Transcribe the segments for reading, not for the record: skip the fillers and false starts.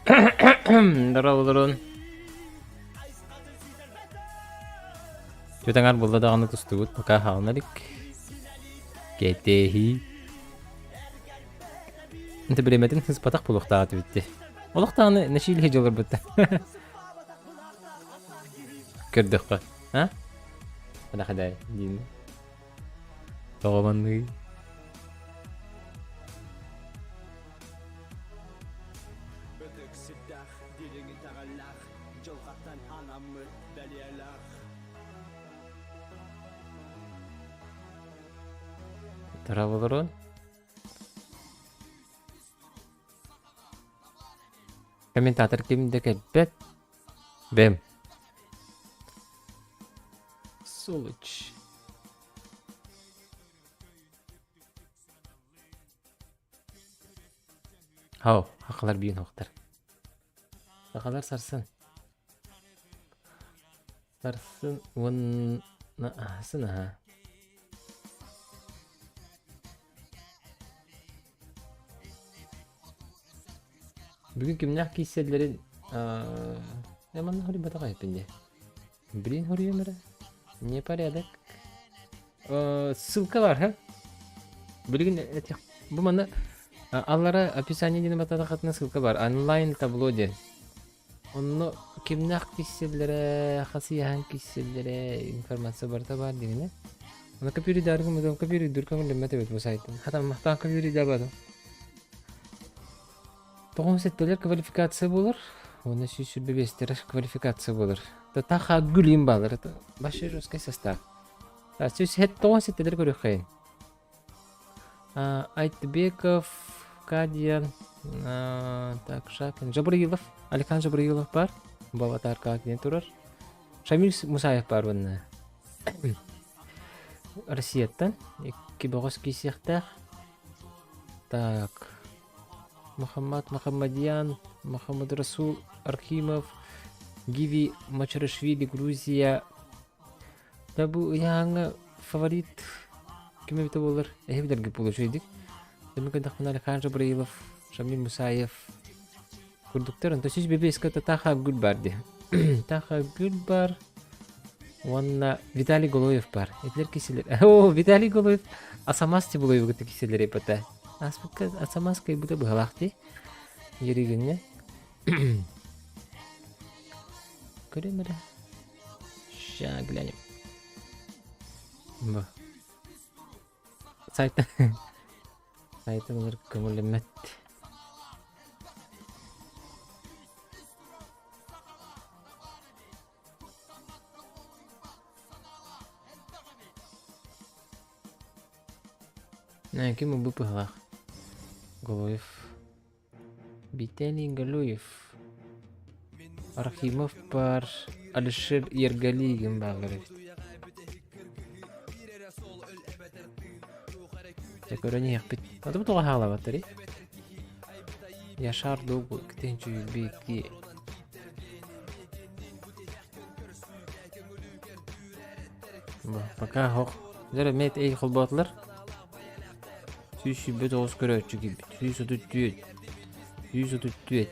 Дорооболорун. Түөт аҥаар буолла даҕаны тустубут, пока хаалына илик. Кэтэһии. Инте бириэмэтин сыспатах буолуохтаах этибит Олох даҕаны нэшиилиһи дьолорбут Көрдөххө, а? Хададай диин. Тоҕо манныгый? Бөтүк сирдээх, дириҥ итэҕэллээх, дьылҕаттан анаммыт бэлиэлээх. Дорооболорун. Комментатор ким да кэлбэт. Бэм. Сволочь. Хау, хахалар биин охтар. Сахалар сарсын. Сарсын уонна аһасын аһа. Бүгүн кимнээх киирсэллэрин ээ манна хоруйбатах эбиппин дии. Блин хоруйуом эрэ. Непорядок. Ссылка бар, ха? Билигин этих бу манна аллара описание диэн бататахатына ссылка бар. Онлайн табло диэн. Онно кимнээх киирсэллэрэ, хас ыйаһан киирсэллэрэ информация барыта баар дигинэ. Аны көпүүрүйдааргым удам көпүүрүйдүүр көҥүллэммэт эбит бу сайтын. Хатаммахтаан көпүүрүйдээбатым. Тоҕус сэттэлэр квалификация буолар, уонна 125 квалификация буолар. Таха гүлим баалар. Это вообще жесткий состав. 107 сэтtelэр көрүөххэйин. Айтбеков, Кадьян, так, Шакин, Жабраилов, Алихан Жабраилов бар. Бу аватарка диэн турар. Шамиль Мусаев бар уонна. Россияттан икки бөҕөс киисиэхтээх. Так, Мухаммад Мухаммадьян, Мухаммад Расул Архимов, Гиви Мачарашвили, Грузия. Да бу ыйааҥҥа фаворит ким эбитэ буолар? Эһи билэргит буолуо үчүгэйдик. Дэмэ көрдөхпүнэ Александр Жабраилов, Шамиль Мусаев курдуктар. Онто сүүс бэбиэскэ Таха Гүл бар дии. Таха Гүл бар уонна Виталий Голоев бар. Этилэр киселер. О, Виталий Голоев Асамас Тибулоевы кытта киселер эпата. Ааспыкка Асамас кыайбыта быһалаах дии. Еригинне. Көрөм эрэ. Ща глянем. Бу. Сайт сайтын ылар көҥүллэммэт. Ким бу быһалаах? Голоев. Виталий Галуев. Рахимов бар. Алишер Ергалиевин баалар эбит. Дьэ көрөн иһиэхпит. Аты бу тоҕо хаалабаттарый? Яшар Догу 2002. Пока хох. Дьэ мет эй холбоотулар. 129 көрөөччү киирбит. 134. 134.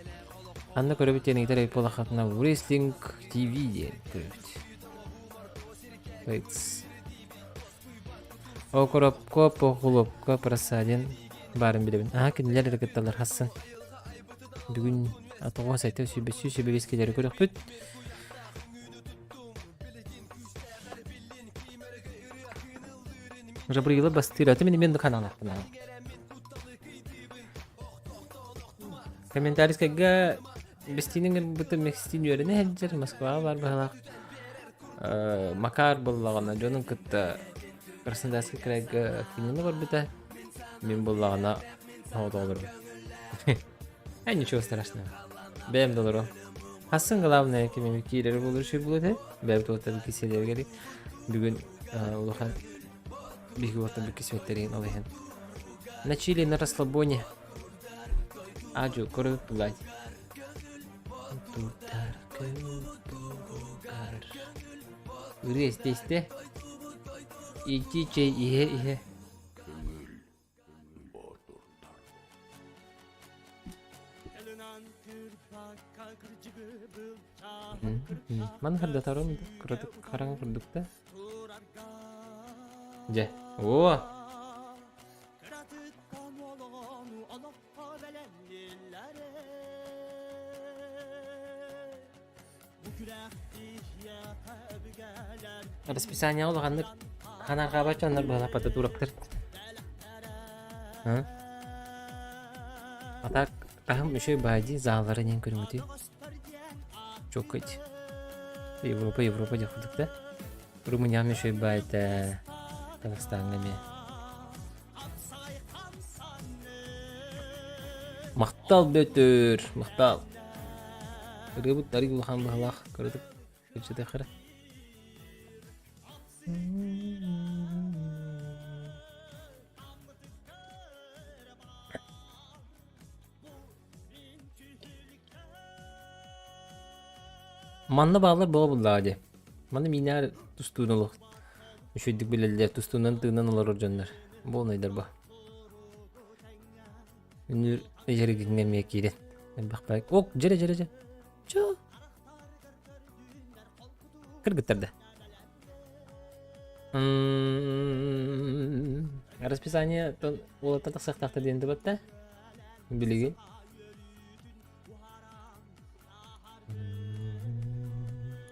Ханна көрөбүт диэн ыйытар эбит буоллаххытына Wrestling TV диэн көрөбүт. Wait. Окоропко, Похулопко, Просадин баарын билэбин. Аха кинилэр эрэ кытталлар хассын. Бүгүн тоҕус сэттэ сүүрбэ сүүс сүүрбэ биэс килэри көрөхпүт. Жабрыйла бастыыр. Аты мин мен каналаахпын. Комментарийскайга бестиинин быты мекстин үөрэнэ сылдьар Москваҕа бар быһалаах. Макар буллаҕына дьонун кытта Краснодарский крайга кинини барбыта. Мин буллаҕына оҕолорбут. Э, ничего страшного. Бэйэм да олоруом. Хассын главное кимими киирэр буолар үчүгэй буолуо этэ. Бэйэбит уоттар киселэригэр бүгүн улахан биһиги уоттар кисмэттерин ол иһин. На чили на расслабоне. Ажу көрөбүт булаать. Тутар көтөр. Ырыа истэ-истэ. Ити чэй иһэ-иһэ. Маны хардатарым кыратык хараҥа курдук да. Дьэ, о! Расписание улаханнык ханарҕаабат дьоннор быһалаппата тураптар. А так таһым үчүгэй баайдыы зааллара диэн көрүҥүтүй. Чоккать. Европа, Европа диэх курдук да. Румынияҕа үчүгэй баайда Казахстаҥҥа эмиэ. Махтал Бөтүр, махтал. Ырыабыт арый улахан быһалаах кыратык кэпсэтиэх эрэ. Манна бааллар буола буллаҕа дии. Манна миинээр тустууну олох үчүгэйдик билэллэр, тустуунан тыынан олорор дьоннор. Буолунайдар бу. Үнүр эйэригиҥҥэ эмиэ киирэн. Элбэх баай. Ок, дьэрэ дьэрэ дьэ. Чо. Кыргыттар да. Расписание уолаттар тахсыахтаахтар диэн да Билигин.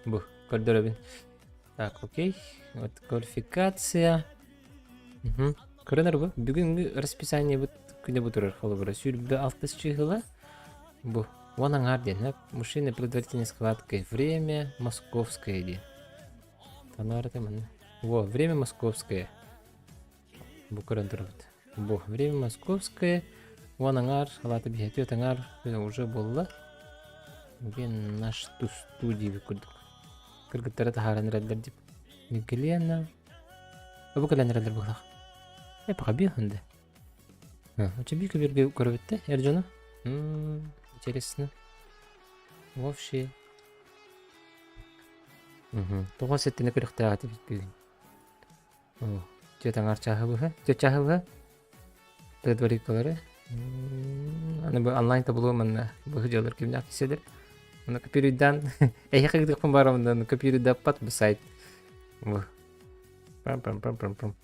Бу, көрдөрөбүн. Так, окей. Вот квалификация. Угу. Көрөнөр бу. Бүгүҥҥү расписаниебыт күнэ бу турар. Холобура, сүүрбэ алтыс чыһыла. Бу. Уон аҥаар диэн. Мужчины предварительной схваткой. Время московское диэн. Танаарата манна. Во, время московское. Бу көрөн турабыт. Бу время московское. Уон аҥаар, алаата биһэ түөрт аҥаар уже буолла. Диэн наш тустуу диэбит курдук. Кыргыттары таһааран эрэллэр дип. Мигелена. Бу кэлэн эрэллэр быһылах. Э, пока биэхүндэ. Очо биир көбүргэ көрөбүттэ эр дьону. Интересно. Вообще. Тоҕо сэттини көрүөхтээх этибит бүгүн. Түөрт аҥаар чааһы быһа. Түөрт чааһы быһа. Предварительлары. Аны бу онлайн табло манна быһы дьалар кимнээх киселер. Аны копируйдаан эһиэхэ ыытыахпын баарабын аны копируйдааппат бу сайт. Бу. Пам пам пам пам пам.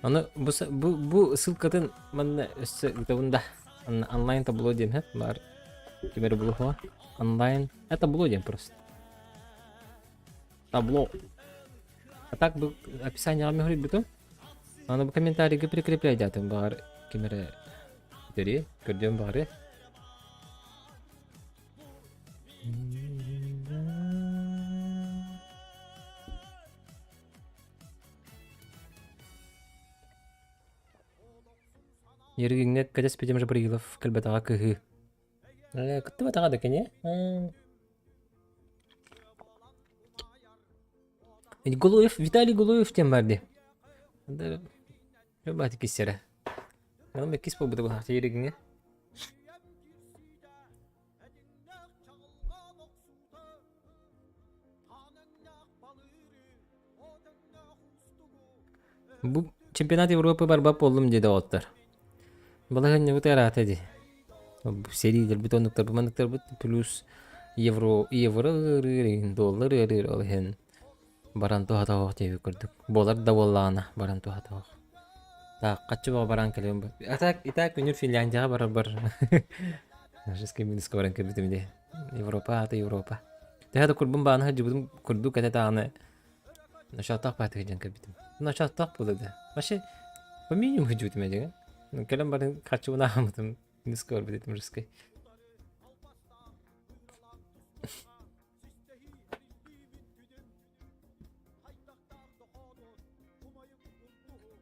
Аны бу бу бу ссылкатын манна өссө ыытабын да. Онлайн табло диэн хэт баар. Ким эрэ булуһуо. Онлайн это табло диэн просто. Табло. А так бу описанияҕа мөһүрүйбүтүм. Аны бу комментарийга прикрепляйдаатым баҕар ким эрэ көрүө, көрдүөн баҕарыа. Еригиҥҥэ кэтэспитим Жабрилов кэлбэтэҕэ кыһыы. Кыттыбатаҕа да кини. Гулуев, Виталий Гулуев диэн бар дии. Баати киссэрэ. Онон иккис буолбута быһаахча Еригиҥҥэ. Бу чемпионат Европы барбат буоллум дии доҕоттор. Балаһыанньабыт ыараата дии. Сэриилэрбит оннуктарбыт манныктарбыт плюс евро евро ыарыыр, доллар ыарыыр ол иһин баран туһата оһох диэбит курдук. Буолар да буоллаҕына баран туһата оһох. Так, хаччы баҕа баран кэлиэм. А так, и так күнүр Финляндияҕа барар бар. Нашеский минуска баран кэлбитим дии. Европа аата Европа. Төһө да курбун баана сылдьыбытым курдук этэ даҕаны ночооттоох баатыгы дьон кэлбитим. Ночооттоох буолла да. Вообще по минимуму сылдьыбытым этигэ. Кэлэн баран харчыбын ааһаммытым минуска барбыт этим русской.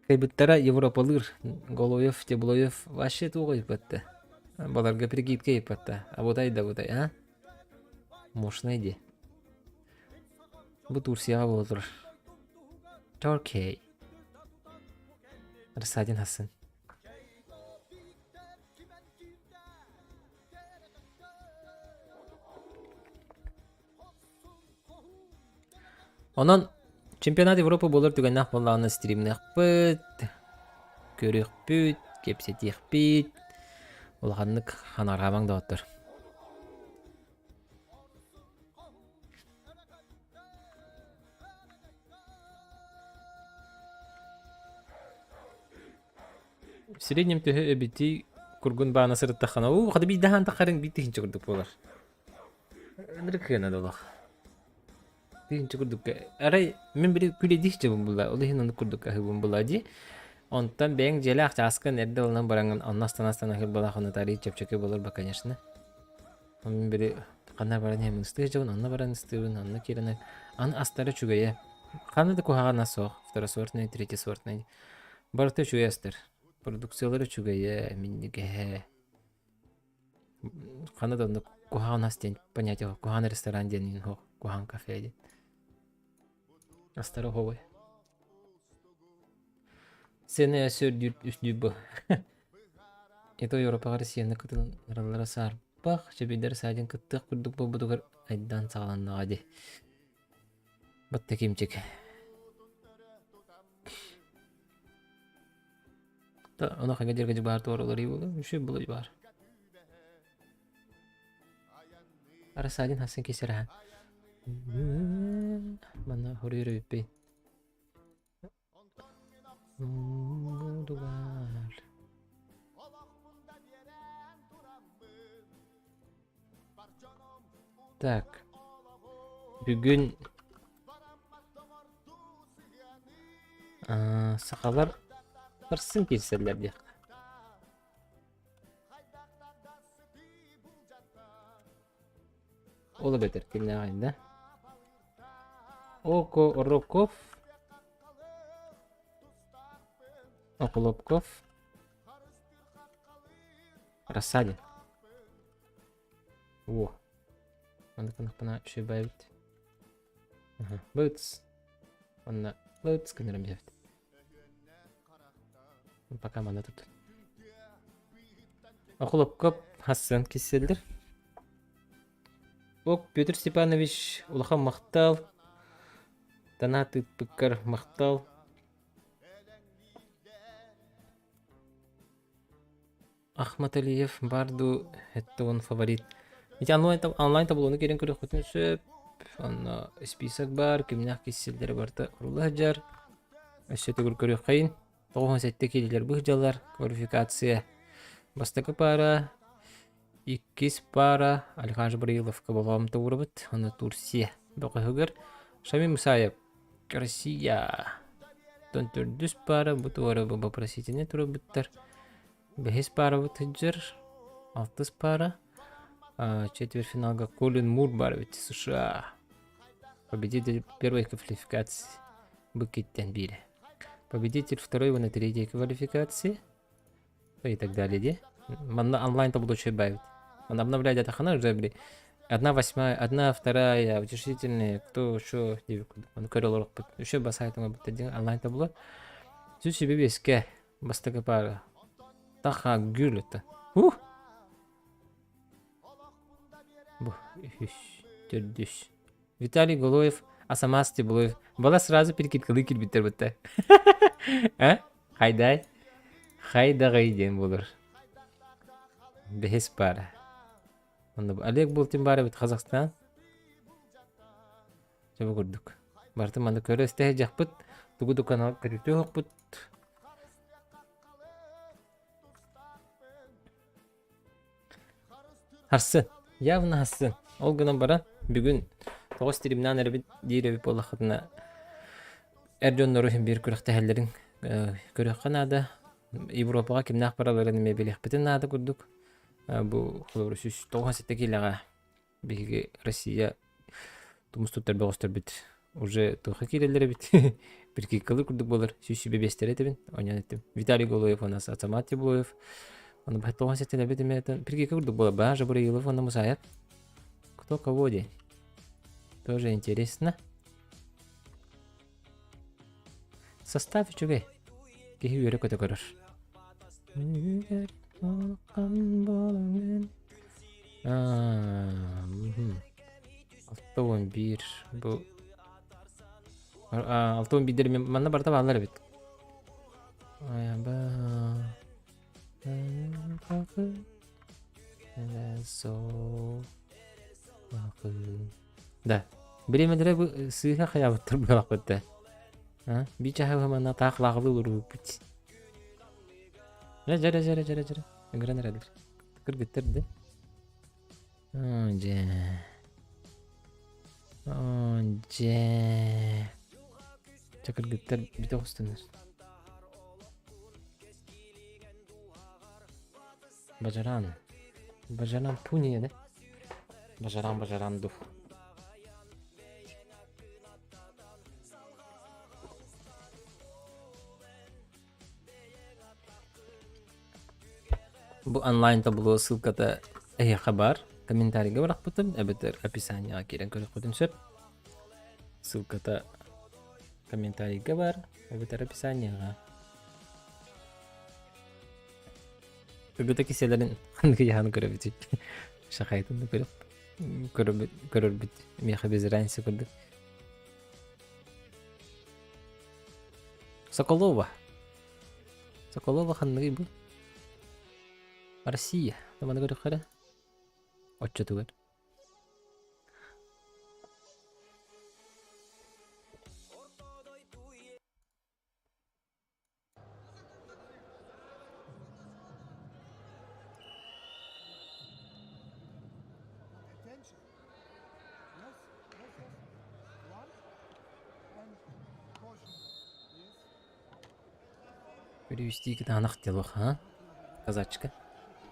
Кыайбыттара Европалыыр Голоев, Теблоев вообще туох ыйыппатта. Баларга прикидка ыйыппатта. Абытай да абытай, а? Мощный дии. Бу Турцияҕа буола турар. Turkey. Рассадин Хассан. Онон чемпионат Европы буолар түгэннээх буоллаҕына стримныахпыт, көрүөхпүт. Кэпсэтиэхпит. Улаханнык ханараабаҥ доҕоттор. В среднем төһө эбитий кургун баана сырыттаххына, уу, хата биирдэ хаан таххарыҥ биир тыһыынча курдук буолар. Ынырык кыана да олох. Тыһыынча курдук. Арай мин били күлэдиих дьыбын була, ол иһин оннук курдук аһыыбын була дии. Онтон бэйэҥ дьиэлээх чааскын эрдэ ылынан бараҥҥын онно астана-астана аһыыр буолааххына арыый чэпчэки буолар ба, конечно. Мин били ханна баран иһэммин ыстыыр дьыбын, онно баран ыстыыбын, онно киирэн аны астара үчүгэйэ. Ханна да куһаҕана суох, второсортный, третьесортный. Барыта үчүгэй астар. Продукциялар үчүгэйэ, минньигэһэ. Ханна да оннук куһаҕан ас диэн понятие суох. Куһаҕан ресторан диэн суох, куһаҕан кафе диэн. Астара оһуобай. Сцена өссө үрдүүр үстүүр бу. Это Европаҕа Россияны кытыннараллара саарбах, чэбийдэр саадьын кыттыах курдук буолбутугар айдаан саҕаланнаҕа дии. Батта кимчик. Та ону хаҥа дьэргэ баар туоралар буолу, үчүгэй буолу баар. Рассадин хассын кисерахан. Манна хоруйар эбиппин. Мудугар. Так. Бүгүн сахалар сарсын киирсэллэр диэххэ. Ол эбэтэр кимнээҕий да? Окороков, Охлопков, Рассадин. О, манна гыннахпына үчүгэй баайбыт. Быц. Онно быц гыннаран биэрэбит. Пока манна тут. Охлопков Хассан кисселлер. Ок, Петр Степанович, улахан махтал. Донат ыыппыккар махтал. Ахматалиев баар дуу, это он фаворит. Ити онлайн, онлайн таблону киирэн көрүөххүтүн сөп. Онно список баар, кимнээх киссэллэрэ барыта урула сылдьар. Өссө төгүл көрүөххэйин. 97 киилэлэр быһдьалар. Квалификация. Бастакы паара, иккис паара Александр Бриловка болҕомто уурабыт. Онно Турция бөҕөһүгэр Шамиль Мусаев Россия. Оттон төрдүс паара бу туора вопросительнай турабыттар. Бэһис паарабыт сылдьар, алтыс паара. Четвертьфиналга Колин Мур баар эбит США. Победитель первой квалификации бу иккиттэн биирэ. Победитель второй уонна третьей квалификации и так далее дии. Манна онлайн табло үчүгэй баайбыт. Манна обновлять атахана уже били одна восьмая, одна вторая, утешительные, кто что диэбит курдук. Ону көрө олорохпут. Еще басайтыҥа бутта диэн онлайн табло. Сүүс сүүрбэ биэскэ бастакы паара. Таха гүл это. Ух! Бу үһүс, төрдүс. Виталий Голоев, Асамас Тибулоев. Бала сразу перекидкалыы киирбиттэр бытта. А? Хайдай? Хайдаҕай диэн буолар. Бэһис паара. Онно Олег Бултин баар эбит Казахстан. Дьэ бу курдук. Барытын манна көрө истэ сылдьахпыт. Тугу да канал көрүтүө оһохпут. Харсын. Явно харсын. Ол гынан баран бүгүн тоҕус стримнаан эрэбит диир эбит буоллаххытына эр дьоннору иһин биир күрэхтэһэллэрин көрүөххэ наада. Европаҕа кимнээх баралларын эмиэ билиэхпитин наада курдук. Бу холобур 197 киилэҕэ биһиги Россия тумус туттар бөҕөстөрбүт уже туохха киирэллэр эбит прикидкалыы курдук буолар 125 этэбин оонньоон эттим Виталий Голоев уонна Азамат Тибулоев ону тоҕон сэттэн эбит эмиэ прикидка курдук буолар баа Жабраилов уонна Мусаев кто кого день тоже интересно состав үчүгэй киһи үөрэ көтө көрөр 61 бу 61 манна барыта бааллар эбит. Да. Бириэмэлэрэ бу сыыһа хайаабыттар буолахпыт да. А? Би чаһы манна таах лааҕылыы олорбуппут. Дьэ, дьэрэ, дьэрэ, дьэрэ, дьэрэ. Ыҥыран эрэллэр. Кыргыттар да. Оо, дьэ. Оо, дьэ. Чэ, кыргыттар бүтэ оҕустуннар. Бажаран. Бажаран пуния, да? Бажаран, бажаран дух. Бу онлайн табло ссылката эһиэхэ баар. Комментарийга бырахпытым эбэтэр описанияҕа киирэн көрүөххүтүн сөп. Ссылката комментарийга баар эбэтэр описанияҕа. Ыгыта киселэрин ханнык ыйаһаны көрөбүтүй? Шахайтын да көрөп көрөбүт көрөрбүт миэхэ без разницы курдук. Соколова. Соколова ханныгый бу? Россия. Маны көрүөххэ эрэ. Оччотугар. Перевести кытаанах делох, а? Казачка.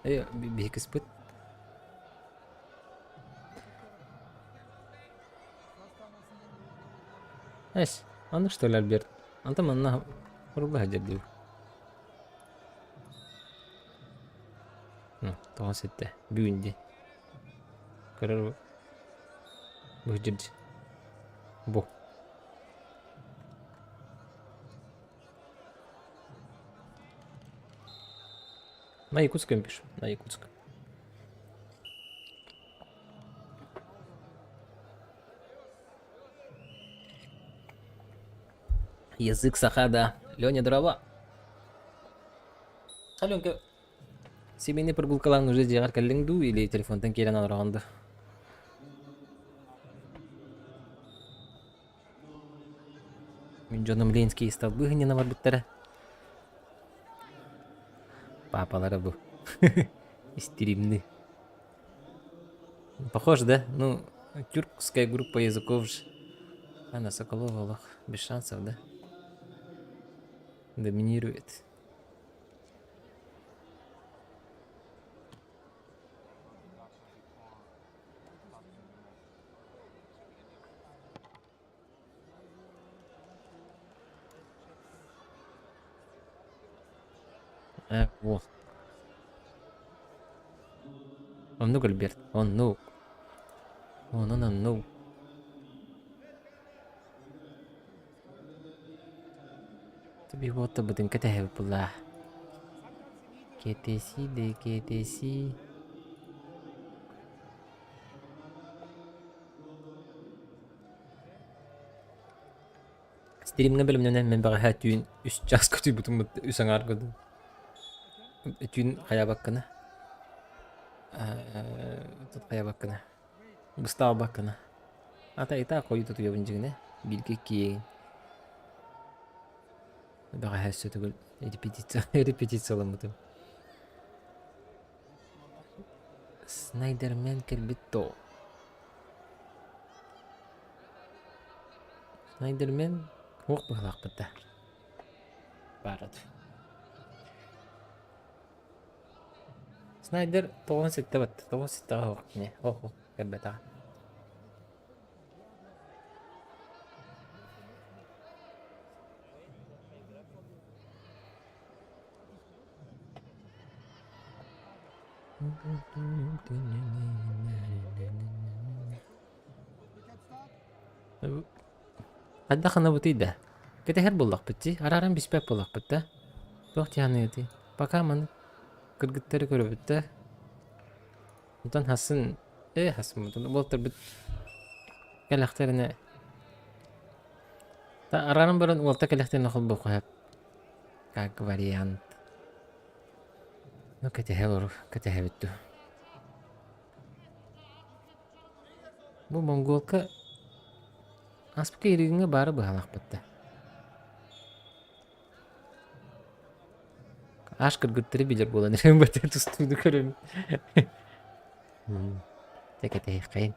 Э, биһикиспыт. Эс, аны что ли, Альберт? Антон манна хорула сылдьар дии. Тоҕо ситтэ? Бүгүн дии. Көрөр бу дьирдь. Бу. На якутском пишу, на якутском. Язык саха, да. Леня, дрова. Аленка, семейный прогулкалаан уже дьиэҕэр кэллиҥ дуу или телефонтан киирэн олороҕун дуу? Мин дьонум Ленские столбы гынньана барбыттара. Папалара бу. Истримный. Похож, да? Ну, тюркская группа языков же. Анна Соколова, лох, без шансов, да? Доминирует. Э, вот. Оннук Альберт, оннук. Онон оннук. Түбү бытын кэтэһэбит буллаа. Кэтэсии да кэтэсии. Стримҥэ бэлэмнэнэн мин бэҕэһээ түүн үс чааска утуйбутум үс аҥаарга дуу. Түүн хайаабаккына. Тут хайаабаккына. Быстаабаккына. Ата итаа хойут утуйабын дьиҥинэ. Бииргэ киэҥ. Бэҕэһээ өссө төгүл репетиция репетицияламмытым. Снайдермен кэлбит доо. Снайдермен туох быһыылаахпыт да баарат. Снайдер 97 батта, 97-ҕэ суох кини, ох кэлбэтэҕэ. Хайдах гынабытый да? Кэтэһэр буоллахпыт дии, арааран биспэт буоллахпыт да. Туох дьаһаныгытый? Пока маны кыргыттары көрөбүт да. Онтон хасын, э хасын уолтарбыт кэлэхтэринэ арааран баран уолта кэлэхтэринэ холбооххо сөп. Как вариант. Ну кэтэһэ олору, кэтэһэбит дуу. Бу монголка ааспыкка Иригиҥҥэ баара быһалаахпыт да. Аш кыргыттары билэр буолан эрэм бата тустууну көрөм. Дьэ кэтэһиэххэйин.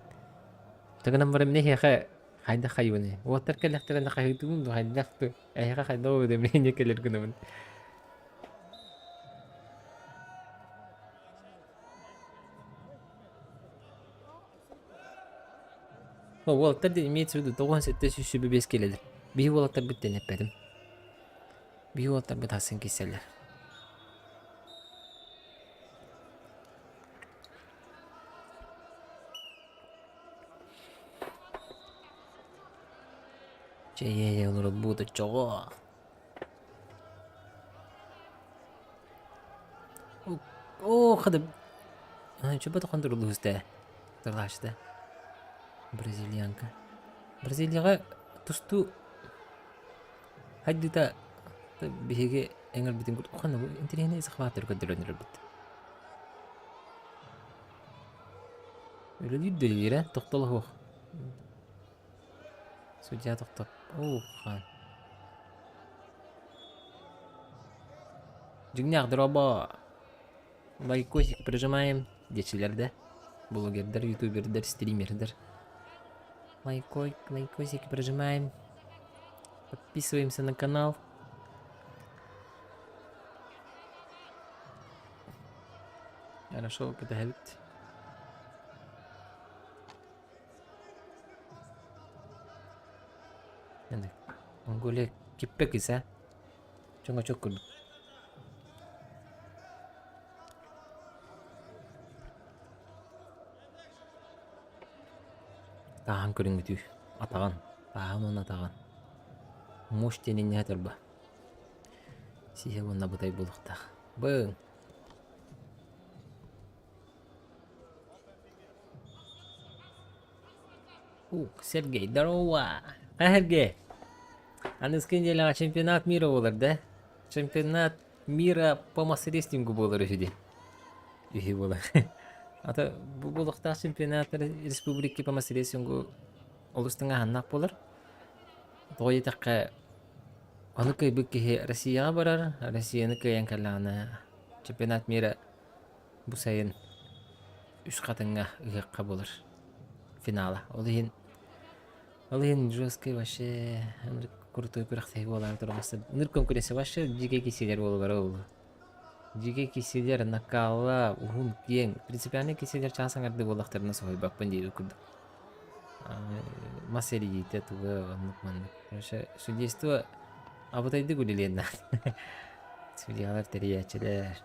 Тыгынан баран мин эһиэхэ хайдах хайыбыный? Уоттар кэллэхтэринэ хаһыытыбын дуу, хайдах дуу? Эһиэхэ хайдах уведомление кэлэр гынабын? Уолаттар диэн имеется в виду 97 125 киилэлэр. Биһи уолаттарбыт диэн эппэтим. Биһи уолаттарбыт асын киирсэллэр. Чэй, олорбут оччоҕо. Оо, хада чөбө хонтуруулуһуста тылаачта бразильянка Бразилияҕа тустуу хайдыыта биһиги эҥэрбитин курдук ханна бу интэриэһинэй захваттары көрдөрөн эрэрбит үлэлиир да үлэлиирэ тохтоло суох Судья тохтоп. Оо, хаан. Дьиҥнээх дорообо. Лайкосик прижимаем диэччилэр да. Блогердар, ютубердар, стримердар. Лайкой, лайкосик прижимаем. Подписываемся на канал. Хорошо, кэтэһэбит. Монголия киппэ кыса чоҥочок курдук. Тааһан көрүҥүтүү атаҕын тааһын уонна атаҕын муж диэн инньэ турба сиһэ уонна бытай буолуохтаах быҥ Ух, Сергей, здорово! А, Сергей? Аныгыскы неделяҕа чемпионат мира буолар да? Чемпионат мира по мас-рестлингу буолар үһү дии. Үһү буолар. Ата бу буолуохтаах чемпионат республики по мас-рестлингу олус тыҥааһыннаах буолар. Тоҕо диэтэххэ, ону кыайбыт киһи Россияҕа барар, Россияны кыайан кэллэҕинэ чемпионат мира Бу сайын Үс Хатыҥҥа ыһыахха буолар финала. Ол иһин ол иһин жесткий вообще ынырык крутой күрэхтэһии буолаары турар. Ынырык конкуренция вообще дьиикэй киирсиилэр буолаллара ол. Дьиикэй киирсиилэр накала уһун киэҥ принципиальнай киирсиилэр чаас аҥардыы буоллахтарына соһуйбаппын диэбит курдук. Мас эрийиитэ туга оннук маннык. Короче, судейство абытайдык үлэлиэн наада. Судьялар тэрийээччилэр.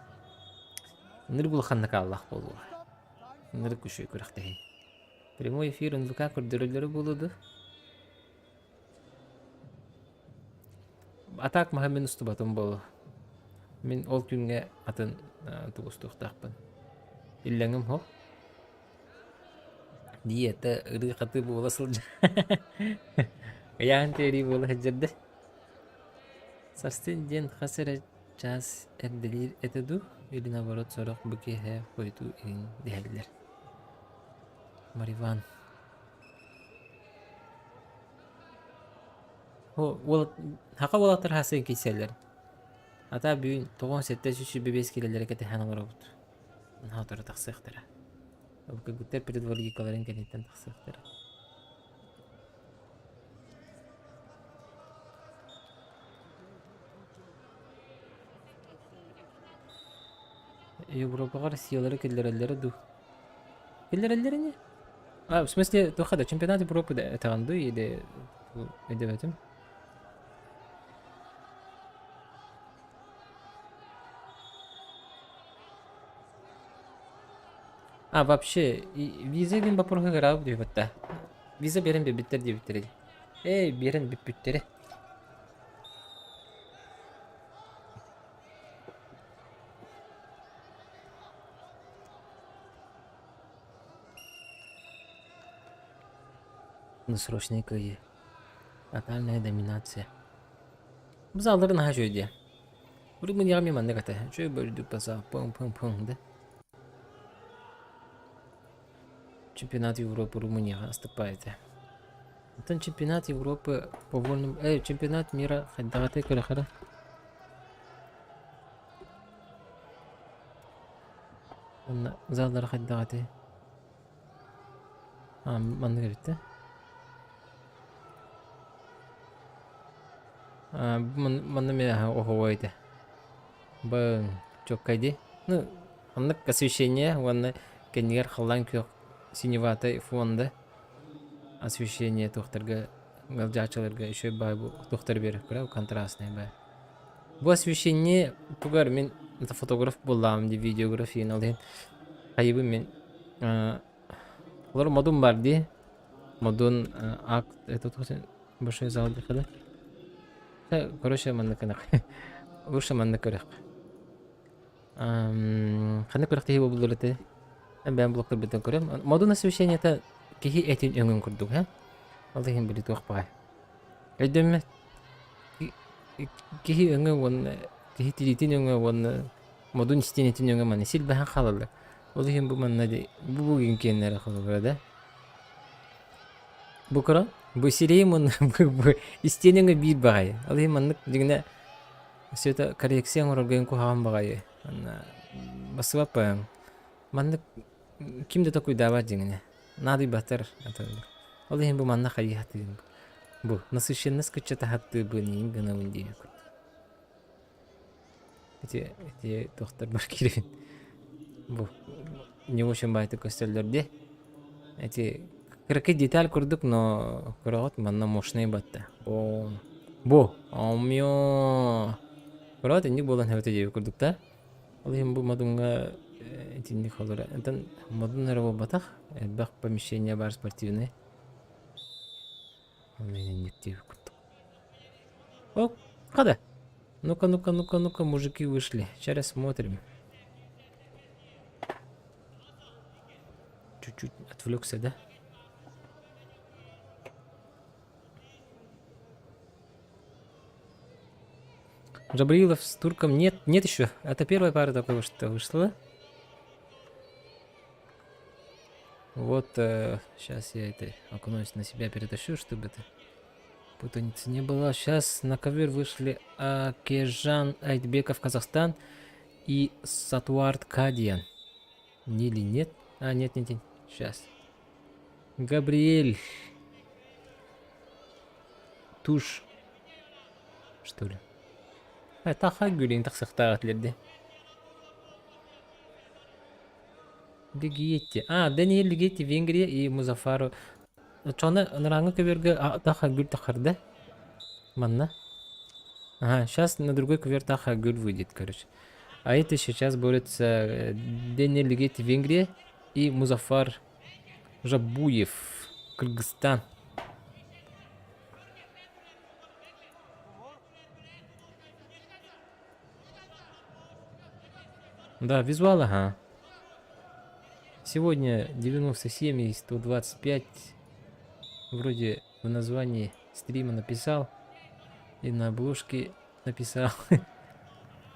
Ынырык улахан накааллаах буолуо. Ынырык үчүгэй күрэхтэһии. Прямой эфир НВК көрдөрөллөрө буолуо дуо? А так маһы мин устубатым буолуо. Мин ол күҥҥэ атын тугу устуохтаахпын. Иллэҥим суох. Диета ырыы-хатыы буола сылдьар. Ыйааһын түөрүү буола сылдьар да. Сарсын диэн хас эрэ чаас эрдэлиир этэ дуу, или наоборот сорох бу киэһэ хойутуу иһин дэһэллэр. Мариван. О, уол хака уолаттар хасын киирсэллэр. Ата бүгүн 97 125 киилэлэри кэтэһэн олоробут. Наһаа утары тахсыахтара. Кыргыттар предварителькаларын кэнниттэн тахсыахтара. Европаҕа Россиялары киллэрэллэрэ дуу? Киллэрэллэр ини? А, в смысле, туохха да, чемпионат Европы да этэҕин дуу или өйдөөбөтүм. А, вообще, виза диэн боппуруоһу ыраабыт диэбит Виза биэрэн биэрбиттэр диэбиттэрэ дии. Эй, биэрэн бүппүттэрэ. Срочный кыайыы. Тотальная доминация. Бу заллары наһаа үчүгэй дии. Румынияҕа эмиэ маннык этэ. Үчүгэй бөрдүк база пың-пың-пың да. Чемпионат Европы Румынияҕа астыппа этэ. Оттон чемпионат Европы по вольным... чемпионат мира хайдах этэй көрөхөрө? Онно заллара хайдах этэй? А, маннык эбит да? А, манна миэхэ оһуо этэ. Быҥ, чоккай дии. Ну, оннук освещение уонна кэннигэр халлаан күөх синеватай фонда освещение туохтарга ыалдьааччыларга еще баай бу туохтары биэрэр көрө контрастный баай. Бу освещение тугар мин фотограф буоллаҕым дии видеографияны ол иһин хайыбын мин олор модун бар дии модун акт это большой зал диэхэ да короче маннык гынах лучше маннык көрөх ханнык күрэхтэһии буолбулар этэ бэйэм блогтарбыттан көрөм модун освещениета киһи этин өҥүн курдук һэ ол иһин били туох баҕай өйдөммөт киһи өҥө уонна киһи тириитин өҥө уонна модун истиэнэтин өҥө манна силбэһэн хаалаллар ол иһин бу манна бу бугин киэннэрэ холобура да бу кыра бу сирэйим уонна бу истиэнэ өҥө биир баҕайы ол иһин маннык дьиҥинэ все это коррекция оҥорорго эн куһаҕан баҕайы уонна бассыбаппайаҥ маннык ким да токуйдаабат дьиҥинэ наадыйбаттар ол иһин бу манна хайыы сатыыбын бу насыщенность кыччата сатыыбын иин гынабын диэбит курдук ити ити туохтарбар киирэбин бу не очень баайтык көстөллөр дии эти кыракый деталь курдук но көрөҕүт манна мощный батта бу бу омьё көрөҕүт инник буолан эбэтэ диэбит курдук да ол иһин бу модуҥҥа итинник холоро онтон модун эрэ буолбатах элбэх помещение баар спортивный ол иһин инник диэбит курдук о хада ну-ка ну-ка ну-ка ну-ка мужики вышли сейчас рассмотрим чуть-чуть отвлекся да Джабраилов с турком нет, нет еще. Это первая пара такого, что вышла. Вот, э, сейчас я это окунусь на себя перетащу, чтобы это путаницы не было. Сейчас на ковер вышли Акежан Айтбеков, Казахстан и Сатуарт Кадиан. Или нет? А, нет, нет, нет. Сейчас. Габриэль. Туш. Что ли? Таха гүлин тахсыхтаах этилэрди. Лигиетти. А, Даниэль Лигетти, Венгрия и Музафару. Чоны ынырааҥҥы көбүөргэ Таха гүл тахарды. Манна. Ага, сейчас на другой ковер Таха гүл выйдет, короче. А это сейчас борется э, Даниэль Лигетти, Венгрия и Музафар Жабуев, Кыргызстан. Да, визуал, ага. Сегодня 97 и 125. Вроде в названии стрима написал. И на обложке написал.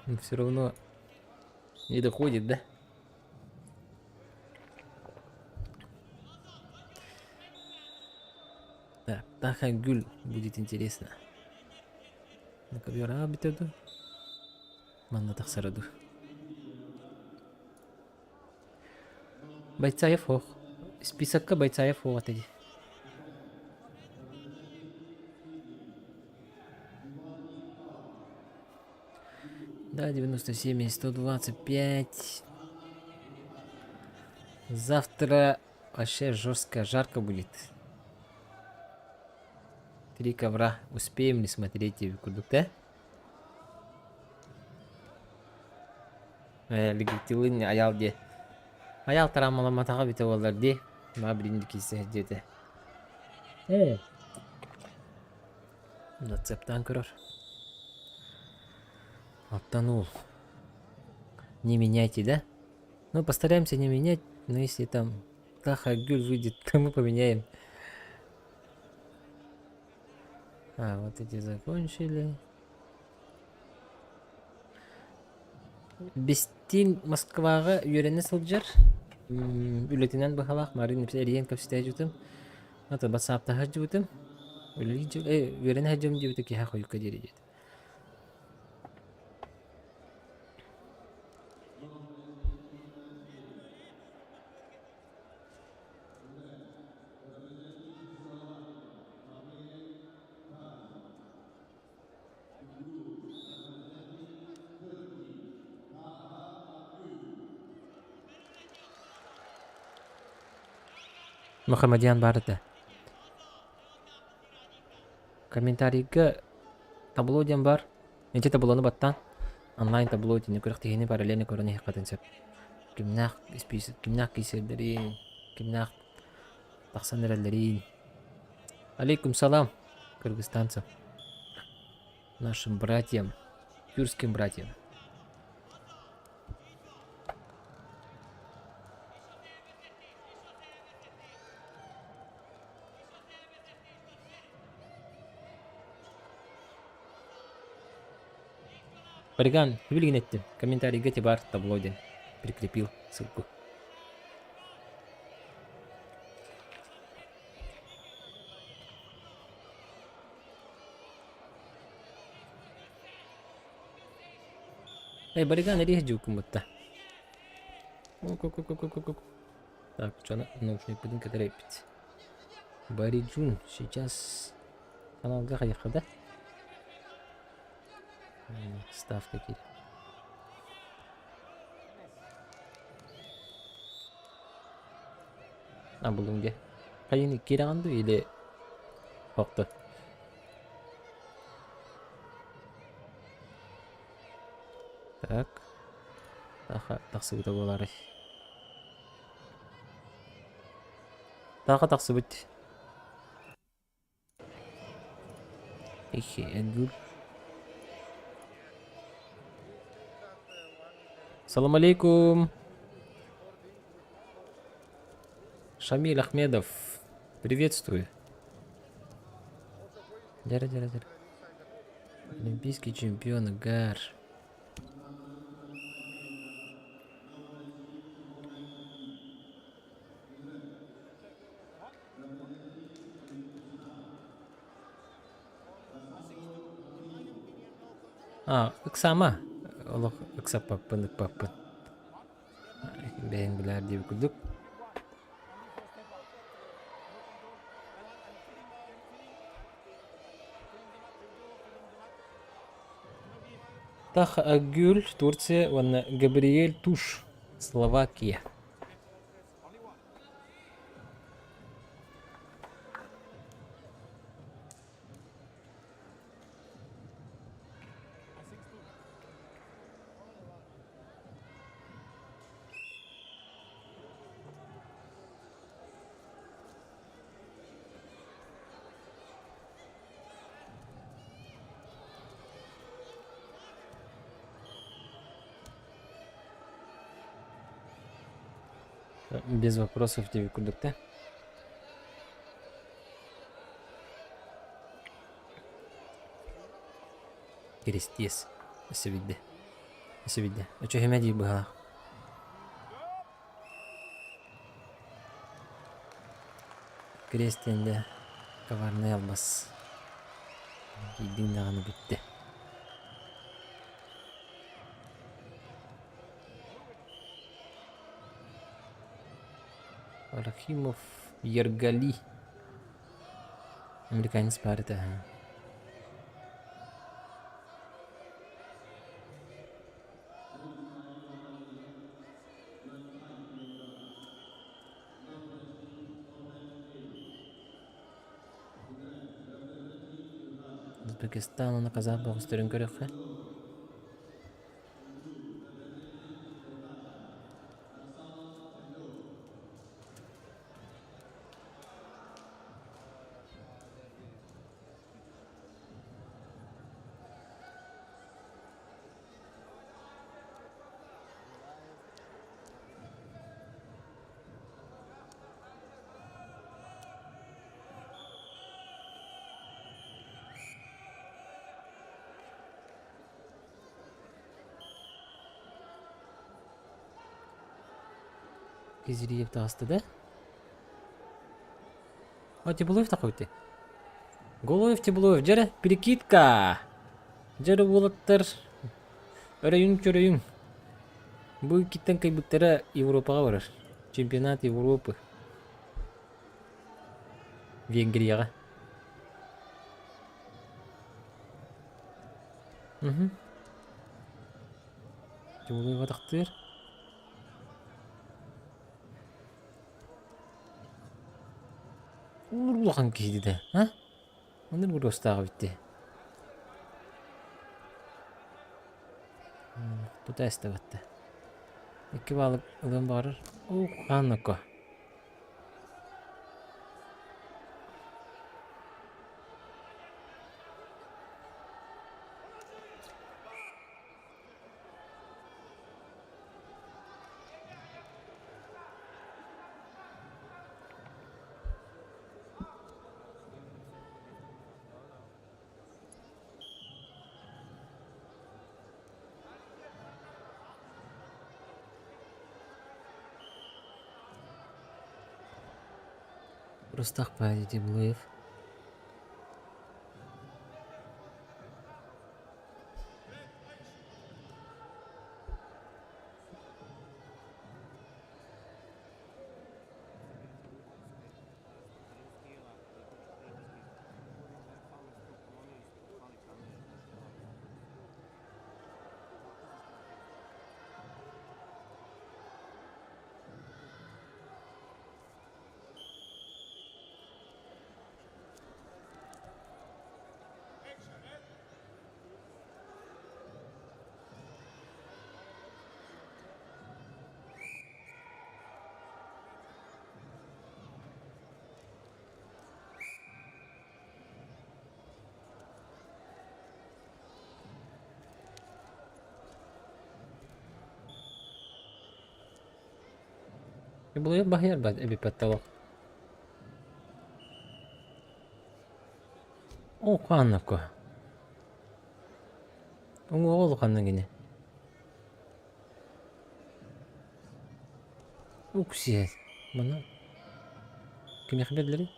Но все равно не доходит, да? Да, Тахагюль будет интересно. Накабера битеду. Манна тахсараду. Бойцаев ох. Списокка Бойцаев ох этэ Да, 97 и 125. Завтра вообще жестко, жарко будет. Три ковра. Успеем ли смотреть курдук, да? Э, лигитилын аял де. Аял тарамаламатаҕа бүтэ буоллар дии. Маа билин киирсэ диэтэ. Э. Зацептаан көрөр. Оттон уул. Не меняйте, да? Ну, постараемся не менять, но если там Таха Гюль выйдет, то мы поменяем. А, вот эти закончили. Бистиин Москваҕа үөрэнэ сылдьар, үлэтинэн быһалаах Марин эрийэн кэпсэтээччитим, ата бассааптаһа сылдьыбытым, үлэлии үөрэнэ сылдьабын диэбитэ киһи хойукка диэри диэтэ. Мухаммадьян баар этэ. Комментарийга табло диэн баар. Ити таблону баттаан онлайн табло итини күрэхтэһиини параллельно көрөн иһиэххитин сөп. Кимнээх испиис кимнээх киирсэрдэрин, кимнээх тахсан эрэллэрин. Алейкум салам, кыргызстанцам. Нашим братьям, тюркским братьям. Бариган, билигин эттим. Комментарийга тибар табло диэн прикрепил ссылку. Эй, Бариган эрийэ дьууккуммутта. Так, что наушникпытын кэтэрээппит. Бариджун сейчас каналга хайыхха да? Ставка киир. А буллум дии. Хайын киирэҕин дуу или хохто? Так. Таха тахсыбыта буолаарай? Таха тахсыбыт. Ихи Эдгүл. Салам алейкум. Шамиль Ахмедов. Приветствую. Дяра, дяра, дяра. Олимпийский чемпион Гар. А, ыксаама. Олох ыксаппаппын, ыкпаппын. Бэйэҥ билээр диэбит курдук. Тах Акгюль, Турция уонна Габриэль Туш, Словакия. Без вопросов диэбит курдук да. Киристиэс. Өссө биирдэ. Өссө биирдэ. Өчөһүмэ диир быһалаах. Крест диэн дэ коварный албас. Киирдиҥ даҕаны бүттэ. Рахимов Ергали. Американец баар этэ. Узбекистан уонна казах бөҕөстөрүн көрүөххэ. Кизириев таҕыста да? О, Тибулуев такой ты. Голоев, Тибулуев, дьэрэ, перекидка! Дьэрэ уолаттар, өрөйүҥ чөрөйүҥ. Бу иккиттэн кыйбыттара Европаҕа барар. Чемпионат Европы. Венгрияҕа. Угу. Тибулуев атахтыыр. Улахан киһи да, а? Оннук буруостаах эбит дии. Тута эстэ Икки баалы ылыан баҕарар. Оо, хааннакка. Рустах Павлович Булуйар баһыйар эбиппэт олох. Оо, хааннакка. Уҥуоҕа улаханна кини. Уксиэ. Маны кимиэхэ бэриллэрий?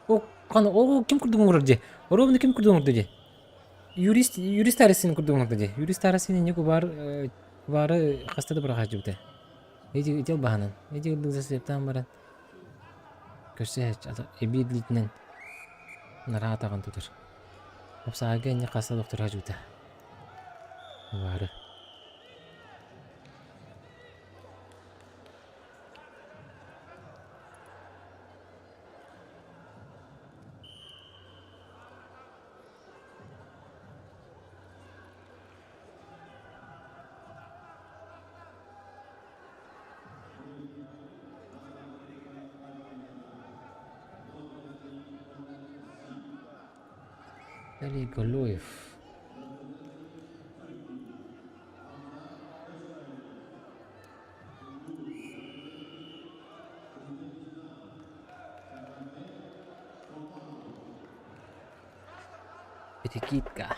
О, хана, о, ким курдук оҥорор дии? Оруобуна ким курдук оҥордо дии? Юрист, юрист Тарасин курдук оҥордо дии. Юрист Тарасин инньэ кубаар, кубаары хаста да быраҕааччыбыта. Ити ити албаһынан. Ити ыллык засыптаан баран көрсө эбии илиитинэн нараа атаҕын тутар. Хапсаҕайга инньэ хаста да охторааччыбыта. Кубаары. Виталий Галоев. Перекидка.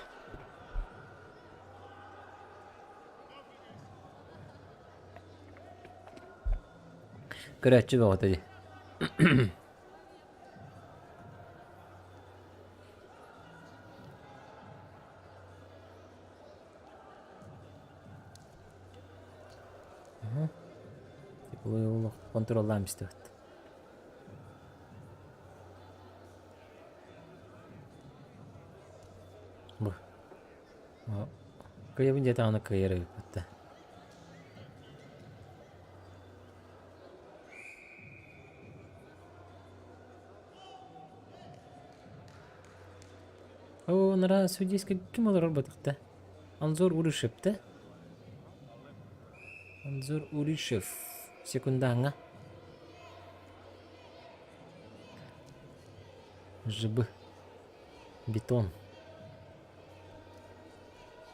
Көрөөччү бөҕөтө дии. Хонтуруоллаан истибэт. Бу. Кыайабын диэтэҕинэ кыайар эбиппит да. Оо, анараа судейскай ким олорор батыхта? Анзор Уришев да? Анзор Уришев. Секундааҥҥа. ЖБ. Бетон.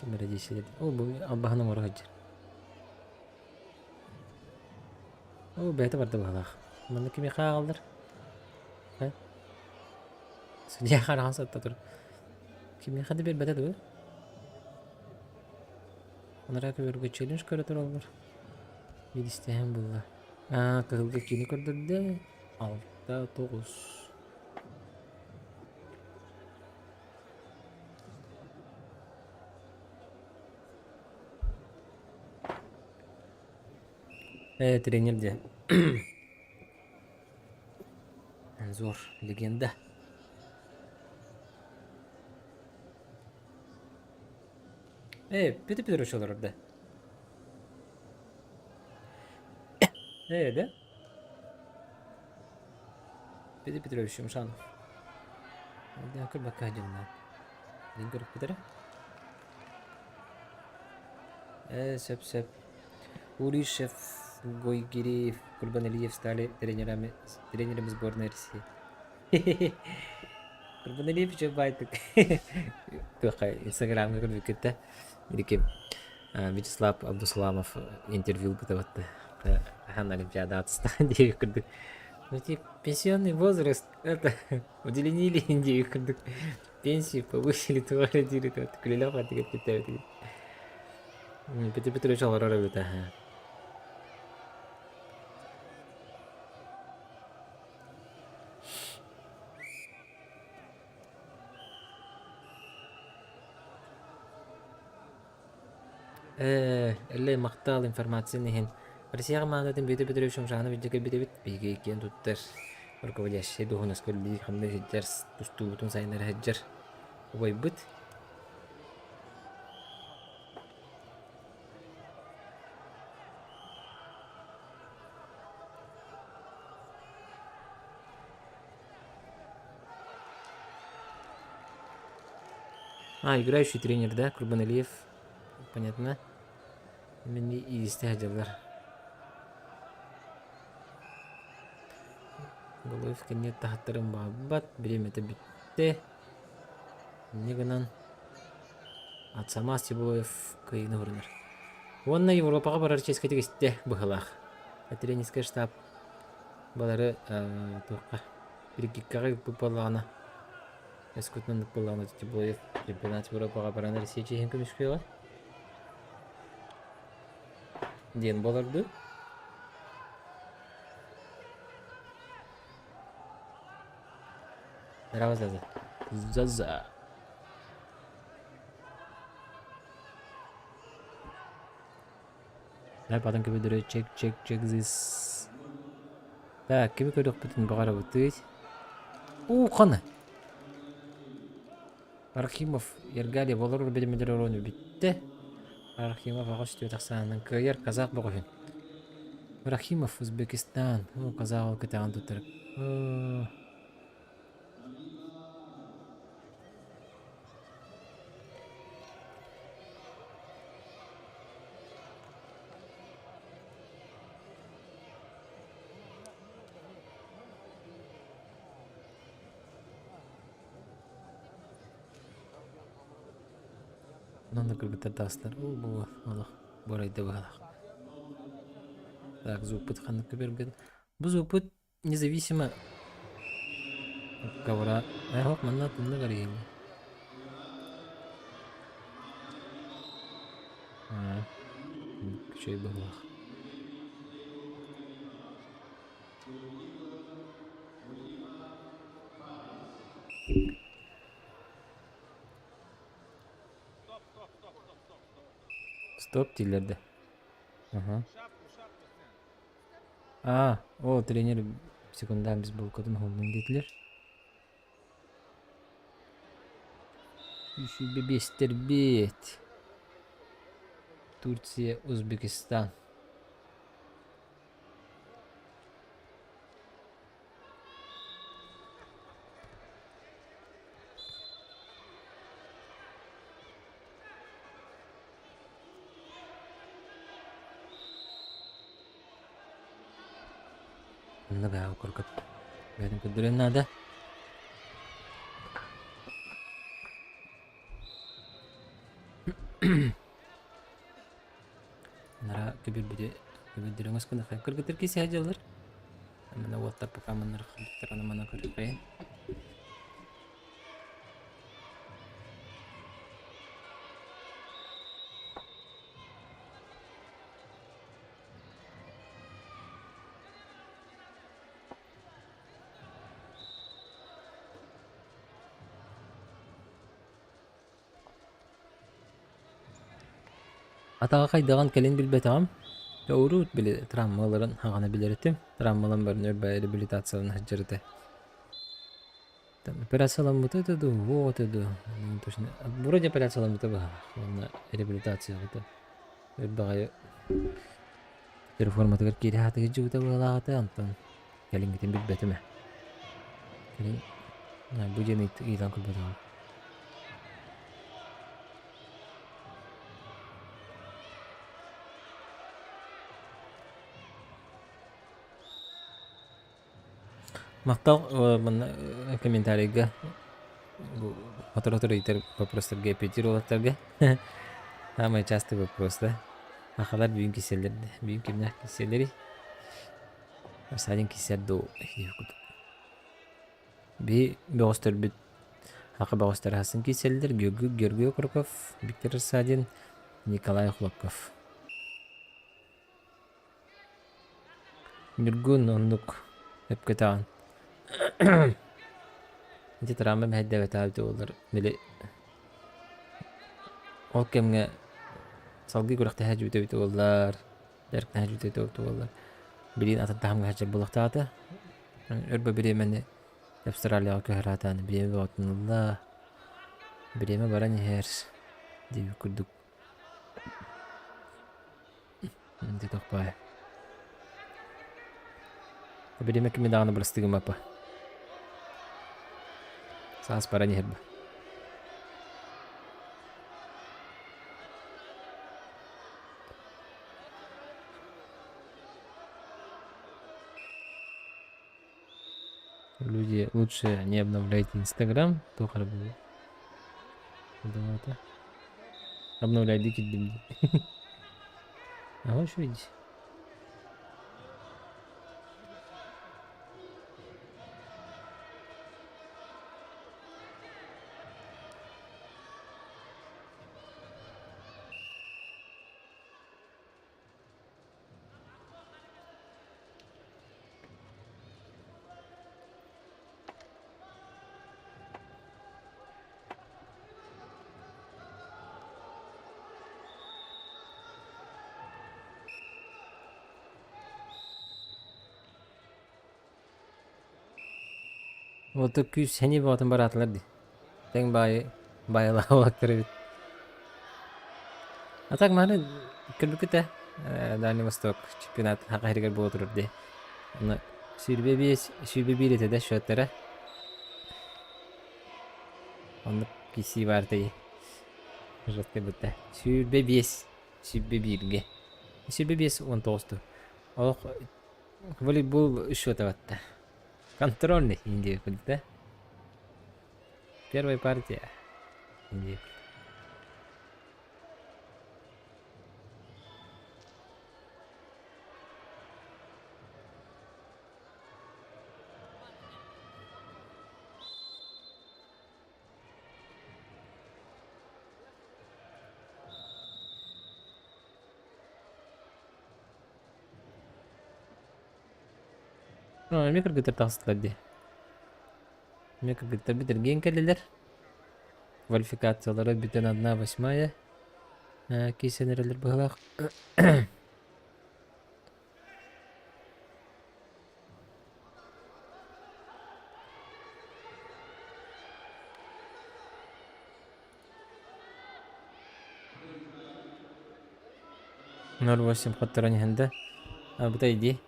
Ким эрэ дии О, бу албаһын оҥоро сылдьар. О, бэйэтэ барда быһалаах. Манна кимиэхэ ааҕаллар? Э? Судья хараҕын сотто тур. Кимиэхэ да биэрбэтэ дуо? Анараа көбүөргэ челлендж көрө тураллар. Биир булла. Аа, кыһылга кини көрдөрдө. 6, 9. Тренер диэн. Анзор, легенда. Петр Петрович олорор да? Да? Петр Петрович Юмшанов. Көрбөккө дьоннор. Дин көрүппүтэрэ. Сөп-сөп. Уришев, Гойгиреев, Курбаналиев стали тренерами, тренерами сборной России. Курбаналиев үчүгэй баайтык. Туохха Инстаграмҥа көрбүккүттэ. Или Вячеслав Абдусаламов интервью ылбыта хаһан Олимпиада атыстаан диэбит курдук. Ну, типа, пенсионный возраст, это, удлинили диэбит курдук. Пенсию повысили, туох эрэ диир этэ, күлэлээх баатыгар кэпсээбит. Петр Петрович олорор эбит аһа. Эллэй махтал информацияны иһин. Россия хамаандатын Петр Петрович Шамшанов илдьэ кэлбит эбит. Биһиги киэн туттар руководящий дуоһунаска үлэлии хамныы сылдьар, тустуубутун сайыннара сылдьар убайбыт. А, играющий тренер, да, Курбаналиев. Понятно. Мин иистэ сылдьаллар. Голуев кэннэ таһыттарын баҕарбат, бириэмэтэ бүттэ. Инньэ гынан Ацамаз Тибоев кыайыыны уһурунар. Уонна Европаҕа барар чиэскэ тигистэ быһыылаах. Тренерскэй штаб балары туохха Биргиккэҕэ ыыппыт буоллаҕына Өскөтүн буоллаҕына Тибоев чемпионат Европаҕа баран Россия чиэһин көмүскүөҕэ диэн буолар дуу? Здорово, Заза. Заза. Дай потом көбөдөрө чек чек чек this. Так, кими көрүөхпүтүн баҕарабытый? Уу, хана. Рахимов Ергалиев олорор билимилер орону бүттэ. Рахимов аҕыс түөрт ахсаанынан кыайар казах бөҕөһүн. Рахимов Узбекистан. О, казах ол кэтэҕин туттар. Онон кыргыттар таастар уу бу олох боройда быһалах. Так, звукпут ханнык көбөргөн. Бу звукпут независимо от ковра. Эх, манна тынны гарыйын. Күчөй быһылах. Стоп дииллэр да. Аха. Аа, о, тренер секунда бейсболкатын уһуллун диэтилэр. Сүүрбэ биэстэрбит. Турция, Узбекистан. Онно бэҕэ курдук бэйэтин көрдөрүөн наада. Көрдөрөҥөс гына кыргыттар кисе дьаллар. Мана уоттар пока маннар кыргыттар аны мана көрүппэйин. Атаҕа хайдаҕын кэлин билбэтэҕим. Урут били травмаларын хаҕана билэр этим. Травмалан баран өр баайы реабилитациялана сылдьар этэ. Там операцияламмыта этэ дуу, уох этэ дуу, точно. Вроде операцияламмыта быһалаах уонна реабилитацияҕыта өр баҕайы реформатыгар киирэ сатыы сылдьыбыта быһалаах этэ, онтон кэлиҥҥитин билбэтим ээ. Кэлин бу диэн ыйытан көрбөтөҕүм. Махтал манна комментарийга бу сотору-сотору ыйытар вопростарга эппиэттиир уолаттарга. Самый частый вопрос, да? Сахалар бүгүн кисэллэр бүгүн кимнээх кисэллэрий? Саадин кисэр дуу курдук. Би бөҕөстөрбүт саха бөҕөстөрө хасын кисэллэр Георгий Окороков, Виктор Рассадин, Николай Охлопков. Ньургун оннук өпкөтөҕүн. Ити травма мэһэйдээбэтэҕэ эбитэ буоллар, били ол кэмҥэ салгыы күрэхтэһэ дьүбүтэ эбитэ буоллар, дьарыктаһа дьүбүтэ эбитэ буоллар, билигин атын таһымҥа сылдьар буолуохтаах этэ. Өр да бириэмэни Австралияҕа көһөр аатаан бириэмэ бөҕөтүн ылла, бириэмэ баран иһэр диэбит курдук Ити тохпай. Бириэмэ кими даҕаны бырастыы гыммаппа. Саас баран иһэр бу. Люди, лучше не обновляйте Инстаграм, туох эрэ буолуо. Обновляйды кирдим дии. А очередь. Оту күүс сэниэ бөҕөтүн бараатылар дии. Тэҥ баайы баайылаах уолаттар эбит. А так маны көрбүккүт ээ Дальний Восток чемпионат Саха сиригэр буола турар дии. Онно 25, 21 этэ да счеттара. Оннук киирсии баар этэ Жесткай бытта. 25, 21-гэ. 25 19 дуу. Олох волейбол счета батта. Контрольный Индия да? Первая партия. Индия. Эмиэ кыргыттар таҕыстылар дии. Эмиэ кыргыттар бүтэргиэн кэллилэр. Квалификациялара бүтэн одна восьмая киирсэн эрэллэр быһыылаах. 0,8 хотторон иһэн да абыта дии.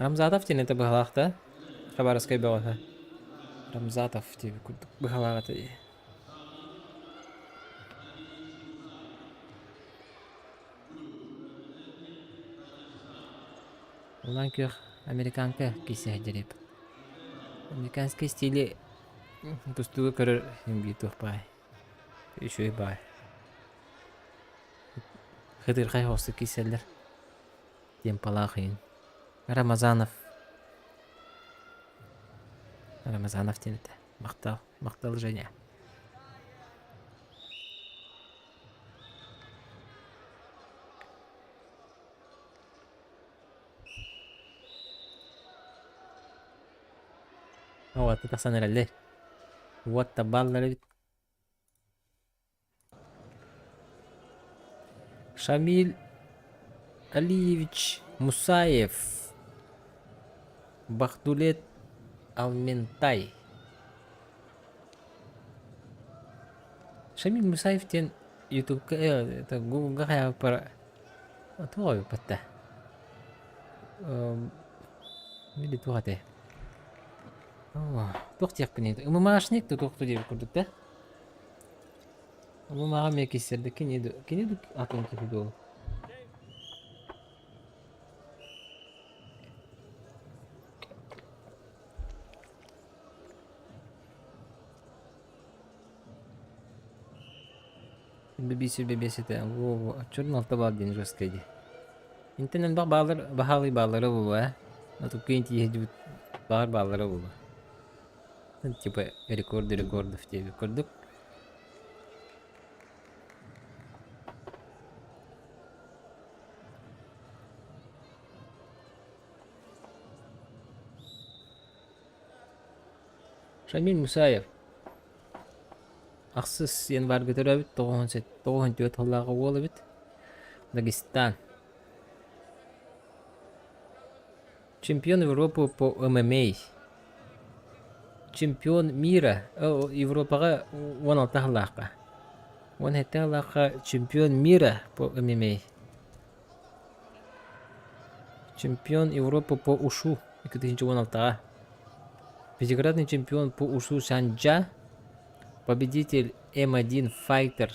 Рамзатов диэн этэ быһалаах да Хабаровскай бөҕөһө. Рамзатов диэбит курдук быһалаах этэ дии. Улаан күөх американка киирсэ сылдьар эбит. Американскай стили тустууга көрөр син биир туох баай. Үчүгэй баай. Хытырхай хоҕустук киирсэллэр. Темпалаах иһин. Рамазанов. Рамазанов диэн этэ. Махтал. Махтал Женя. Уотта тахсан эрэллэр. Уотта баллар эбит. Шамиль Алиевич Мусаев Бахдулет Алментай Шамиль Мусаев диэн ютубка это гуглга хайаабыппар туох эбиппэт да били туох этэй туох диэхпиний ММАшник да туох диэбит курдук да Мумаҕа эмиэ киссэрдэ кини ду кини ду атын киһи дуо? Бэбиис бэбиэс этэ во оччорун алта баал диэн жесткай дии. Интэн элбэх бааллар баһаалый бааллара буолуо ээ. Отуккуйан тииһэ баар бааллара буолуо. Типа рекорды рекордов диэбит курдук. Шамиль Мусаев ахсыс январга төрөөбүт 94 сыллааҕы уол эбит. Дагестан. Чемпион Европы по ММА. Чемпион мира Европаҕа 16 сыллаахха. 17 сыллаахха чемпион мира по ММА. Чемпион Европы по ушу 2016-ҕа. Пятикратный чемпион по ушу Санджа. Победитель М1 Fighter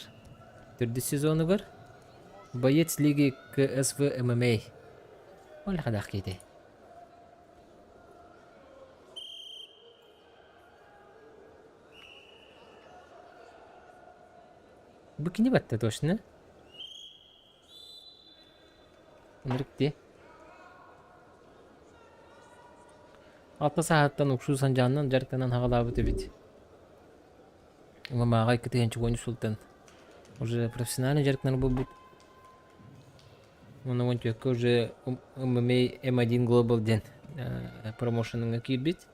төрдүс сезонугар. Боец лиги КСВ ММА. Ол хадах киһи. Бу кини батта точно? Ынырык Алта сааһыттан уксуу сандьаанынан дьарыктанан хаҕалаабыт эбит. Мамаҕа икки тыһыынча сылтан уже профессиональный дьарыктанар буолбут. Уонна уон түөркэ уже ММА М1 Global диэн промоушеҥҥа киирбит.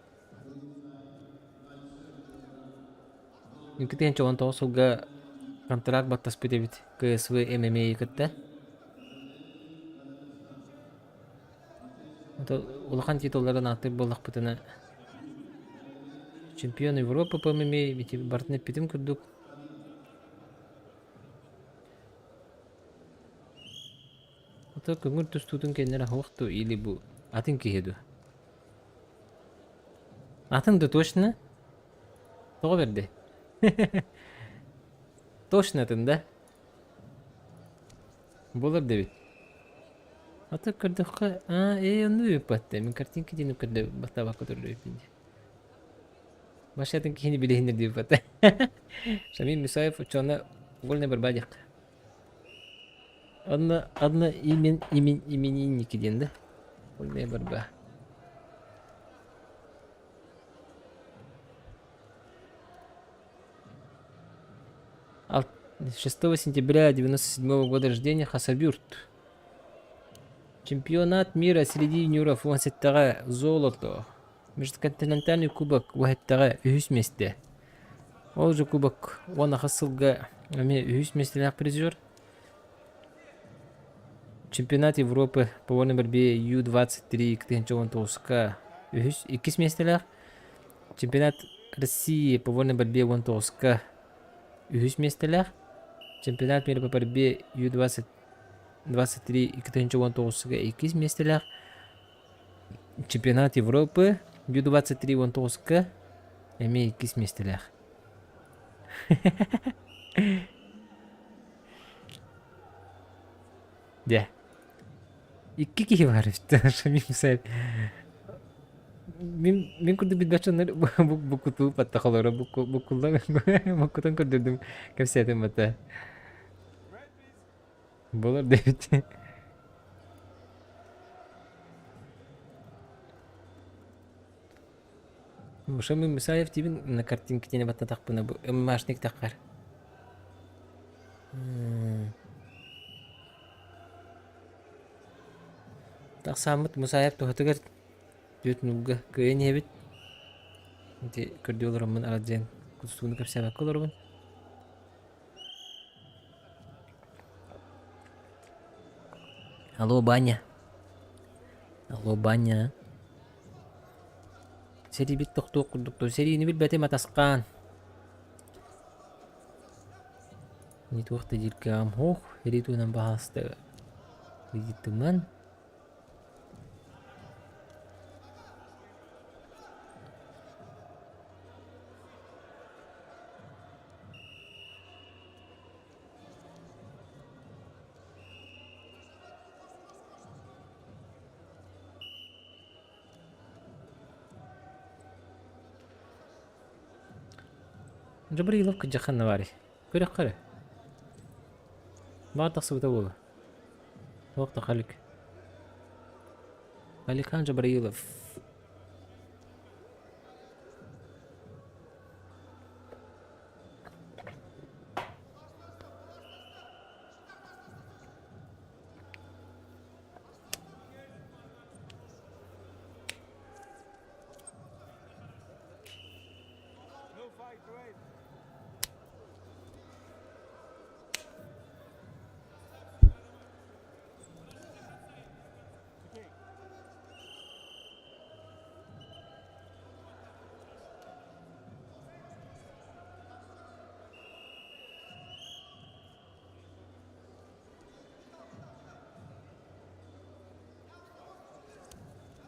2019 сылга контракт баттаспыт эбит КСВ ММА кытта. Улахан титулларын ааттыыр буоллахпытына чемпион Европы по ММА барытын эппитим курдук Ото көҥүл тустуутун кэннэрэ суох дуо или бу атын киһи дуо? Атын да точно? Тоҕо бэрдэй? Точно атын да? Буолар да эбит. Ата көрдөххө, аа, ээ, онну ыыппат мин картинка диэн көрдө бастаабакка турар эбиппин дии. Баша атын киһини билиһиннэр диэбиппат. Шамиль Мусаев оччоҕуна вольная борьба диэххэ. Одно, одно имен, имен, именинники диэн да? Вольная борьба. Ал 6 сентября 97 года рождения Хасавюрт. Чемпионат мира среди юниоров 17-ҕэ золото. Межконтинентальный кубок уһэттаҕа үһүс миэстэ. Ол же кубок 16 сылга эмиэ үһүс миэстэлээх призер. Чемпионат Европы по вольной борьбе Ю-23 2019 үһүс иккис миэстэлээх. Чемпионат России по вольной борьбе 19 үһүс миэстэлээх. Чемпионат мира по борьбе Ю-20 23 2019 иккис миэстэлээх. Чемпионат Европы Ю-23 19 эмиэ иккис миэстэлээх. Дьэ. Икки киһи баар эбит Шамиль Мусаев. Мин мин курдук билбэт дьоннор бу буккутуу баттахалара буккуллан буккутан көрдөрдүм кэпсээтим бата. Болор диэбит. Шамил Мусаев диибин на картинкитини баттатахпына бу ММАшник таххар. Тахсааммыт Мусаев туһатыгар түөрт нуулга кыайан иһэбит. Ити көрдүү олороммун арадьыан кустууну кэпсээбэккэ олоробун. Алло, Баня. Алло, Баня. Сэриибит тохтуох курдук дуо? Сэриини билбэтим атасхаан. Не туох да диир кыаҕым суох. Сэрии туһунан баһаалыста ыйытыман. Джабраилов кыдьахханна баарый? Көрөххө эрэ. Баар тахсыбыта буолуо. Туох да Халик. Алихан Джабраилов.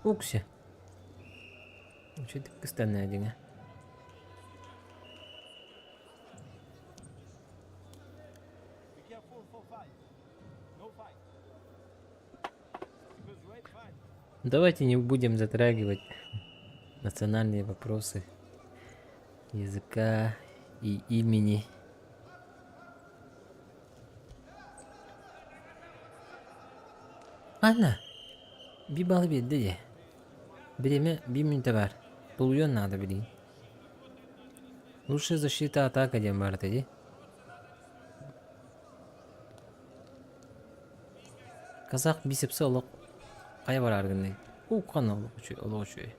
Укси. Үчүгэй кыстанна дьиҥэ. Давайте не будем затрагивать национальные вопросы языка и имени. Анна, биир баалы биэрдэ дии. Бириэмэ биир мүнүүтэ баар. Тулуйуон наада билигин. Лучшая защита атака диэн баар этэ дии. Казах бицепсэ олох хайа бараар гынный? Укхан олох үчүгэй, олох үчүгэй.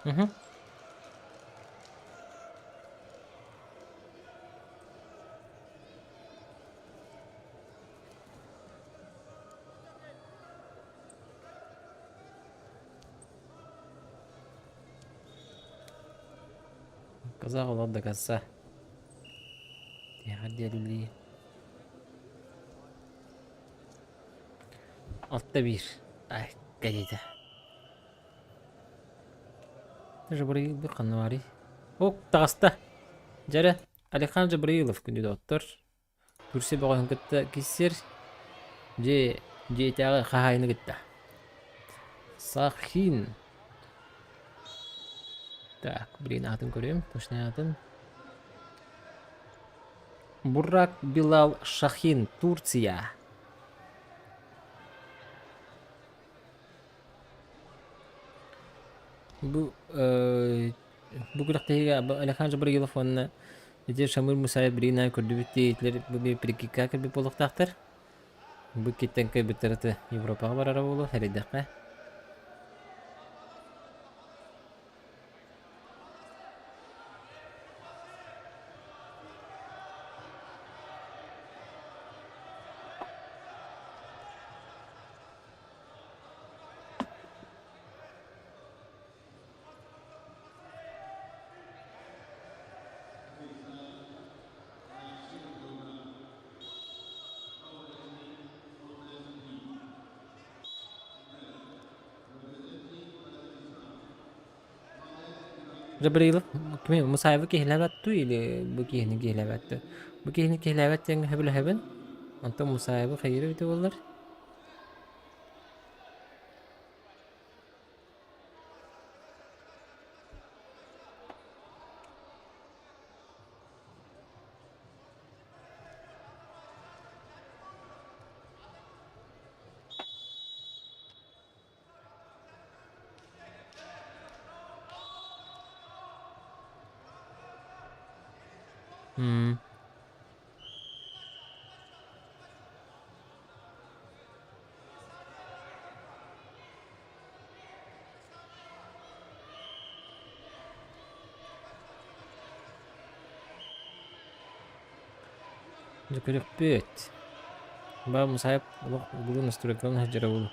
Мгм. Казах олох до конца. Тиһэҕэр диэри үлэлиир. 6-1. Ай, кэлиитэ. Жабраил ханна баарый? О, таҕыста. Дьэрэ, Алихан Жабраилов күндү доҕоттор. Турция бөҕөһүн кытта киссер дьиэ дьиэтээҕи хаһаайыны кытта. Сахин. Так, блин, аатын көрүөм, точно аатын. Бурак Билал Шахин, Турция. Бу бу күрэхтэһиигэ Александр Жабрагилов уонна ити Шамиль Мусаев билигин көрдүбүт диэйитилэр бу прикидка кэлбит буолуохтаахтар. Бу иккиттэн кэлбиттэр аты Европаҕа барара буолуо сэрэйдэххэ. Жабрилов кими Мусаевы киһилээбэт дуу или бу киһини киһилээбэт дуу? Бу киһини киһилээбэт диэҥҥэ сөбүлэһэбин. Онтон Мусаевы хайыыр эбитэ буоллар? М. Дьэ көрүөхпүт. Баа Мусаев олох бүгүн настройкалаан сылдьара буолуо.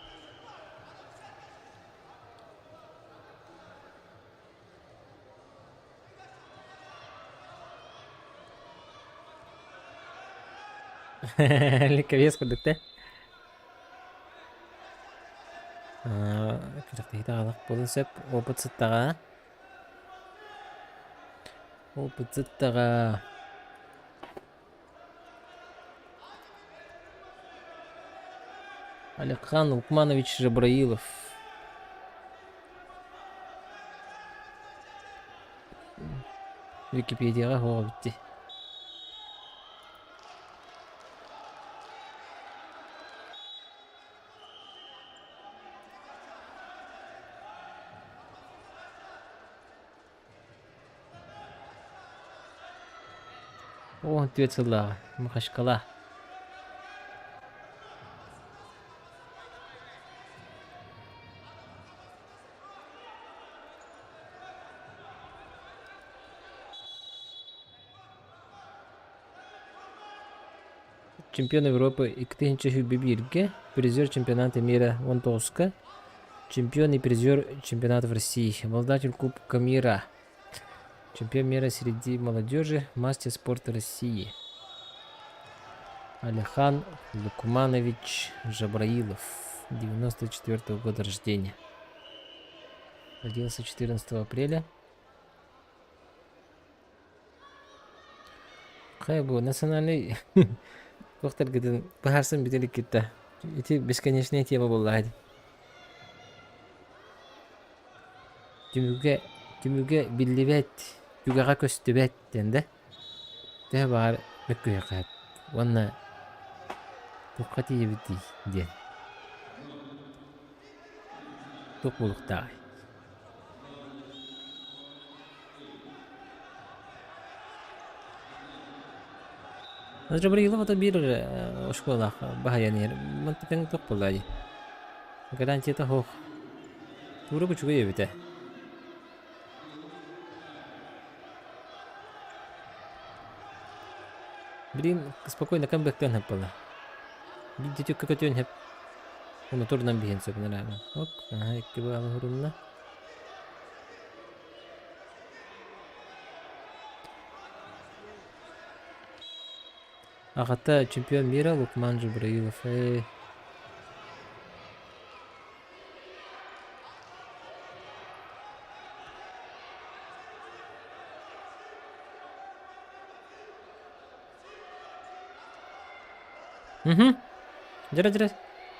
Ликбез курдук да. Күрэхтэһиитэ аҕалах буолуон сөп. Опыт сыттаҕа. Опыт сыттаҕа. Алихан Лукманович Жабраилов. Википедияҕа суох эбит дии. 14 сыллааҕы Махачкала. Чемпион Европы 2021-гэ, призер чемпионата мира 19-ка, чемпион и призер чемпионатов России, обладатель Кубка мира, чемпион мира среди молодежи, мастер спорта России. Алихан Лукманович Жабраилов, 94 -го года рождения. Родился 14 апреля. Хайа бу национальный туохтаргытын быһаарсан бүтэ иликкит да. Ити бесконечная тема буоллаҕа дии. Түмүгэ түмүгэ биллибэт, түгэҕэ көстүбэт диэн да. Төһө баҕар мөккүһүөххэ сөп. Уонна туохха тиийэбитий диэн. Туох буолуохтааҕый? Жабрилов это биир оскуолалаах баһыйан иһэр. Мантыкаҥ туох буолла дии. Гарантията суох. Тура үчүгэй эбитэ. Билигин спокойно камбэктыан сөп буолла. Биирдэ түккэ көтүөн сөп. Уну турунан биһиэн сөп нараама. Оп, аха икки баалы хурунна. Аҕата чемпион мира Лукман Жабраилов. Ээ. Угу. Дьэрэ дьэрэ.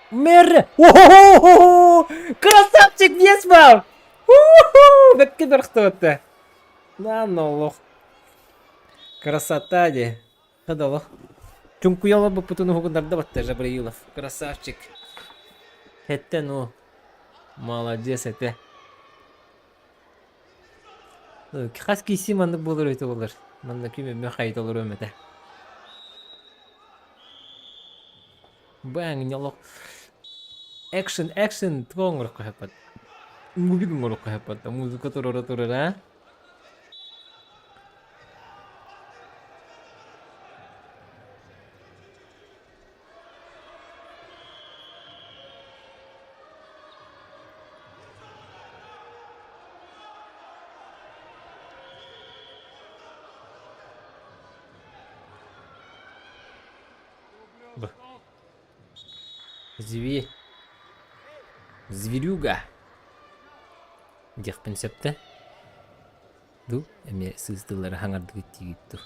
Мэр! О-хо-хо-хо! Красавчик Весмав! У-ху! Бэккэ бырахтыбатта. На олох. Красота дии. Хадолох. Чуҥкуйа олорбуппутун уһугуннарда батта Жабраилов. Красавчик. Хэттэ ну. Молодец этэ. Хас киси маннык буолар эбитэ буолар. Манна ким эмэ хайыта олоруом этэ. Баҥ олох экшен экшен туга оҥороххо сөп мувик оҥороххо сөп музыка турара турара Б. Зверь. Зверюга. Диэхпин сөптө. Ду эмиэ сыыс тыллары хаҥардыгыт диигит дуу.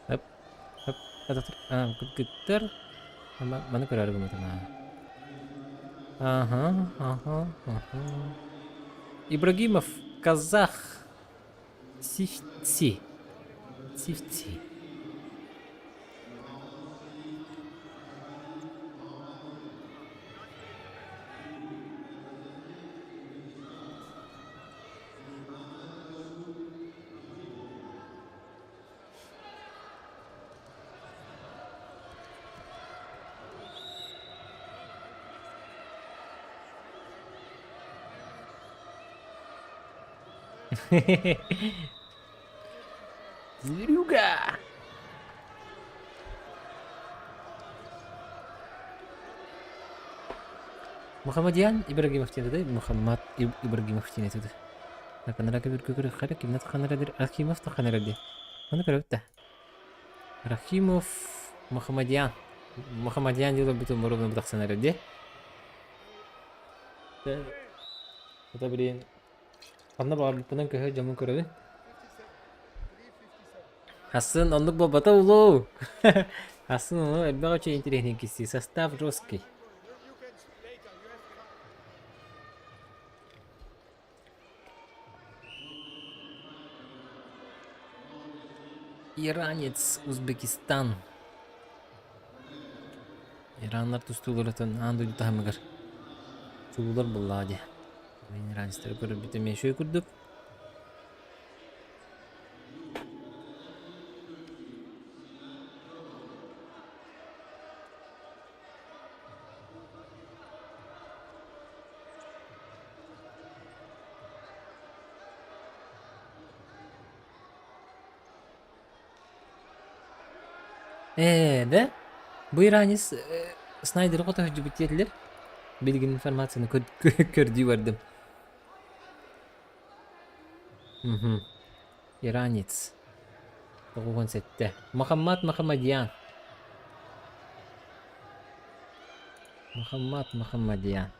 Хоп, хоп, кыттар. Маны көрөөрү гыммытым аа. Аха, аха, аха. Ибрагимов, казах. Сифти. Сифти. Зверюга! Мухаммадьян Ибрагимов диэн этэ, Мухаммад Ибрагимов диэн этэ. Ханара кэбир хара кимнат ханара Рахимов та ханара ди. Оны көрөбүт да. Рахимов Мухаммадьян. Мухаммадьян диэн бүтүн мурун бутахсан эрэ ди. Это блин Ханна баҕарбыппынан көһө дьоммун көрөбүн. Асын оннук буолбата улуу. Асын ону элбэх үчүгэй интэриэһинэй киссии. Состав жесткий. Иранец, Узбекистан. Ираннар тустууларыттан аан дойду таһымыгар чулуулар буоллаҕа дии. Мин иранецтары көрөрбүт эмиэ үчүгэй курдук. Ээ, да? Бу иранец Снайдеры хото сылдьыбыт диэтилэр. Билигин информацияны көрдүү бардым. Мгм. Иранец. 97. Махаммад Махамадьян. Махаммад Махамадьян.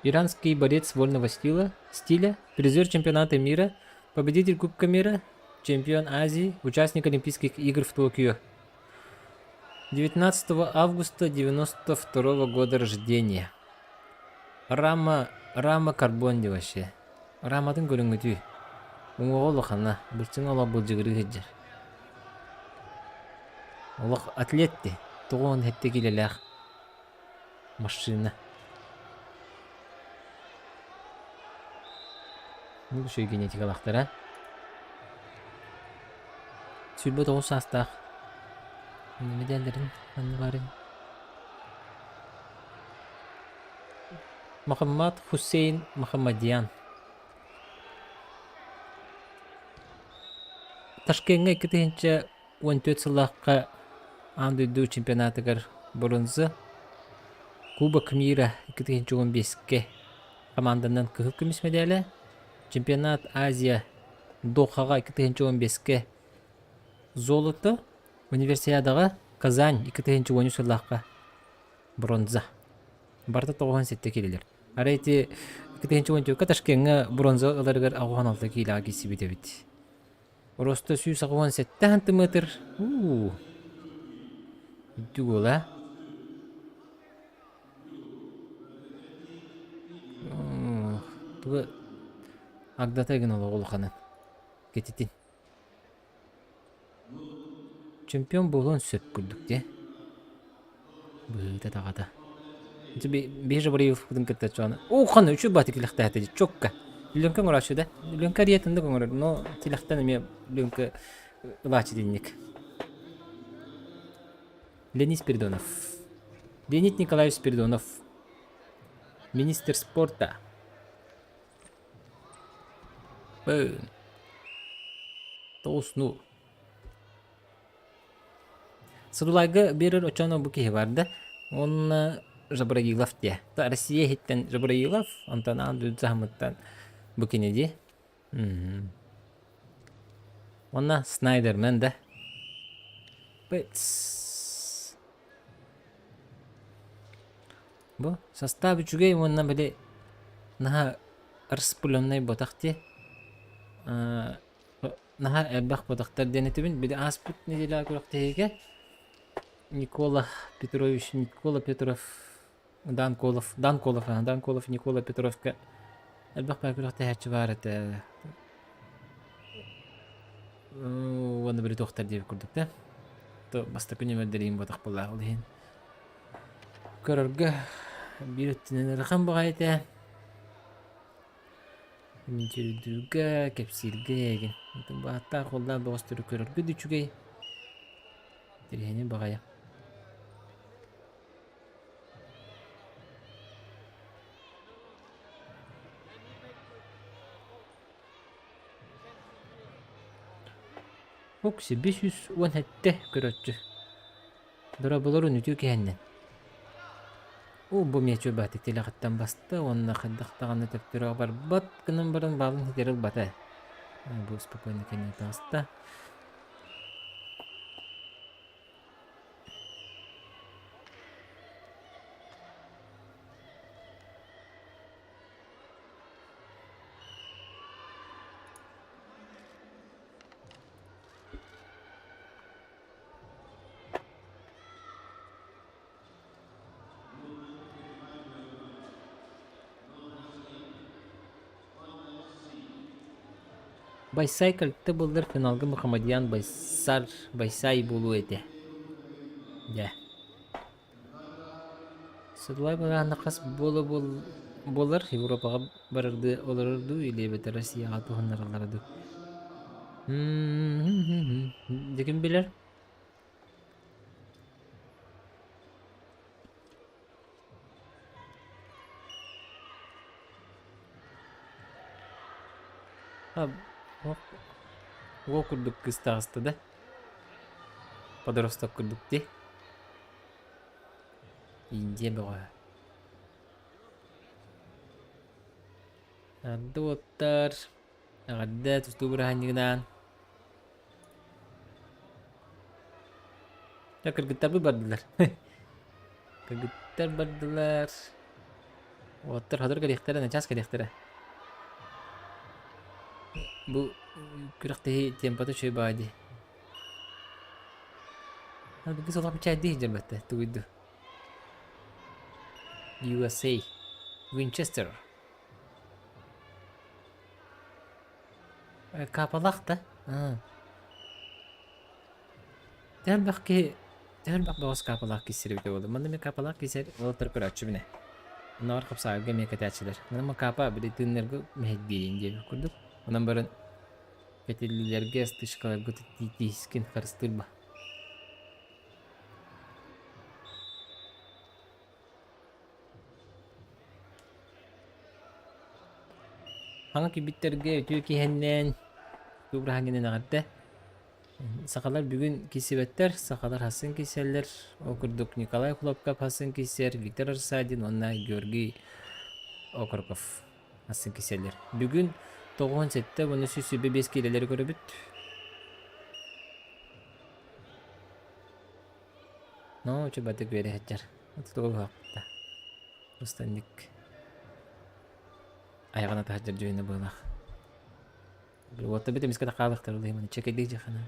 Иранский борец вольного стиля, стиля, призер чемпионата мира, победитель Кубка мира, чемпион Азии, участник Олимпийских игр в Токио. 19 августа 92 года рождения. Рама, Рама Карбон вообще. Раматын көрүҥҥүтүй? Уҥуоҕа улахана, былчыҥа олох былдьыгырыы сылдьар. Олох атлет дии, 97 киилэлээх машина. Бу үчүгэй генетикалаахтара. 29 саастаах. Медалларын ханна баарый? Махаммад Хусейн Махаммадьян. Ташкеҥҥа 2014 сыллаахха аан дойду чемпионатыгар бронза, Кубок мира 2015-кэ хамаанданан кыһыл көмүс мэдээлэ, Чемпионат Азия Дохаҕа 2015-кэ золото, Универсиадаҕа Казань 2013 сыллаахха бронза. Барыта 97 киилэлэр. Арай ити 2014 Ташкеҥҥа бронза ыларыгар 86 киилэҕэ киирсибит эбит. Роста 187 сантиметр. Уу. Үрдүк уола. Туга агдата гын олоҕу улаханын. Кетитин. Чемпион буолуон сөп курдук дии. Быһыыта таҕата. Ити биир Жабриевпытын кытта чуон Ууххан үчү бааты тилэхтээхтэ дии чокка. Лүҥкэ оҥорооччу да. Лүҥкэ ариятын да оҥорор, но тилэхтэн эмиэ лүҥкэ ылааччы динник. Леонид Спиридонов. Леонид Николаевич Спиридонов. Министр спорта. Бөөн. Тоҕус ну. Садулайга биэрэр оччоно бу киһи бар да. Уонна Жабраилов диэ. Россия иһиттэн Жабраилов, онтон аан дойду таһымыттан бу кини дии. Уонна Снайдермен да. Бытс. Бу састаап үчүгэй уонна били наһаа распыленнай ботах дии. Наһаа элбэх ботахтар диэн этибин. Били ааспыт неделя күрэхтэһиигэ Никола Петрович Никола Петров Дан Колов Дан Колов Дан Колов Никола Петровка элбэх баар күрэхтэһээччи баар этэ. Уонна били туохтар диэбит курдук да. То бастакы нүөмэрдэриин ботах буоллаах ол иһин. Көрөргө биир өттүнэн ыарахан баҕайы этэ. Интервьюга, кэпсииргэ эйигин. Бааттаах уоллаах бөҕөстөрү көрөргө да үчүгэй. Интэриэһинэй баҕайы. Окси 517 көрөөччү. Дорооболорун үтүө киһиннэн. Оо, бу миэчэ бааты тилэҕиттэн баста уонна хайдах даҕаны төптөрө барбат гынан баран баалын ситэри ылбата. Бу спокойно кэннин таҕыста. Байсай кэлтэ буоллар финалга Мухаммадьян Байсар Байсай буолуо этэ. Дьэ. Сыдлай быраана хас буола буолар Европаҕа барардыы олорор дуу или эбэтэр Россияҕа туһуннараллара дуу. Дьэ ким билэр? Уол курдук кыыс таҕыста да? Подросток курдук дии. Индия бөҕө. Эҕэрдэ уоттар, эҕэрдэ тустуу бырааһынньыгынаан. Дьэ кыргыттарбыт бардылар. Кыргыттар бардылар. Уоттар сотору кэлиэхтэрэ, начаас кэлиэхтэрэ. Бу күрэхтэһии темпата үчүгэй баҕайы дии. Бүгүн солох бэчээттии сылдьар бэтэ тугуй дуу? USA. Winchester. Капалаах да? Төһө элбэх киһи төһө элбэх бөҕөс капалаах киһи эбитэ буолла. Манна эмиэ капалаах киһи уолаттар көрөөччүбүн ээ. Оннооҕор хапсаҕайга эмиэ кэтээччилэр. Манна капа били тыыннарга мэһэйдиирин диэбит курдук. Онон баран кэтиллиилэргэ, стычкаларга тиискин харыстыыр ба. Хаҥа кийбиттэргэ үтүө киһиннээн Кубраһаҥҥынан эҕэрдэ. Сахалар бүгүн киирсибэттэр, сахалар хассын киирсэллэр. Ол курдук Николай Хлопков хассын киирсэр, Виктор Рассадин уонна Георгий Окороков хассын киирсэллэр. Бүгүн 97 уонна 125 киилэлэри көрөбүт. Но чубатык үөрэ сылдьар. Тугу быһахпыта. Рустанник айаҕын атаһа дьүһүнэ быылах. Уотта бит эмискэ хаалыахтар улаһыманы чекэйдик дьахана.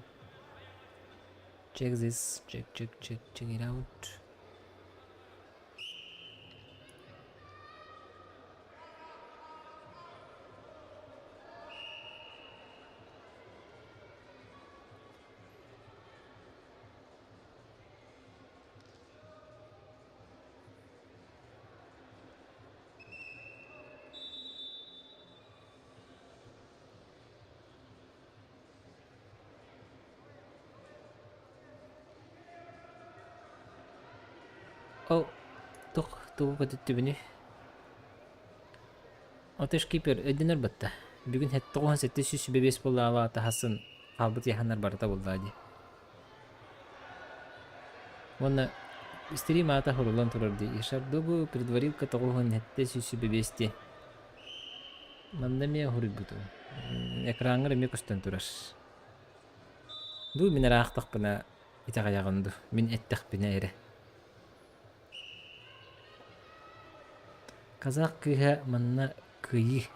Check this, check, check, check, check it out. Ол туох тугу көтүттүбүнүй? Отуш кипер өйдөнөр батта. Бүгүн 9705 буоллаҕа таһасын хаалбыт яханнар барыта буоллаҕа дии. Уонна Стрим аата суруллан турар дии. Ишардогу предварилка 9705 диэн. Манна эмиэ суруйбутум. Экраҥҥар эмиэ көстөн турар. Дуу мин ыраахтахпына итэҕэйэҕин дуу, мин эттэхпинэ эрэ. Казах кыыһа манна кыайыы.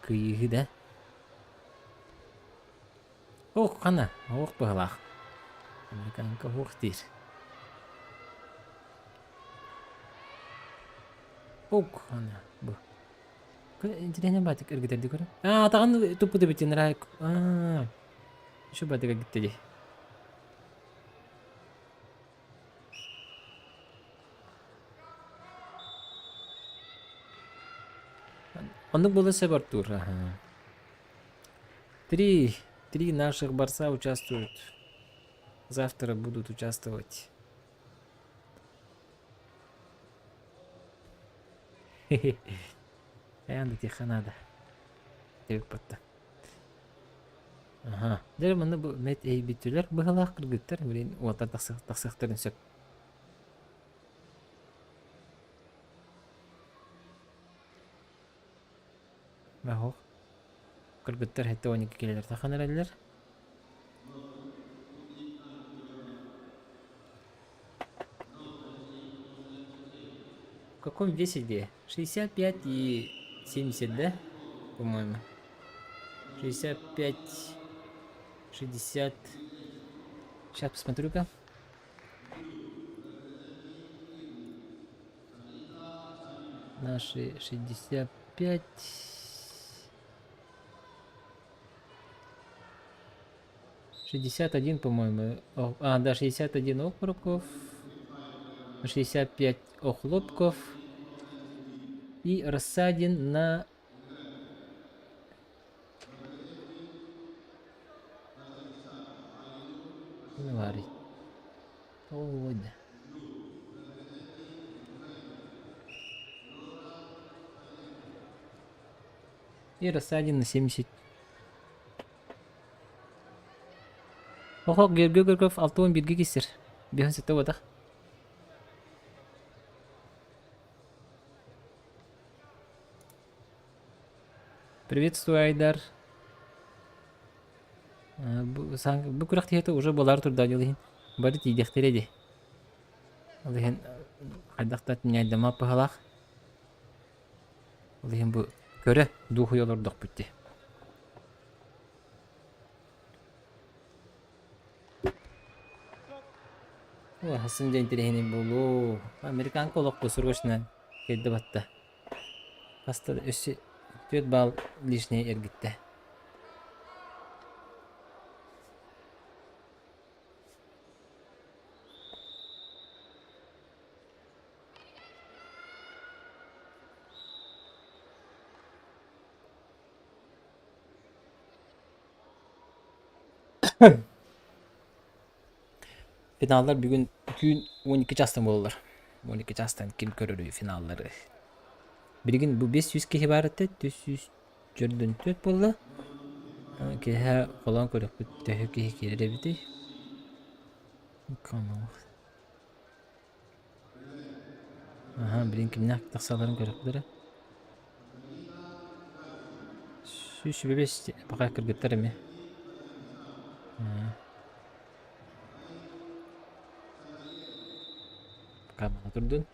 Кыайыыһы да? Ох, хана, ох быһылаах. Американка ох диир. Ох, хана, бу. Интеллигент баатык эргитэрди көрө. Аа, атаҕын туппут эбит нара. Аа. Еще баатык эргитте дии. Оннук буола сөп Артур. Аха. Три наших борца участвуют. Завтра будут участвовать. Хайаан да тиэххэ наада. Диэбит Аха. Дьэ манна бу мэт эйбиттилэр быһалаах кыргыттар билин уоттар тахсыахтарын сөп. Оһох. Кыргыттар 72 килэлэр тахан эрэллэр. В каком весе где? 65 и 70, да? По-моему. 65, 60. Сейчас посмотрю-ка. Наши 65. 61, по-моему. А, да, 61 окороков. 65 охлопков. И Рассадин на... Варить. Ой, да. И Рассадин на 70. Охо, Георгий Горков 61 киссер. 57 буотах. Приветствую, Айдар. Бу күрэхтэһиитэ уже буолаары турда дьыл иһин. Бары тиийдэхтэрэ дии. Ол иһин хайдах да ньайдама быһалаах. Ол иһин бу көрө дуоһуйа олордохпут дии. О, хасын дьэ интэриэһинэй буолуо. Американка олохпу срочно кэлдэ батта. Хаста өссө 4 балл лишний эргиттэ. Финаллар бүгүн түүн 12 чаастан буолаллар. 12 чаастан ким көрөрүй финаллары? Билигин бу 500 киһи баар этэ, 404 буолла. Киэһэ холоон көрөхпүт төһө киһи киирэр эбитий? Аһа, билин кимнээх тахсалларын көрөхпүт эрэ. 125 пока кыргыттар эмиэ. Пока мана турдун.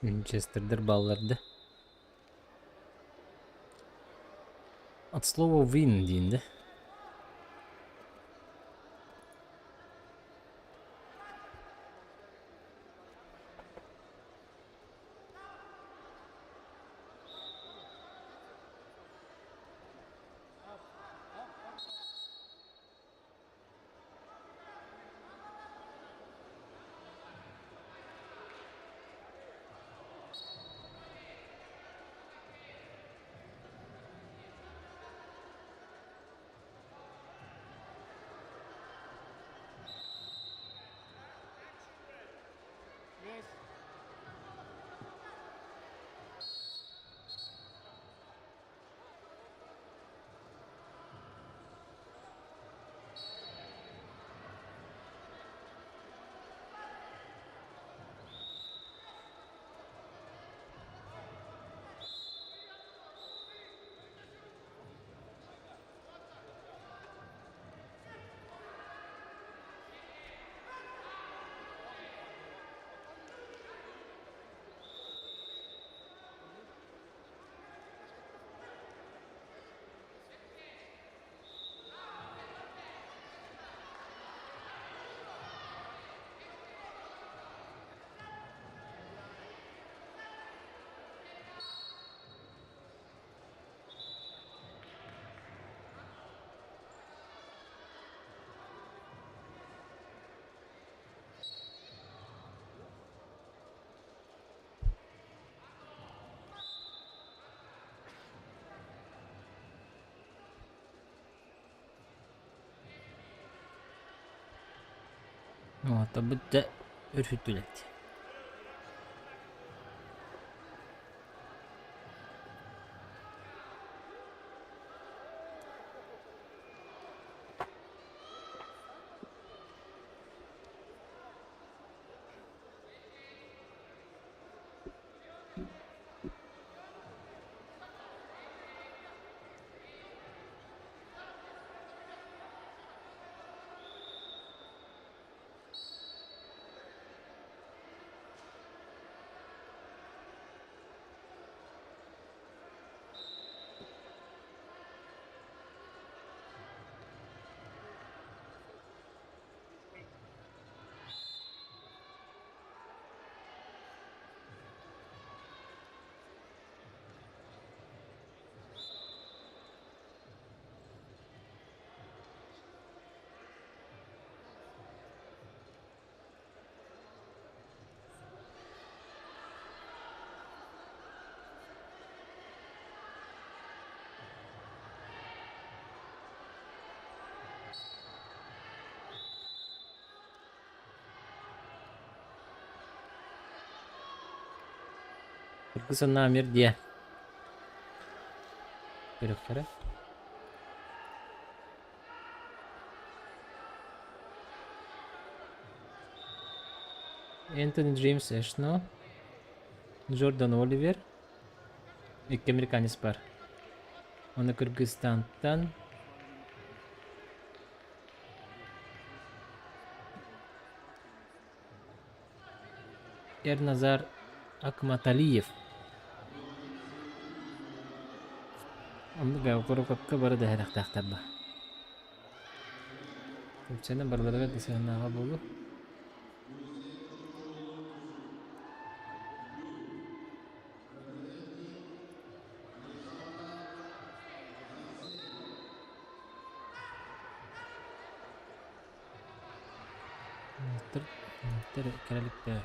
Винчестердэр бааллар да. От слова win диэн да. Оҕото өрүһүттүлэр дии. Кыргыз Амир диэ. Көрүөхтэрэ. Энтони Джеймс Эшно, Джордан Оливер, икки американец бар. Оны Кыргызстантан Эрназар Акматалиев. Оннук курукакка бары да һэрэхтээхтэр ба. Турцияны барыларыгар да сыһыаннааҕа буолуо. Кэрэликтэр.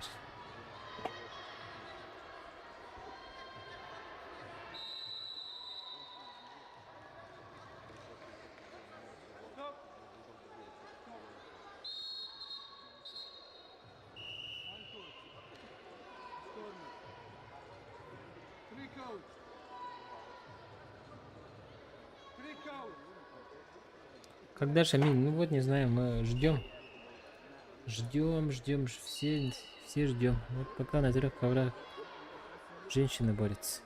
Когда Шамиль? Ну вот, не знаю, мы ждем. Ждем, ждем, все, все ждем. Вот пока на трех коврах женщины борются.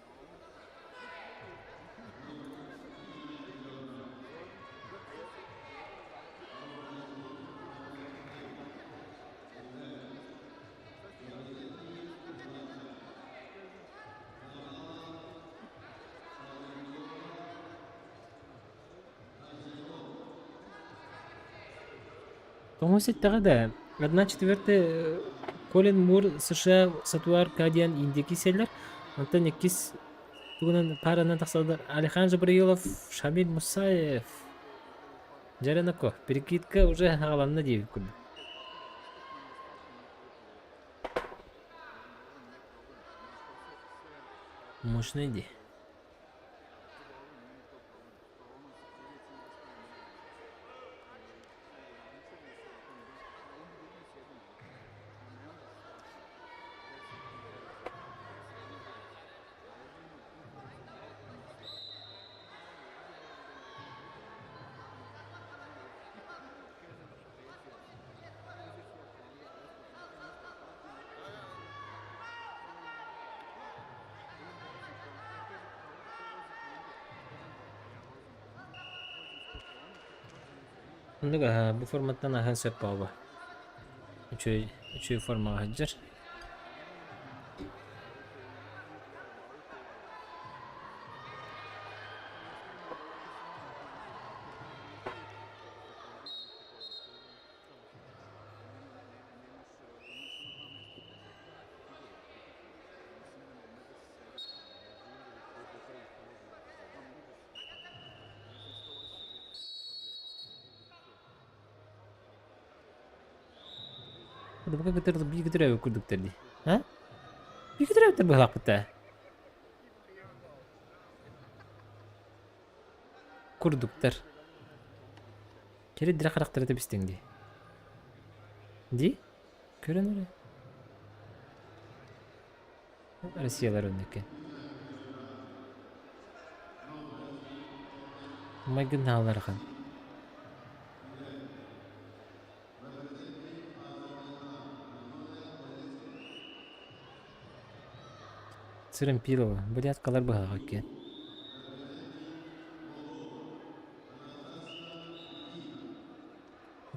Тоҥус эттэҕэ да, одна четвертая Колин Мур США Сатуар К диэн Индия киирсэллэр. Онтон иккис тугунан пааранан тахсаллар Алихан Жабраилов, Шамиль Мусаев. Дьэрэноко, перекидка уже аҕаланна диэбит курдук. Мощный дии. Оннук аһа бу форматтан аһан сөп буолуо. Үчүгэй үчүгэй формаҕа сылдьар. Бу көтөр биир көтөр курдуктар дии. А? Биир көтөр эбиттэр быһалаахпыт ээ. Курдуктар. Кири дирэ харахтара тэбистиҥ дии. Дии? Көрөн эрэ. Россиялар оннук Майгыннаалархан. Цырампилова, буряткалар быһаҕа иккиэн.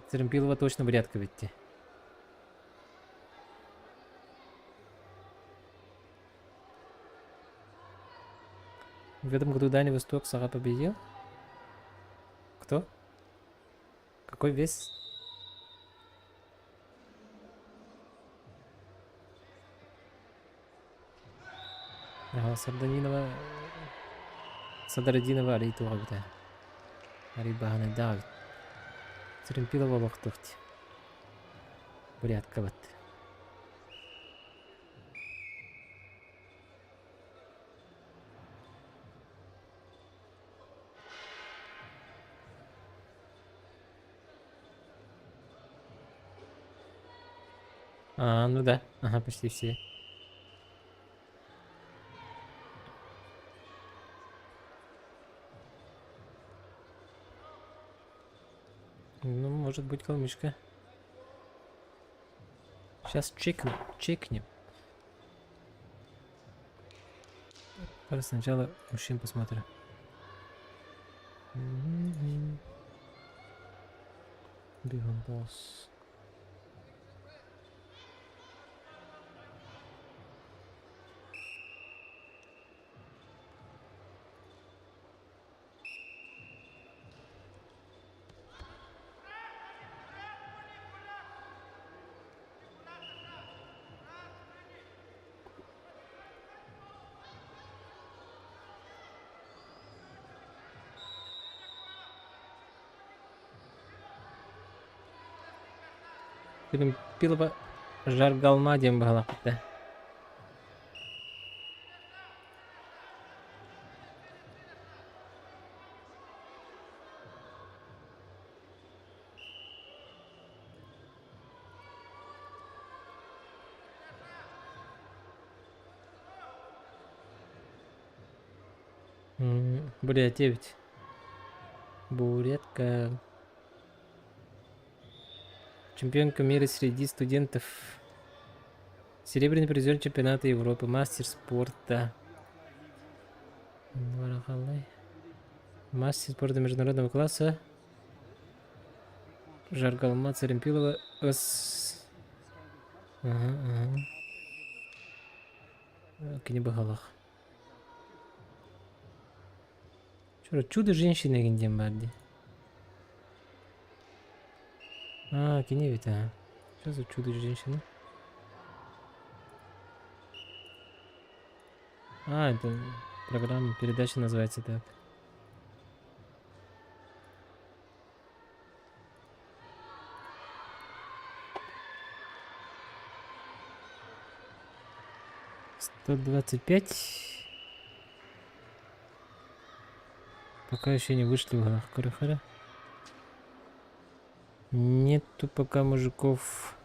Цырампилова точно бурятка битти. В этом году Дальний Восток Сага победил. Кто? Какой вес? Ага, Сарданинова... Садарадинова арый туох эбитэ. Арый баһанайдаах эбит. Цыремпилова олохтуохт. Бурятка бат. А, ну да. Ага, почти все. Ну, может быть, калмычка. Сейчас чекнем, чекнем. Давай сначала мужчин посмотрим. Бегом босс. Пилова Жаргалма диэн баһалаахпыт да. Бурятия эбит. Бурятка. Чемпионка мира среди студентов. Серебряный призер чемпионата Европы, мастер спорта. Мастер спорта международного класса. Жаргалма Церемпилова с... Ага, ага. Кини быһалах. Чудо женщина диэн баар дии. А, кини эбит аа. Что за чудо-женщина? А, это программа, передача называется так. 125. Пока еще не вышли в Карахара. Нету пока мужиков.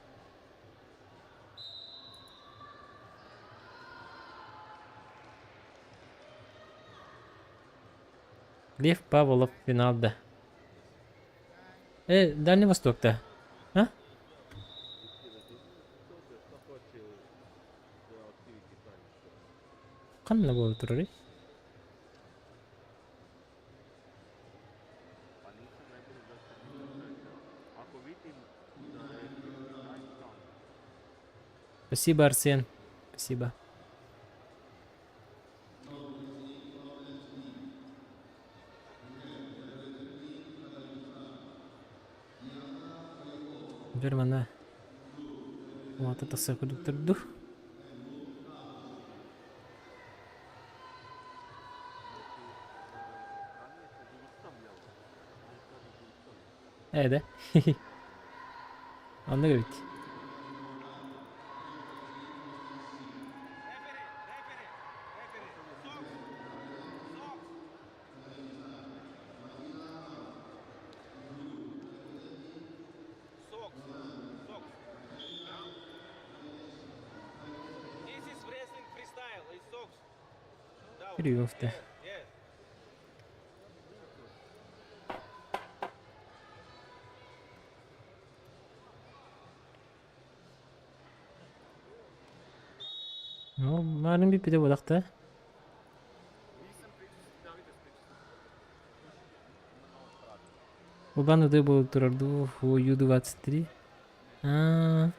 Лев Павлов финалда. Э, Дальний Восток-то. А? Ханна буола турарый? Спасибо, Арсен. Спасибо. Бер манна Улаата тахсар курдуктар дуу? Ээ да? Оннук эбит. Триумф-то. Ну, марын бүппүтэ буолахта. Улан Удэ буола турар дуу, Ю-23. Аа.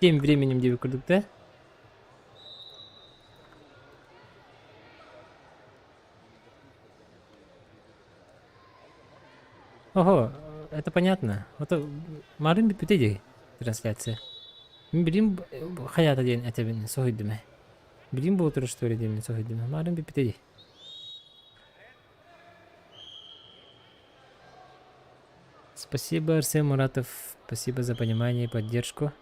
Тем временем диэбит курдук да? Ого, это понятно. Вот марын бүппүтэ дии трансляция. Мин билим хайаата диэн этэбин соһуйдум ээ. Билим буолтура что ли диэммин соһуйдум. Марын бүппүтэ дии. Спасибо, Арсен Муратов. Спасибо за понимание и поддержку.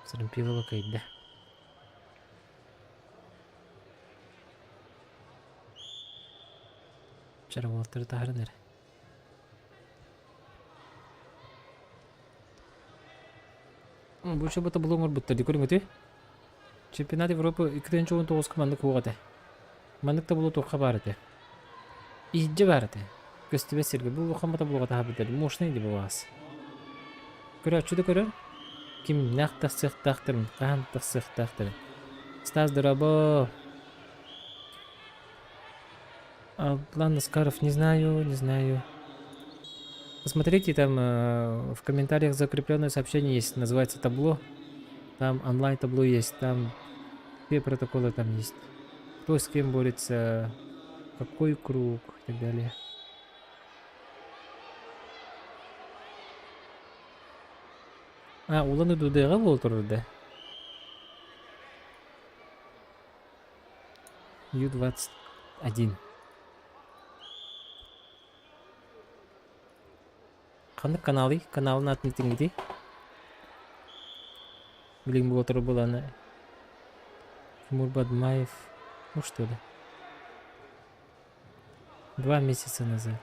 Сарымпилова кыайда. Чароволтары таһарын эрэ. Бу шабата булуҥ оҥорбуттар дии көрүҥ үтү. Чемпионат Европы 2019 маннык суох этэ. Маннык да булуу туохха баар этэ. Иһирдьэ баар этэ. Көстүбэт сиргэ бу улахан мотоблоҕу таһаарбыттар. Мощный дии буолаас. Көрөөччү да көрөр. Кимнээх тахсыахтаахтарын, хаһан тахсыахтаахтарын. Стас, дорообо. Адлан Аскаров, не знаю, не знаю. Посмотрите, там в комментариях закрепленное сообщение есть, называется табло. Там онлайн табло есть, там все протоколы там есть. Кто с кем борется, какой круг и так далее. А, Улан Удэ буола турар да? Ю-21. Ханнык каналый? Каналын атын этиҥҥитий? Билигин буола турар буолаана Тимур Бадмаев, ну что ли? 2 месяца назад.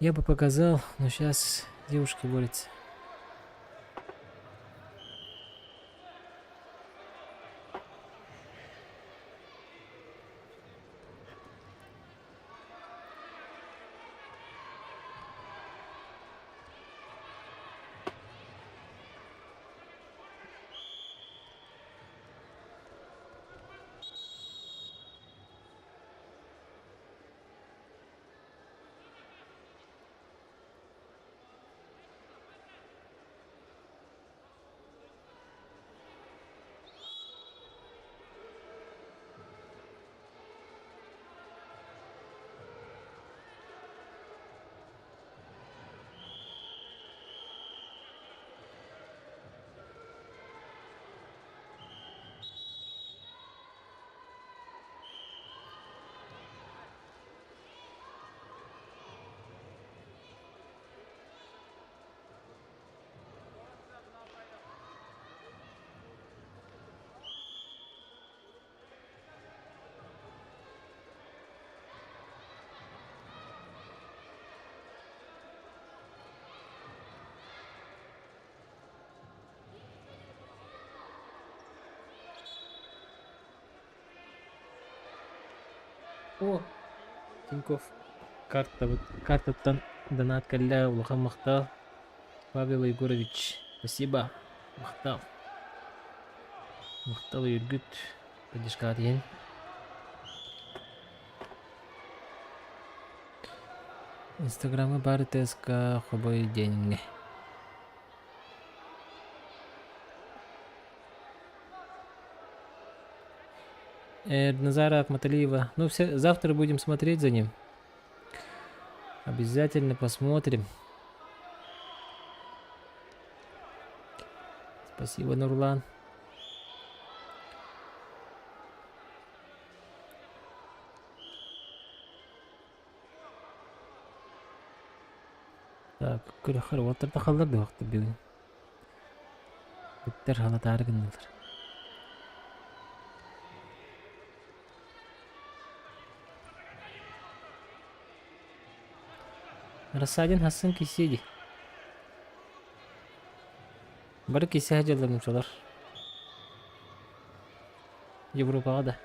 Я бы показал, но сейчас девушки борются. О, Тинькофф картабыт картаттан донат кэллэ улахан махтал. Павел Егорович, спасибо. Махтал. Махтал Юргүт поддержкаҕа иһин. Инстаграмҥа баар ТСК Хобой диэҥҥэ. Назара Акматалиева. Ну, все, завтра будем смотреть за ним. Обязательно посмотрим. Спасибо, Нурлан. Так, күрэххэр уолаттар тахаллар да бүгүн. Бүттэр халатаары гыннылар. Рассадин Хассын кисиэди. Бары кисе сылдьаллар нууччалар. Европаҕа да.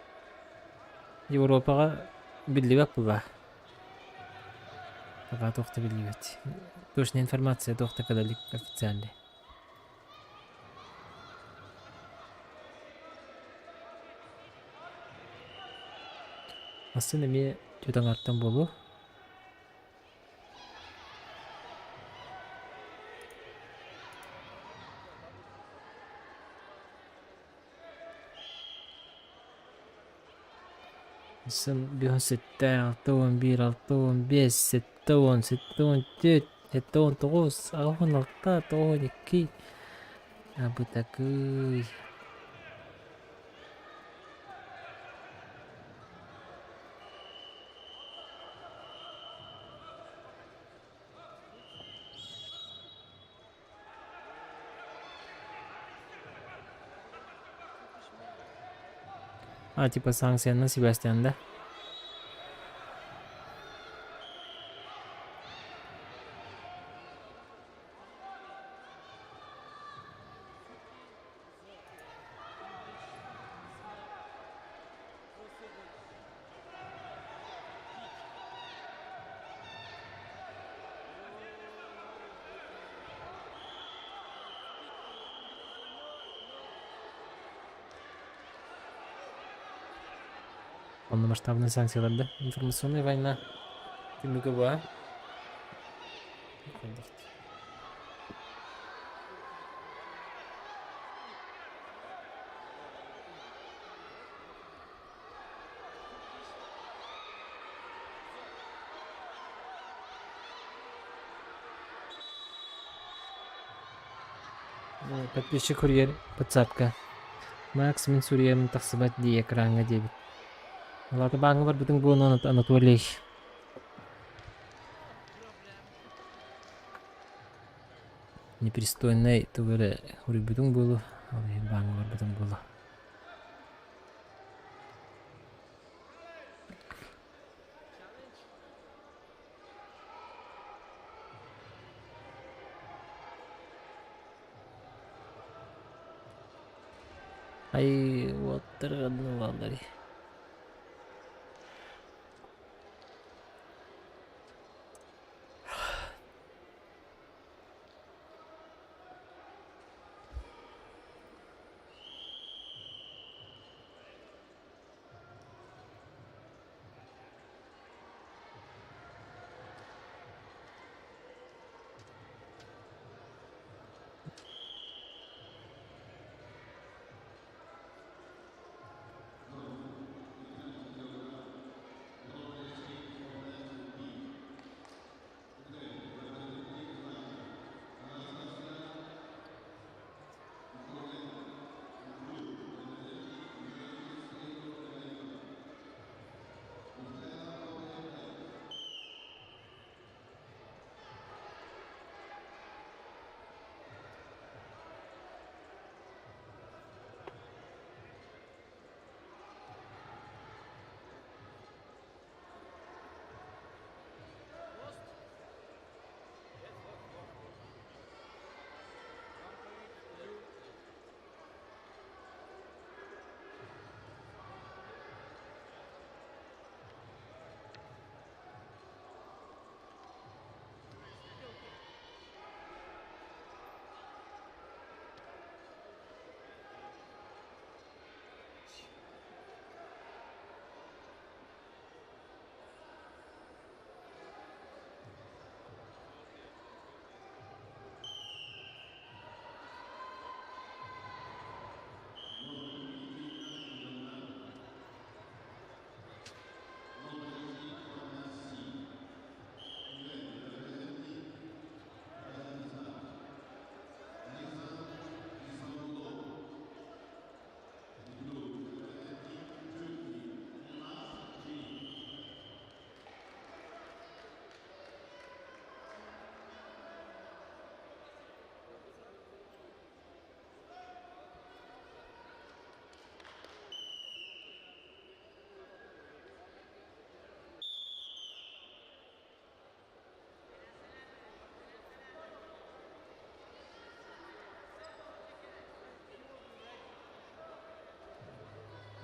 Европаҕа биллибэт буолла. Пока туох да биллибэт. Точная информация туох да кэлэ илик официальный. Асын эмиэ түөт буолуо. Сын биэс сэттэ, 61, 65, 70, 74, 79, 86, 92. Абытакый. А, типа санкцияны сибээстээн да? Полномасштабные санкциялар да? Информационная война. Түмүгэ баа. Подписчик курьер подсадка. Макс мин суруйарым тахсыбат дии экраҥҥа диэбит. Алата бааҥҥа барбытыҥ буолан Анатолий. Непристойнай тугу эрэ уруйбутуҥ буолуо, ол иһин бааҥҥа барбытыҥ буолуо. Ай, уоттар однулаллар.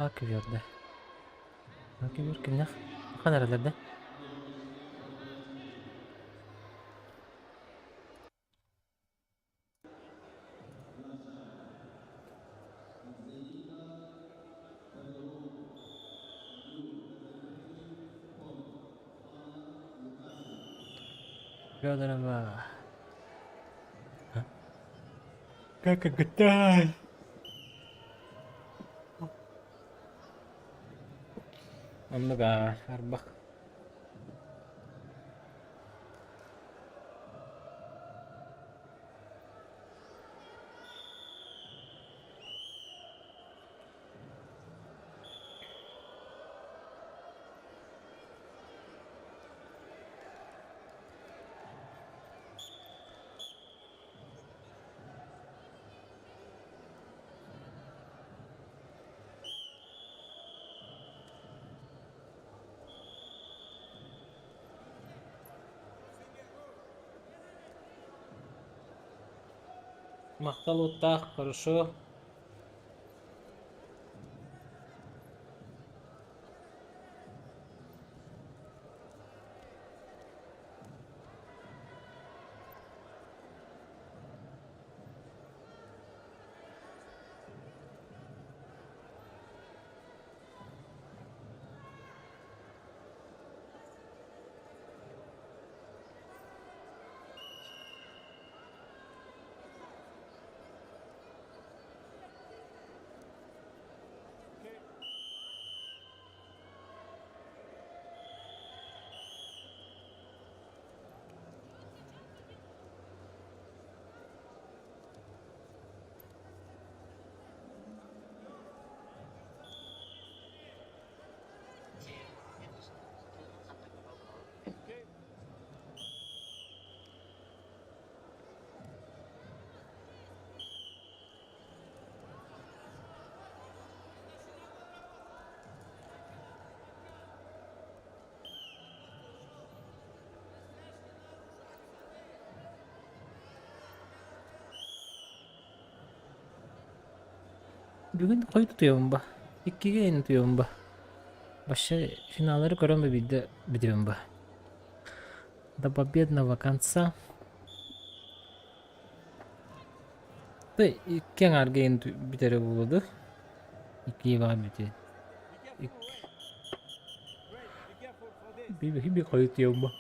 А көбүөрдэ. А көбүөр кимнээх? Хаан эрэллэр да? Федорова. Как это? Оннук аа, арбах. Махтал уоттаах, хорошо. Бүгүн хойут утуйабын ба. Иккигэ иһин утуйабын ба. Вообще финаллары көрөн ба биирдэ бүтүөм ба. До победного конца. Да икки аҥаарга иһин бүтэрэ буолуо дуо? Иккигэ баҕар бүтүө. Би хойут утуйабын ба.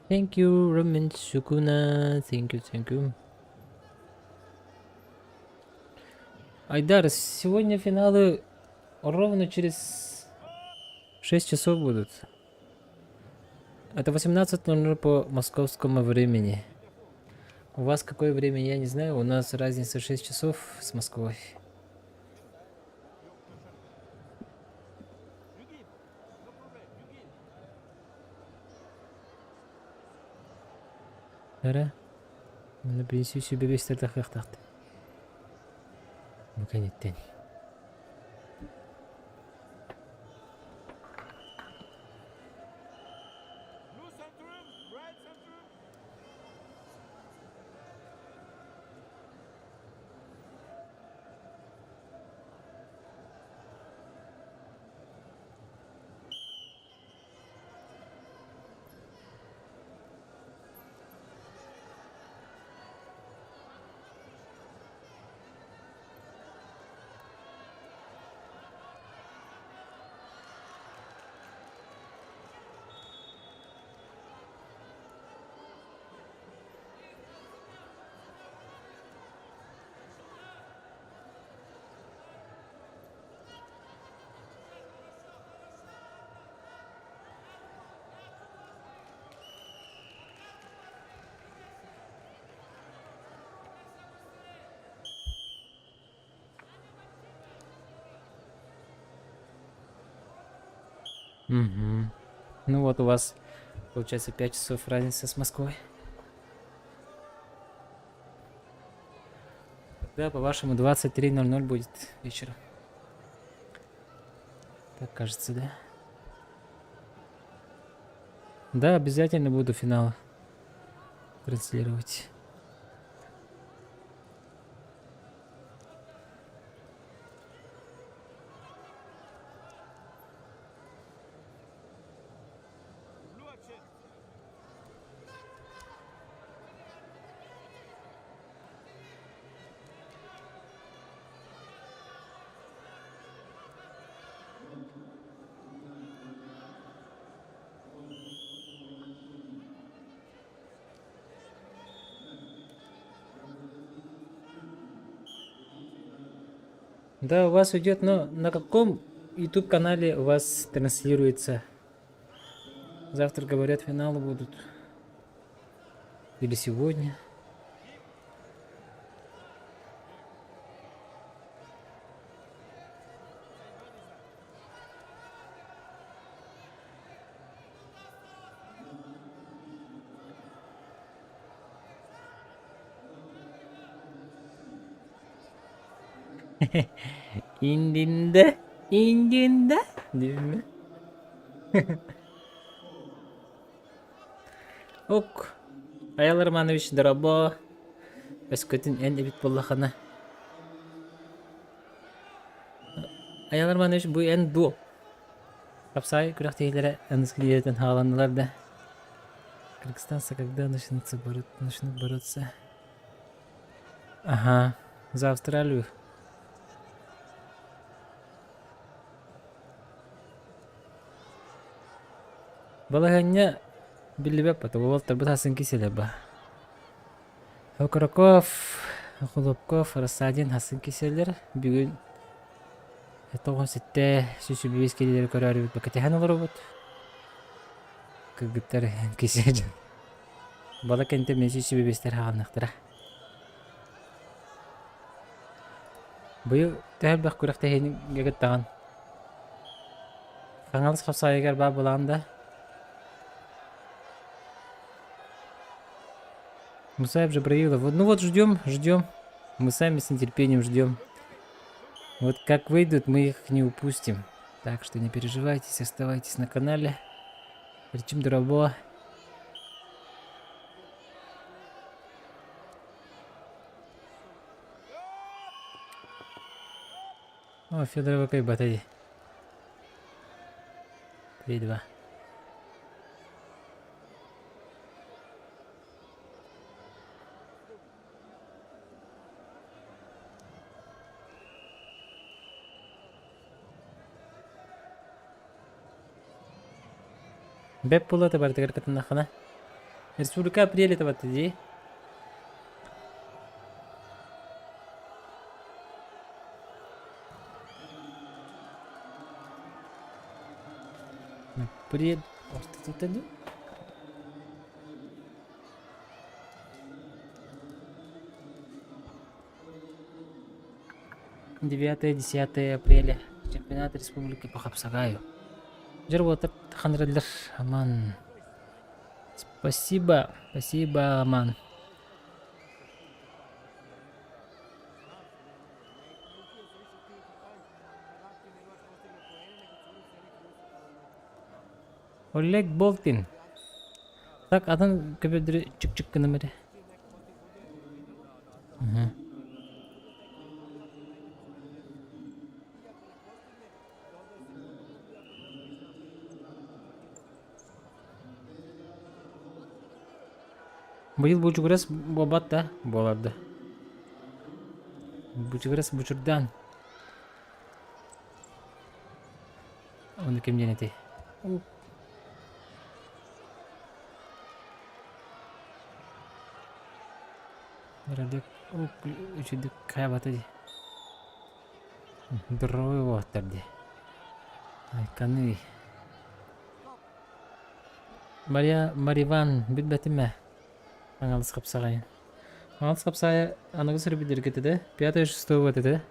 Thank you, Ramen Sukuna. Thank you, thank you. Айдар, сегодня финалы ровно через 6 часов будут. Это 18:00 по московскому времени. У вас какое время, я не знаю. У нас разница 6 часов с Москвой. Эрэ, манна биир сүүс биэстэрдээх Бу кэнниттэн. Угу. Ну вот у вас получается 5 часов разница с Москвой. Тогда, по-вашему, 23:00 будет вечера. Так кажется, да? Да, обязательно буду финал транслировать. Да, у вас идет, но на каком YouTube канале у вас транслируется? Завтра, говорят, финалы будут. Или сегодня. Индинде, индинде диэбиммин. Ок, Айал Романович дорабо, өскөтүн эн эбит буоллахына. Айал Романович бу эн дуо? Хапсаай күрэхтэһиилэрэ аныгыс хааланнылар да. Кыргызстанцы когда начнутся начнут бороться? Ага, за Австралию. Балаһыанньа биллибэт уолаттарбыт аасын киселэ ба. Окороков, Хлопков, Рассадин хасын киселлэр бүгүн 97 105 килилэри көрөөрүбүт кэтэһэн олоробут. Кыргыттар кисе дьон. Бала кэнтэ мен 105 хаалныахтара. Быйыл төһө элбэх күрэхтэһиини кыттаҕын? Хаҥалас хапсаайыгар баар буолаҕын да? Мусаев Джабраилов. Ну вот ждем, ждем. Мы сами с нетерпением ждем. Вот как выйдут, мы их не упустим. Так что не переживайтесь, оставайтесь на канале. Причем дорого. О, Федорова кайбата дии. 3-2. Бэп буолуо барытыгар кытыннаххына. Республика апрель табатта дии. Апрель ортотута дуу? Девятое-десятое апреля. Чемпионат республики по Хапсагаю. Дьэр уотар ханраллар аман. Спасибо, спасибо, Аман. Олег Болтин. Так, атын көбөдөрү чык-чык гынам эрэ. Быйыл бучугурас буолбат да буолар да. Бучугурас бучурдаан. Ону ким диэн этэй? Радик үчүдүк хайабата дии. Здоровый уолаттар дии. Айканый. Мария Мариван билбэтим ээ. Аҥалыс хапсаҕайын. Аҥалыс хапсаайа аныгы сөрүбүдэргэ да пятое шестое вот это.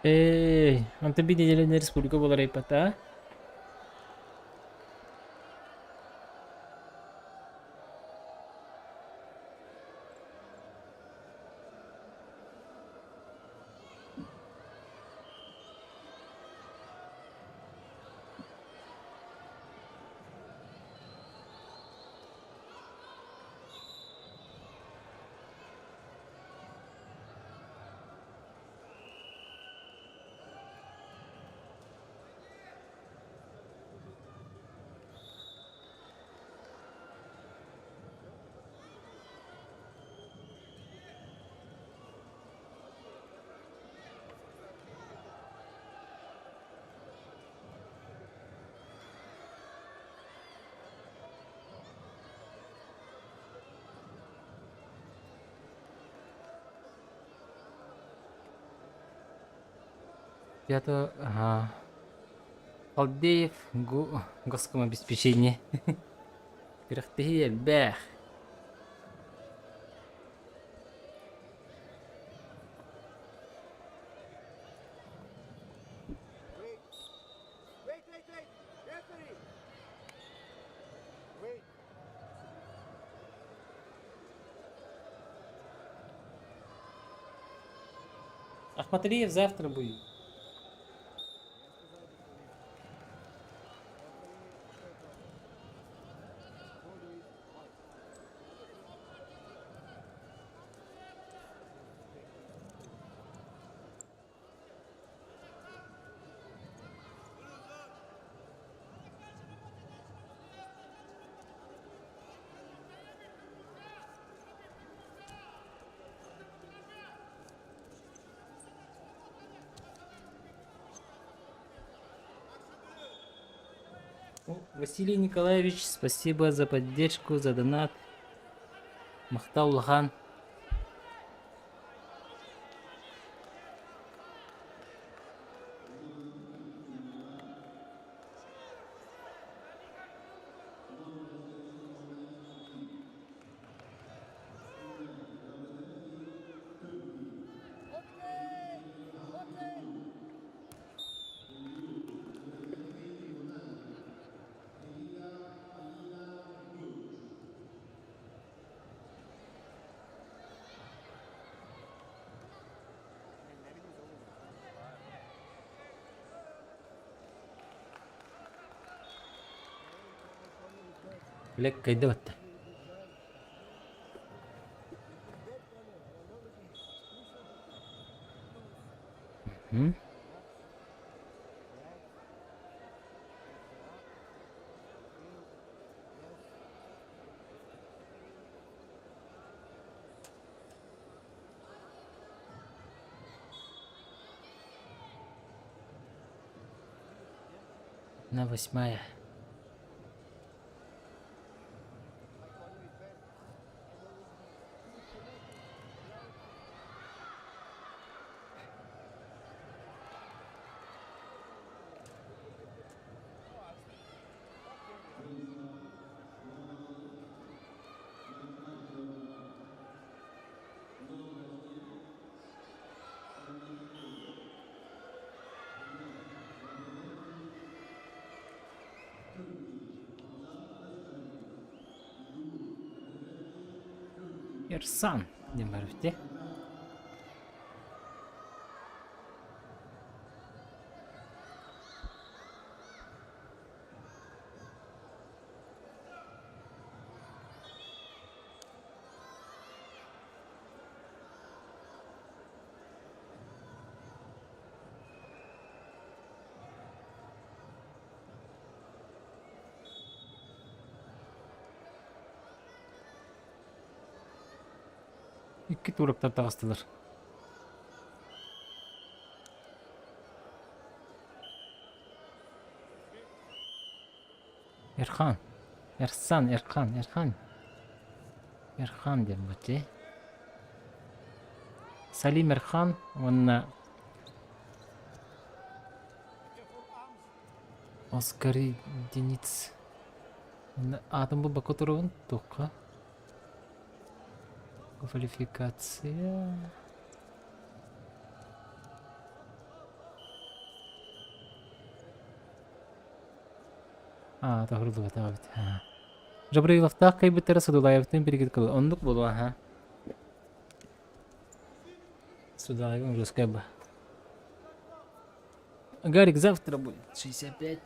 Эй, онтон биир нэдиэлэнэн республика буолар айпата. Я-то ага. Халдеев госкомобеспечение. Күрэхтэһии элбэх. Ахматалиев завтра будет. Василий Николаевич, спасибо за поддержку, за донат. Махтал улахан. Олег кайда батта? Мгм. Одна восьмая. Эрсан диэн баар эбит дии. Икки туроктар таҕыстылар. Эрхан. Эрсан, Эрхан, Эрхан. Эрхан диэн бу дии. Салим Эрхан уонна Оскар Единиц. Аатын булбакка турабын туохха? Квалификация. Аа, тоһурдубатах эбит. Жабраиловтаах кыайбыттара Садулаевтыын билигит кыл. Оннук буолуо, аха. Судулаевым русская ба. Гарик завтра будет 65.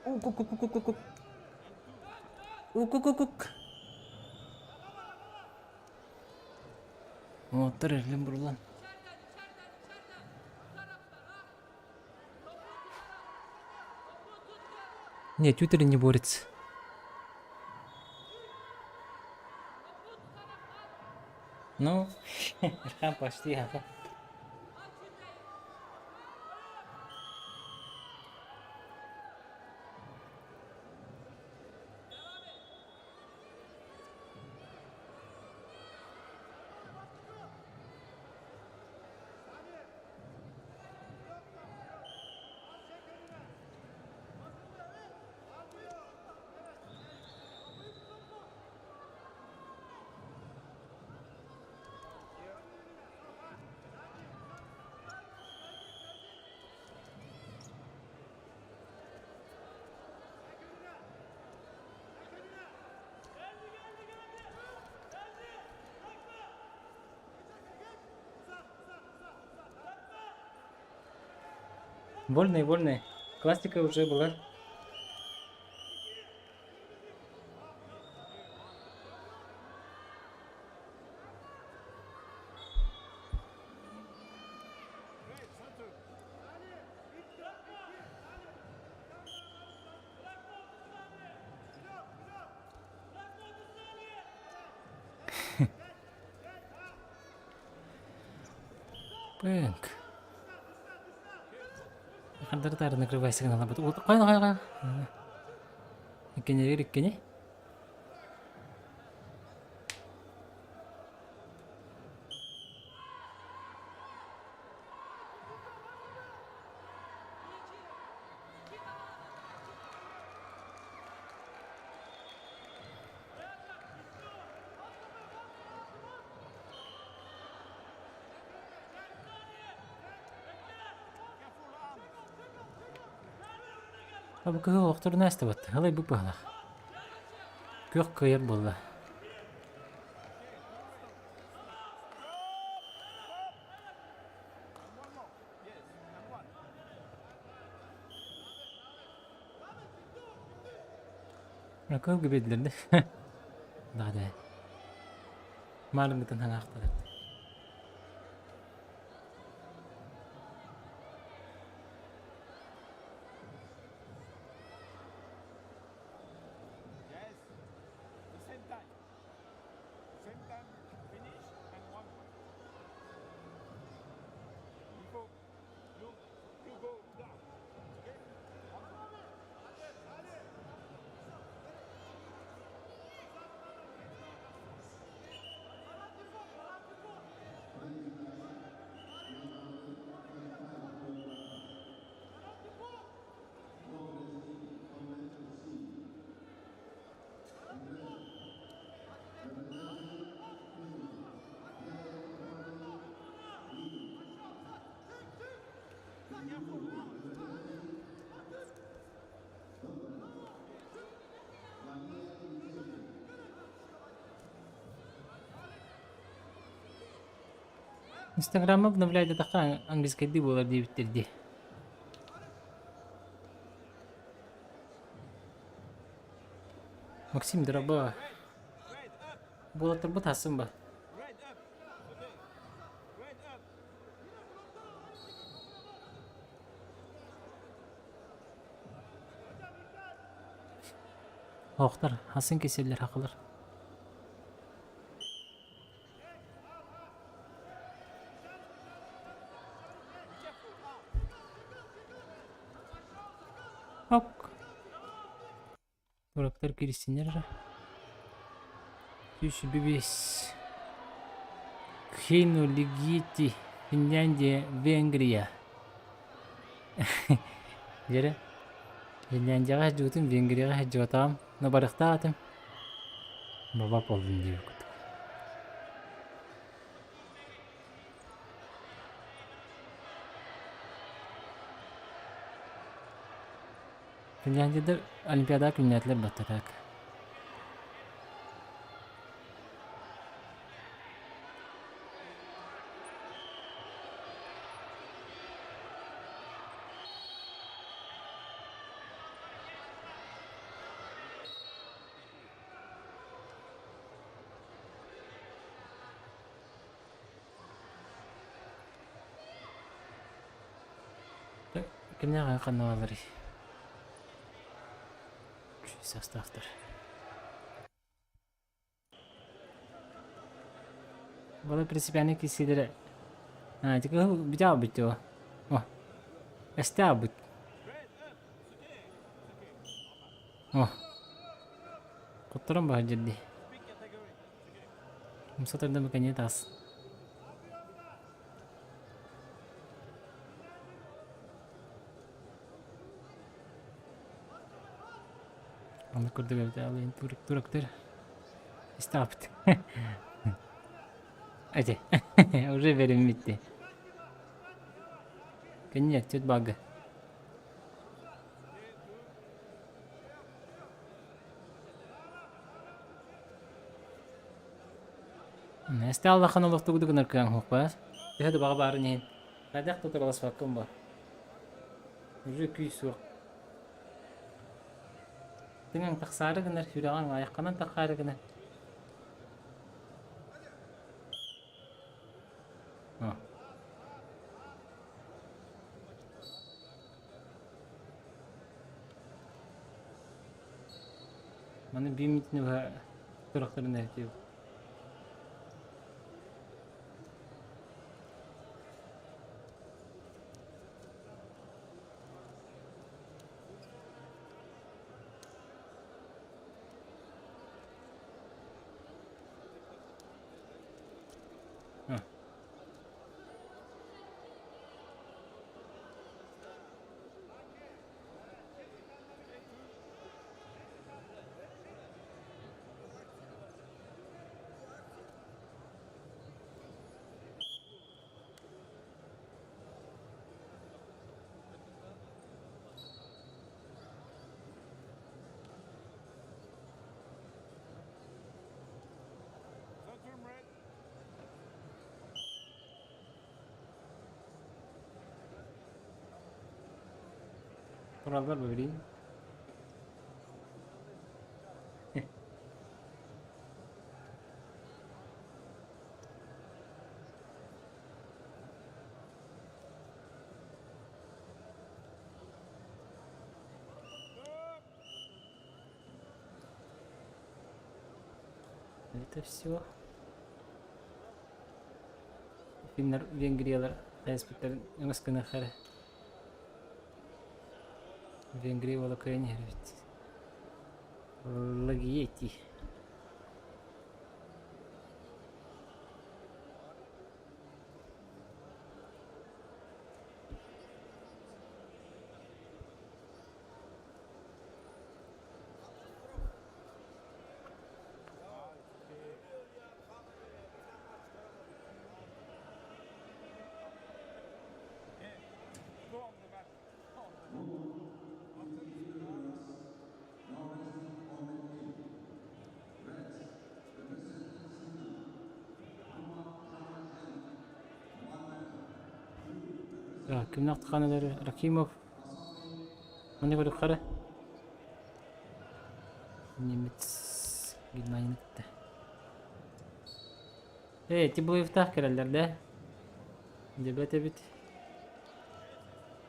Укукукукукук. Укукукук. Уоттар эрилин бурулан. Нет, Твиттер не борется. Ну, Эрхан почти, ага. Вольные, вольные. Классика уже была. Пэнк. Хардары накрывайся гына Кай кай кай. Иккини иккини. Бу кыһыл охторун астыбат. Ылай бу быһалах. Күөх кыайар буолла. Кыл гибедилерди. Да да. Маарынгытын ханаахтар. Инстаграмы обновляй диэтэххэ английскайдыы буолар диэбиттэр дии. Максим дорообо. Буолаттарбыт аһасын ба? Оохтор, асын кисэллэр хахылар. Ок. Тураптар киирсиннэр эрэ. 105. Кхейну Лигити, Финляндия, Венгрия. Дьэрэ. Финляндияҕа сылдьыбытым, Венгрияҕа сылдьыбатаҕым. Но барыахтаах этим. Баба буоллун диэбит курдук. Финляндияда Олимпиадаҕа күннээтилэр баттатаак. Кимнээх ханна баалларый? Составтар. Была принципиальный кисилere А, тика битя битё. О. Эстэ бит. О. Кутturан баһа дьирди. Умса тарда баканье тас. Онно курдук эбит алыйын турактыр истааппыт. Эти уже бериммитти. Кэннэ түт багы. Эстэ аллахан олохтугу гынар кыаҥ хуохпаас. Төһө да баҕа баарын иһин. Хайдах да тураласпаккын ба. Уже күүс суох. Тыҥаҥ тахсаары гынар, сүрэҕиҥ айаххынан таххаары гынар. О. Маны биир мүнүүтэни быһа турахтарын эһэтиэбит. Kurallar böyle. Это все. Финнар Венгриялар хайыспыттарын өҥөс гыныахтара. Венгрия уола кыайан иһэр эбит. Лагиети. Кимнээх ханалары Рахимов Маны көрүөххэ эрэ. Немец Германияны кытта. Ээ, Тибуевтаах кэлэллэр да? Дебет эбит.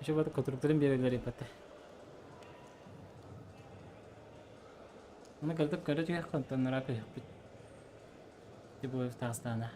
Еще бат котуруктарын биэрэллэр иппэтэ. Оны кэлтеп көрө түһэх контоннара көһүппүт. Тибуев таастаана.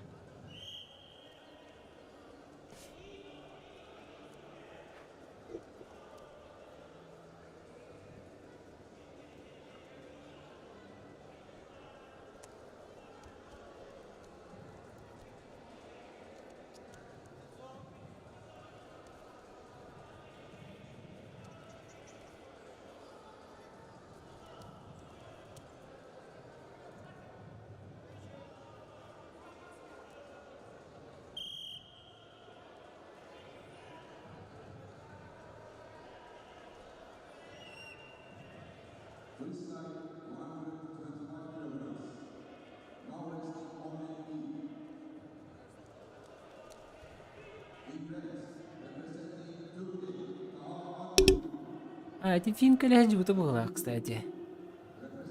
А, ити фин кэлэһэ дьыбыта быһыылаах, кстати.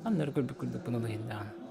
Аннары көрбүт курдукпун улаһындаҕын.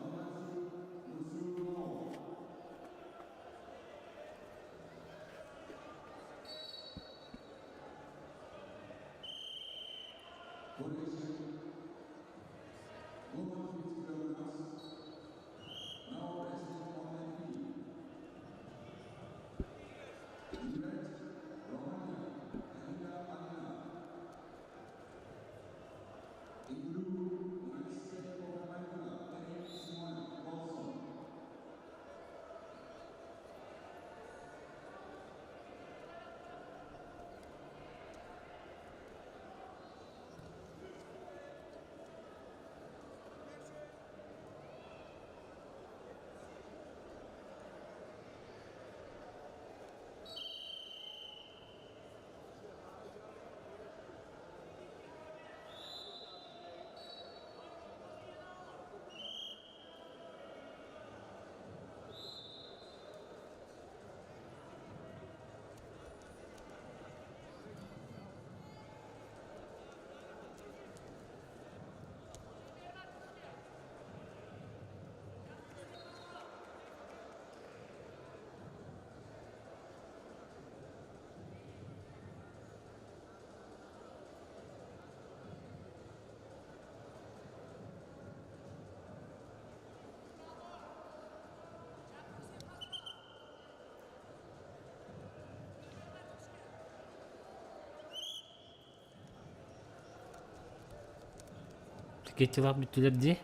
Кетчалаах бүттүлэр дии.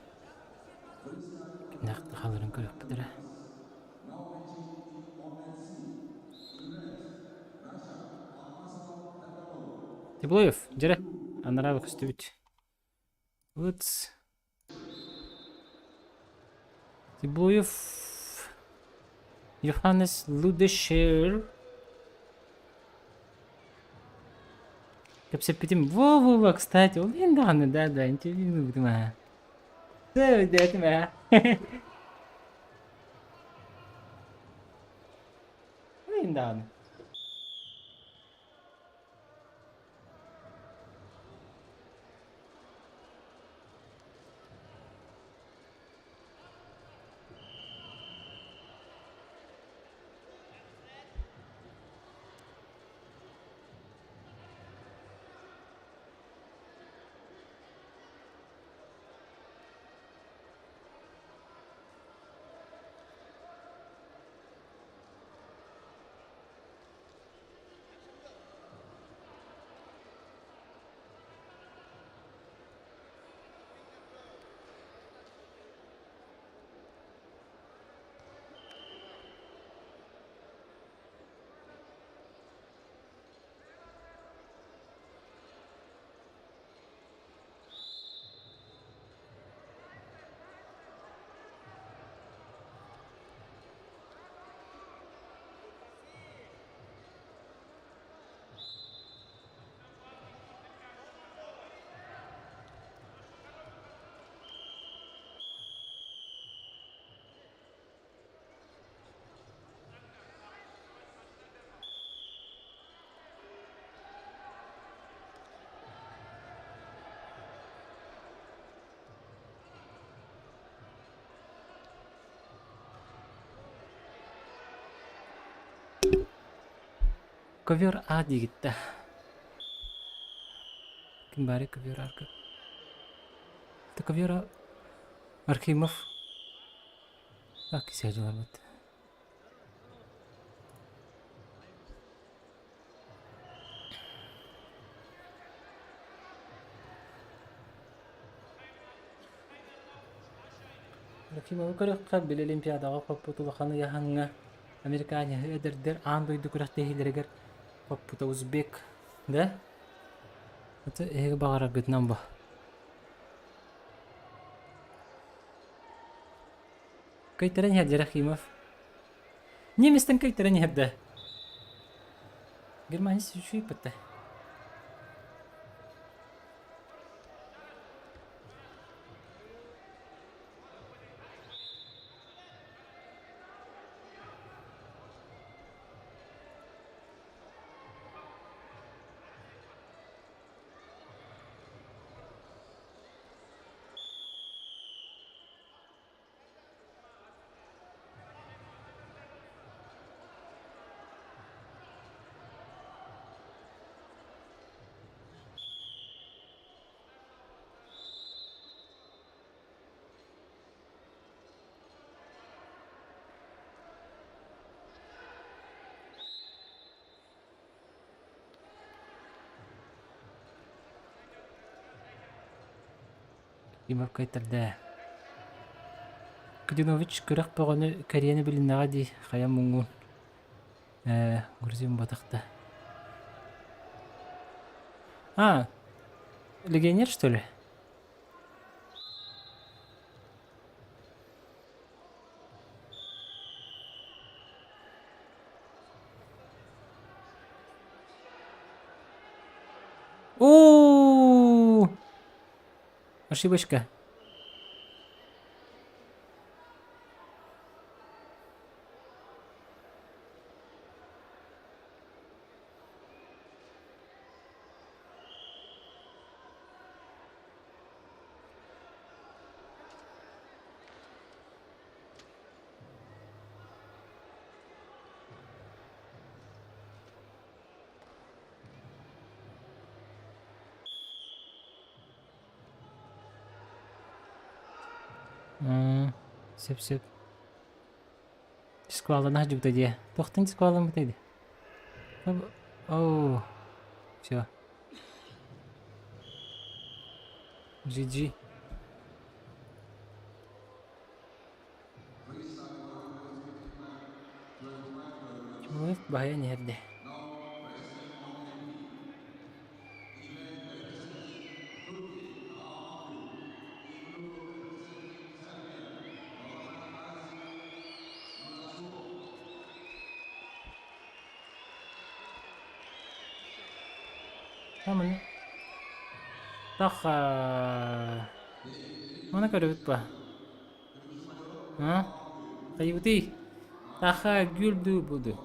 Кимнээх хааларын көрүөхпүт эрэ. Теплоев, дьэрэ, анараа көстүбүт. Вот. Теплоев Йоханнес Лудешер Кэпсэппитим. Во-во-во, кстати, ол иһин даҕаны, да-да, интервью ылбытым аа. Өйдөөтүм ээ. Ол иһин даҕаны. Ковер А диигит да? Ким баарый ковер арка? Это ковер Архимов. Так, кисээдьилэрбит. Трофимовы көрүөххэ, били Олимпиадаҕа хоппут улахан ыйааһыҥҥа американеһы эдэрдэр аан дойду күрэхтэһиилэригэр хоппута узбек, да? Это эһиги баҕараргытынан бу. Кыйтаран иһэр Рахимов. Немецтэн кыйтаран иһэр да. Германия үчүгэй бытта. Иван кыайтарда. Кудинович күрэх бөҕөнү кэриэни билиннэҕэ дии, хайа муҥун. Ээ, грузин буотахта. А, легионер, что ли? О! Ошибочка. Сөп сөп. Дисквалана сылдьыбыта дии. Туохтан дискваламмытай дии? Оо, всё. GG. Чумуев баһыйан иһэрдэ. Маны Таха. Маны көрөбүт ба? А? Хайыбытый? Таха гүлдүү буду.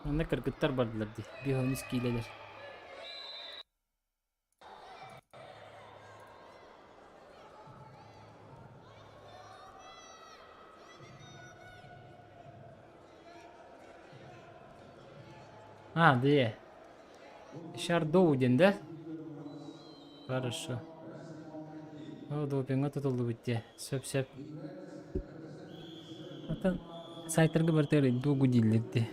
Манна кыргыттар бардылар дии. Биһонус киилэлэр. А, две. Шардоу диэн да? Хорошо. О, допинга тутуллубут дии. Сөп-сөп. Атын сайтарга барытыгар дугу дииллэр дии.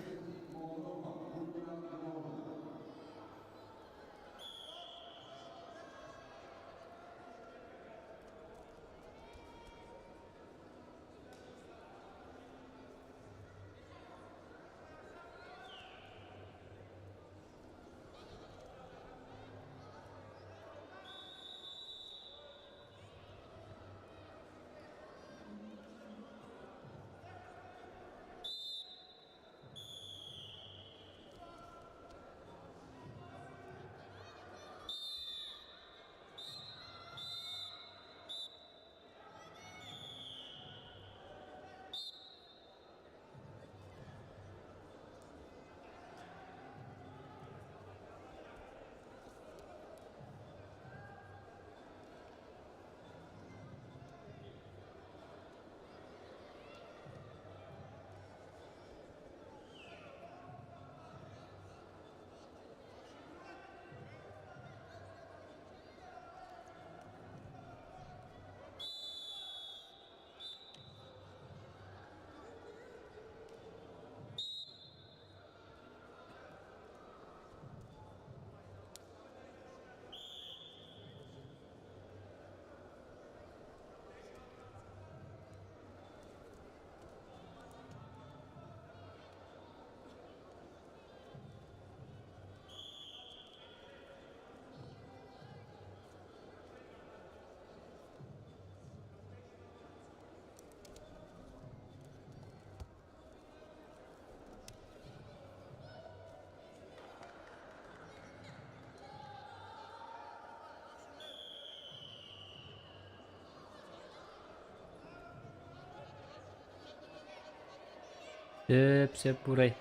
Сөп, сөп буурай.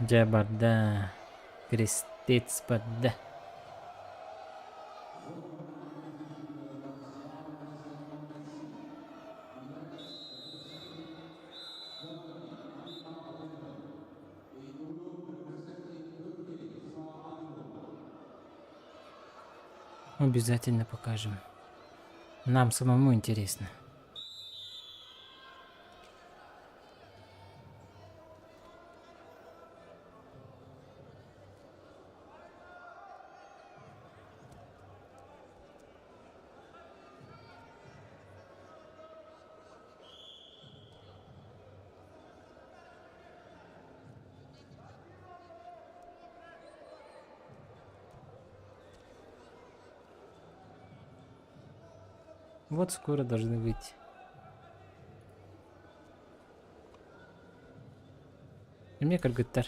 Дьэ барда, крестец барда. Обязательно покажем. Нам самому интересно. Вот скоро должны выйти. Эмиэ кыргыттар.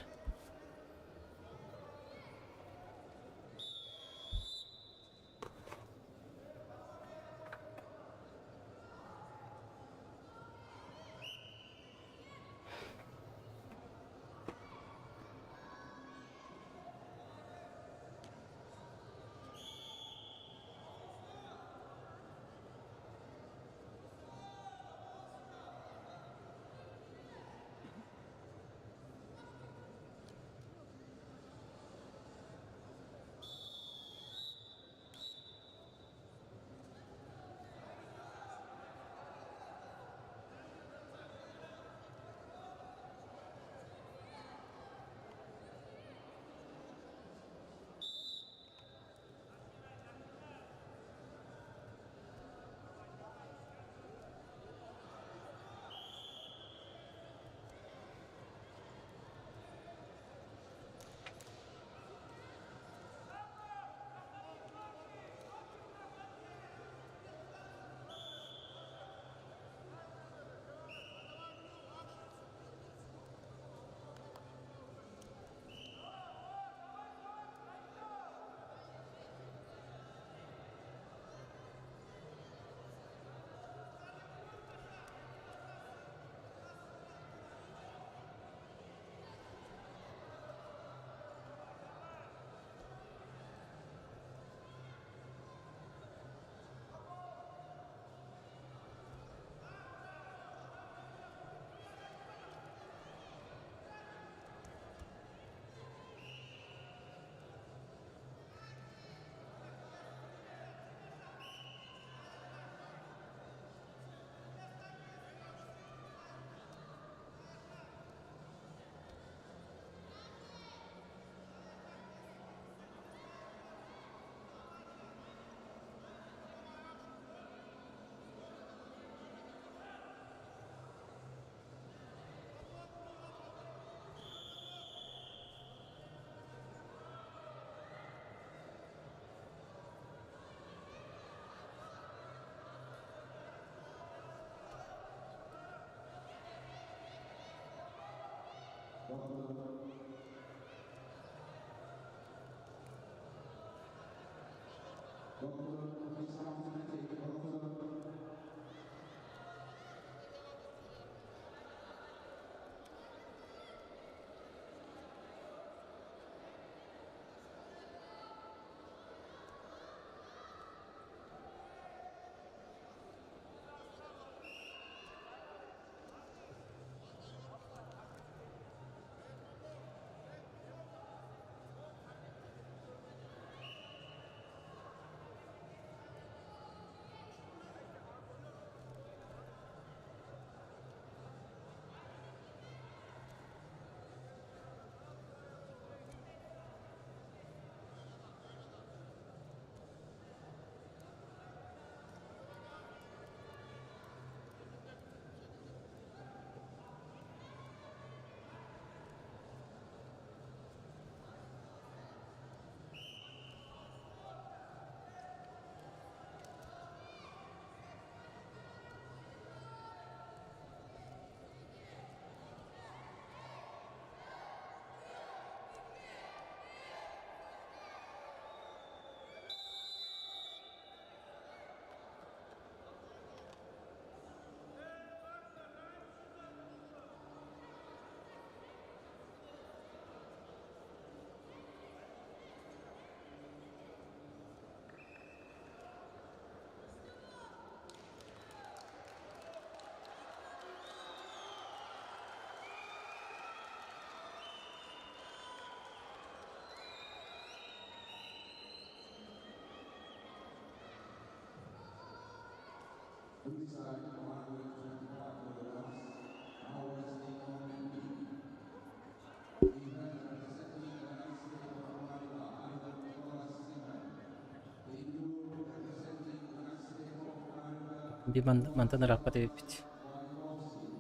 Биир мантан ырааппат эбиппит.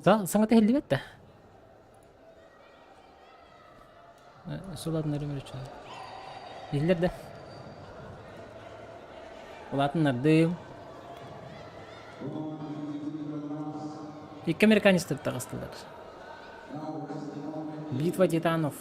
Саҥата иһиллибэт да. Сулатыннар өмүрүччү. Иһиллэр да. Улаатыннардым. Икки американецтар таҕыстылар. Битва титанов.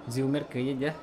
Зилмер кыайа дьэ.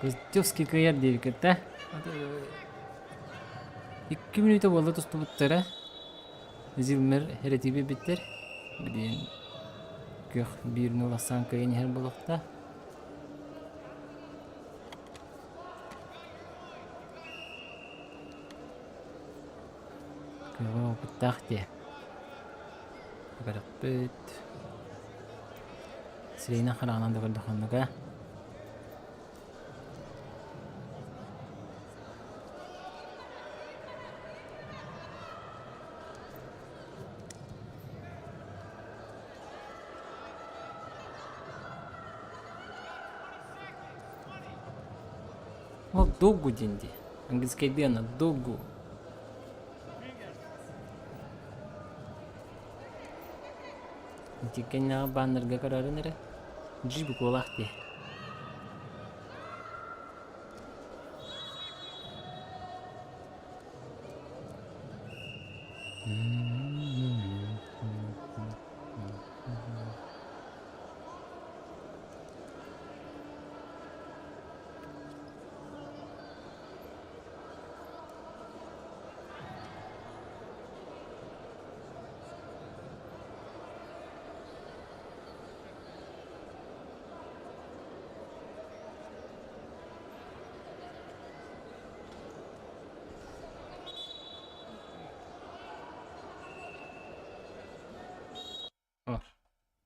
Костевский кыайар диэбиккит да? Икки мүнүүтэ буолла тустубуттара. Зилмер эретиби биттер. Билигин күөх биир нөл ахсаан кыайан иһэр буолуохтаах. Күөҕэ опыттаах диэ. Көрөхпүт. Сирэйинэн хараҕынан да көрдөххүнүгэ. Ол догу диэн дии. Английскайдыы ана догу. Ити кэннэҕи баннерга көрөрүн эрэ. Джип куолаах дии.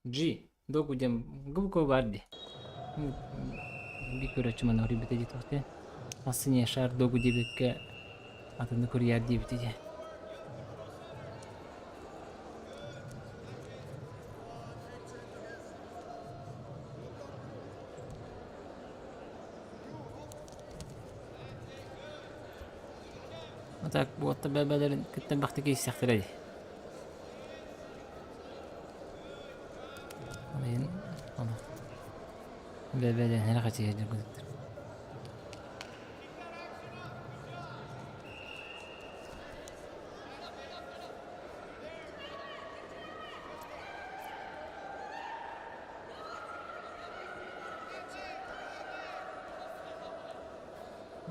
G Догу диэн глубоко баар дии. Биир көрөөччү манна хоруйбута дии туох Ассыне шар догу диэбиккэ атыны курьер диэбитэ дии. А так буотта бэбэлэрин кытта бахты киирсэхтэрэ дии. Ол ону бэбэлэрин эрэ хачыйа дьургутуттар.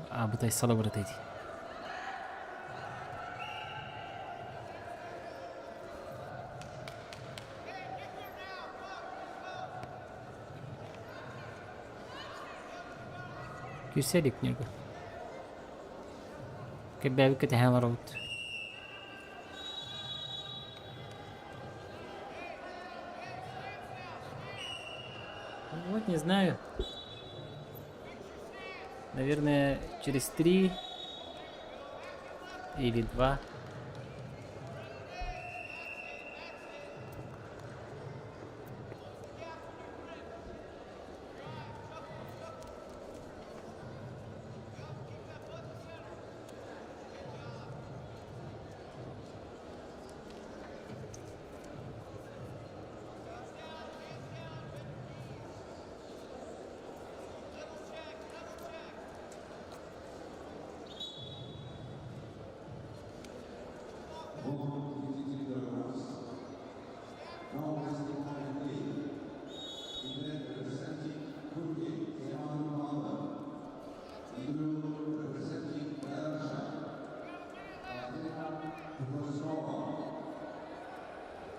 Абытай салабырата ити. Күүсэ илик Ньургун. Кэбээбит кэтэһэн олоробут. Вот не знаю. Наверное, через три или два.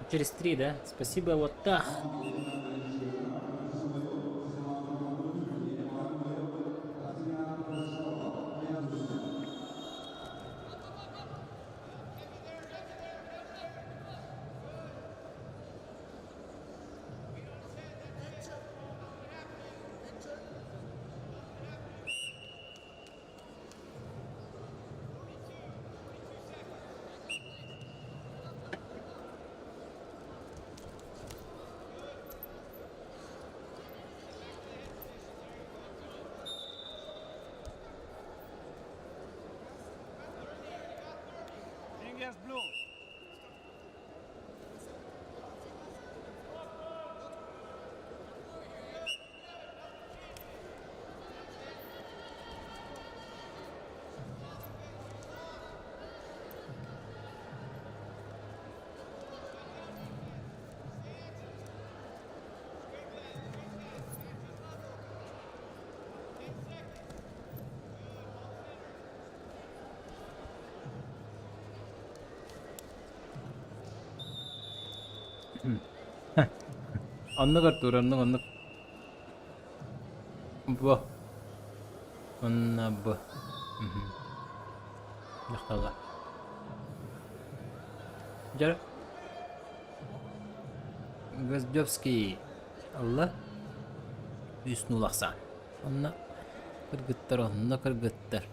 Через три, да? Спасибо, вот так. Оннук Артур, оннук, оннук. Бу. Онно бу. Дьахталлар. Дьэ. Гвоздевский алла үс нулахсан. Онно кыргыттар, онно кыргыттар.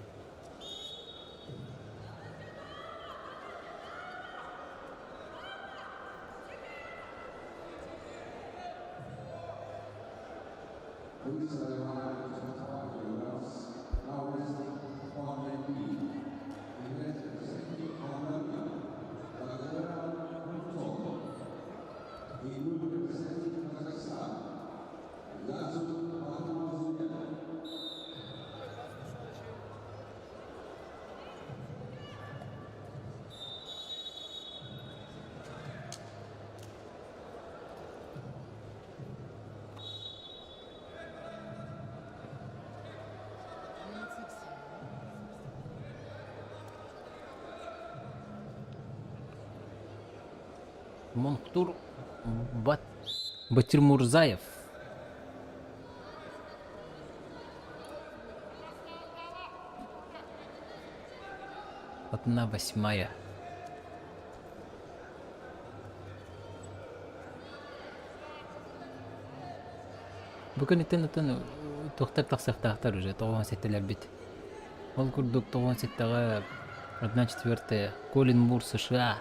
Монктур Бат Батирмурзаев. Одна восьмая. Бу күнүттэн оттон туохтар тахсыахтаахтар уже тоҕуон сэттэлэрбит. Ол курдук тоҕуон сэттэҕэ одна четвертая Колин Мур США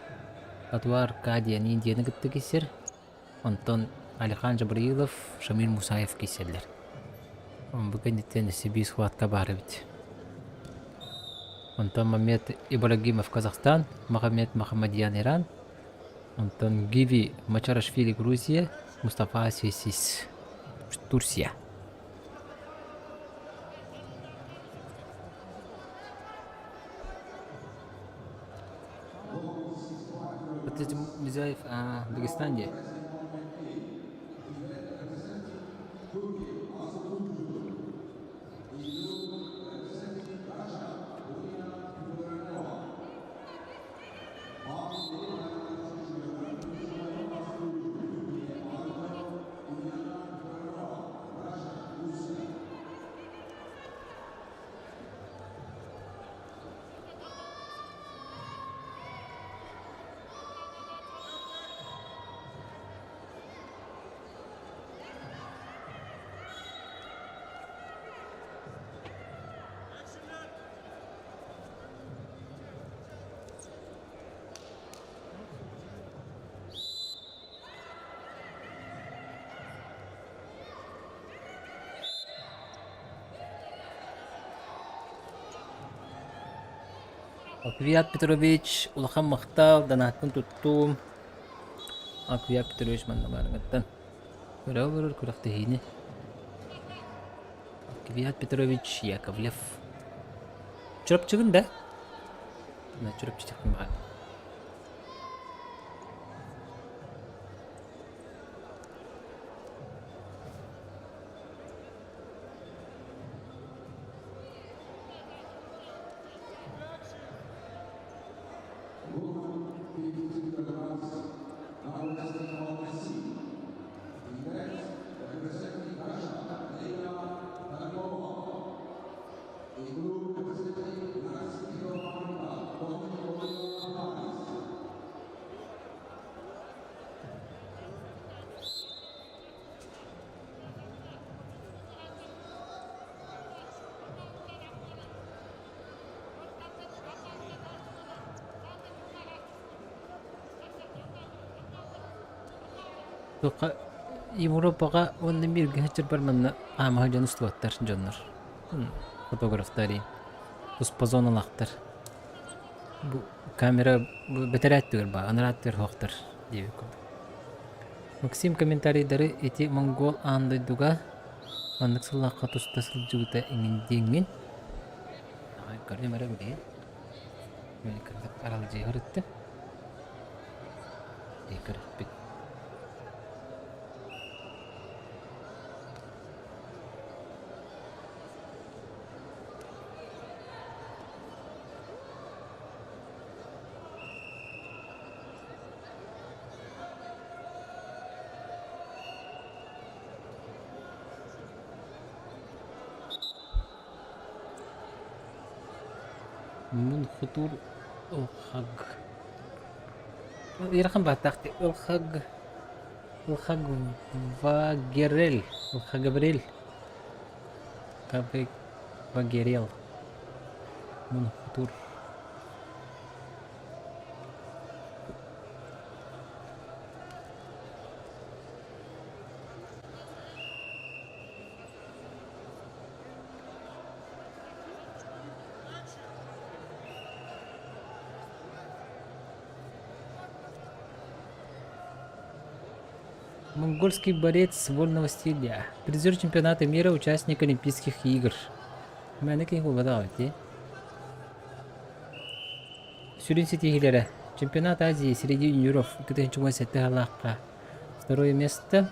Атуар К диэн Индияны кытта киирсэр. Онтон Алихан Жабраилов, Шамиль Мусаев киирсэллэр. Бу кэнниттэн өссө биир схватка баар эбит. Онтон Мамед Ибрагимов Казахстан, Махамед Махамадьян Иран, онтон Гиви Мачарашвили Грузия, Мустафа Сесис Турция. Мизаев Дагестан дии. Аквиат Петрович, улахан махтал, данааккын туттуум. Аквиат Петрович манна баарыгыттан. Көрө олорор күрэхтэһиини. Аквиат Петрович Яковлев. Чурапчыгын да? Чурапчы баар. Туохха Европаҕа уонна бииргэ сылдьарбар манна хаамаһы дьон устубаттар дьоннор. Фотографтар туспа зоналаахтар. Бу камера бу бэтэрээ өттүгэр баар, анараа өттүгэр суохтар диэбит курдук. Максим комментарийдары ити монгол аан дойдуга маннык сыллаахха туста сылдьыбыта иҥин диэҥҥин көрдүм эрэ билигин. Мин кырдык аралдьыйа ырытты. Көрүппүт. Мун хотуур ылхаг ыарахан бааттаах дии ылхаг ылхаг вагерел ылхагабрел вагерел мун хотуур Монгольский борец вольного стиля. Призер чемпионата мира, участник Олимпийских игр. Мээнэ киһи буолбатах эбит Сүрүн ситиһиилэрэ. Чемпионат Азии среди юниоров 2017 сыллаахха второе место.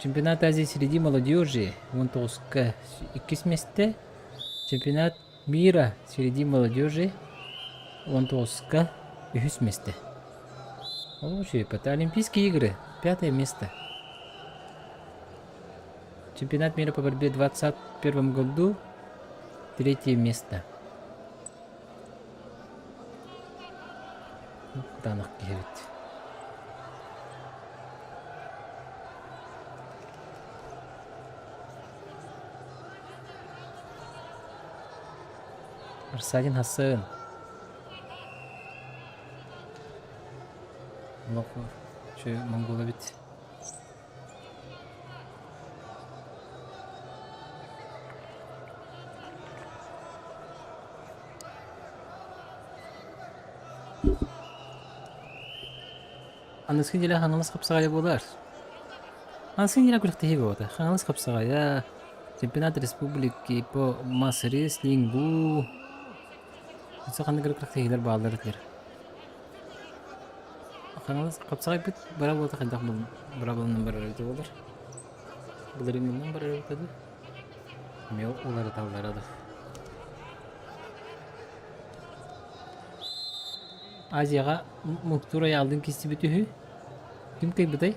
Чемпионат Азии среди молодежи 19 иккис миэстэ. Чемпионат мира среди молодежи 19 үһүс миэстэ. Лучшие это Олимпийские игры пятое место. Чемпионат мира по борьбе в 2021 году третье место. Кытаанах киһи эбит. Арсадин Хассын. Олох үчүгэй монгол эбит. Аныгыскы нэдиэлэ Хаҥалас хапсаҕайа буолар. Аныгыскы нэдиэлэ күрэхтэһии буолбата. Хаҥалас хапсаҕайа, чемпионат республики по мас-рестлингу. Өссө ханнык эрэ күрэхтэһиилэр бааллар этилэр. Хаҥалас хапсаҕайбыт быраабылата хайдах быраабыланан барар эбитэ буолар. Былырыыҥҥынан барар эбитэ дуу? Эмиэ уларыталлара дуу? Азияҕа муҥутуур айаалдыын киирсибит үһү. Ким кыайбытай?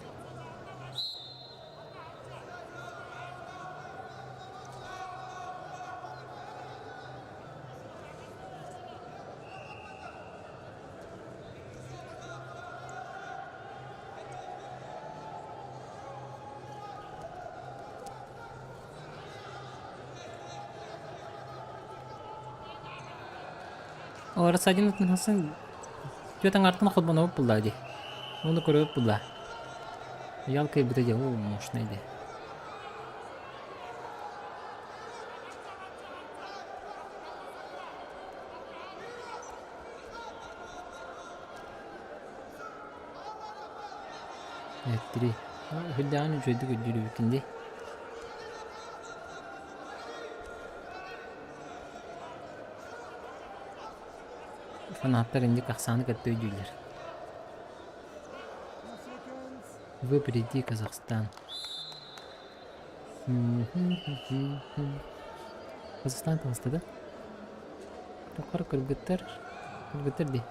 Рассадин ытынһасын түөрт аҥаартан холбонобут булла дии. Ону көрөбүт булла. Ял кыайбыта дии, оо, мощный дии. Эттири. Үһүллэҕин үчүгэйдик өйдүүр эбиккин дии. Фанаттар инник ахсааны кытта өйдүүллэр. Вы впереди Казахстан. Казахстан таҕыста да? Тоххор кыргыттар, кыргыттар дии.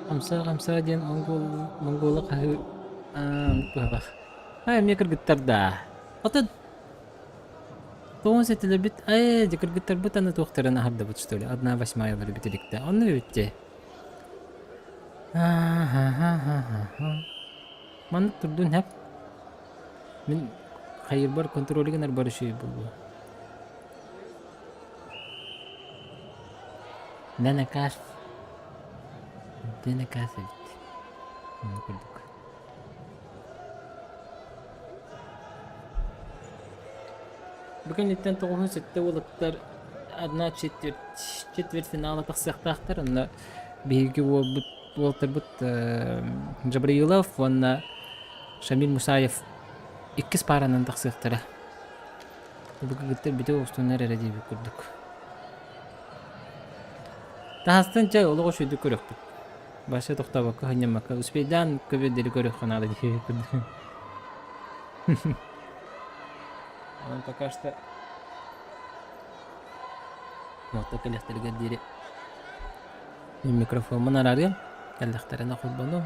Хамсаа-хамсаа диэн монгол монгола хаһыы аан быһах. Аа эмиэ кыргыттар даа. Атын тоҕус этилэрбит ээ дьэ кыргыттарбыт аны туохтарын аһардыбыт что ли одна восьмаялары бүтэликтэ онно эбит Маннык турдун һэп. Мин хайырбар контроль гынар бар үчүгэй буолуо. Дэнэкаас Дэнэкаас эбит. Онно курдук. Бу кэнниттэн 97 уолаттар одна четверть четвертьфинала тахсыахтаахтар. Онно биһиги уолбут уолтарбыт Джабраилов уонна Шамиль Мусаев иккис пааранан тахсыахтара. Бу кыргыттар бүтэ оҕустуннар эрэ диэбит курдук. Таһастан чай олох үчүгэйдик көрүөхпүт. Баша тохтообокко сынньаммакка успейдаан көбүөрдэри көрүөххэ наада диэбит курдук. Онон пока что Муота кэлиэхтэригэр диэри мин микрофоммун араарыам, кэллэхтэринэ холбонуом.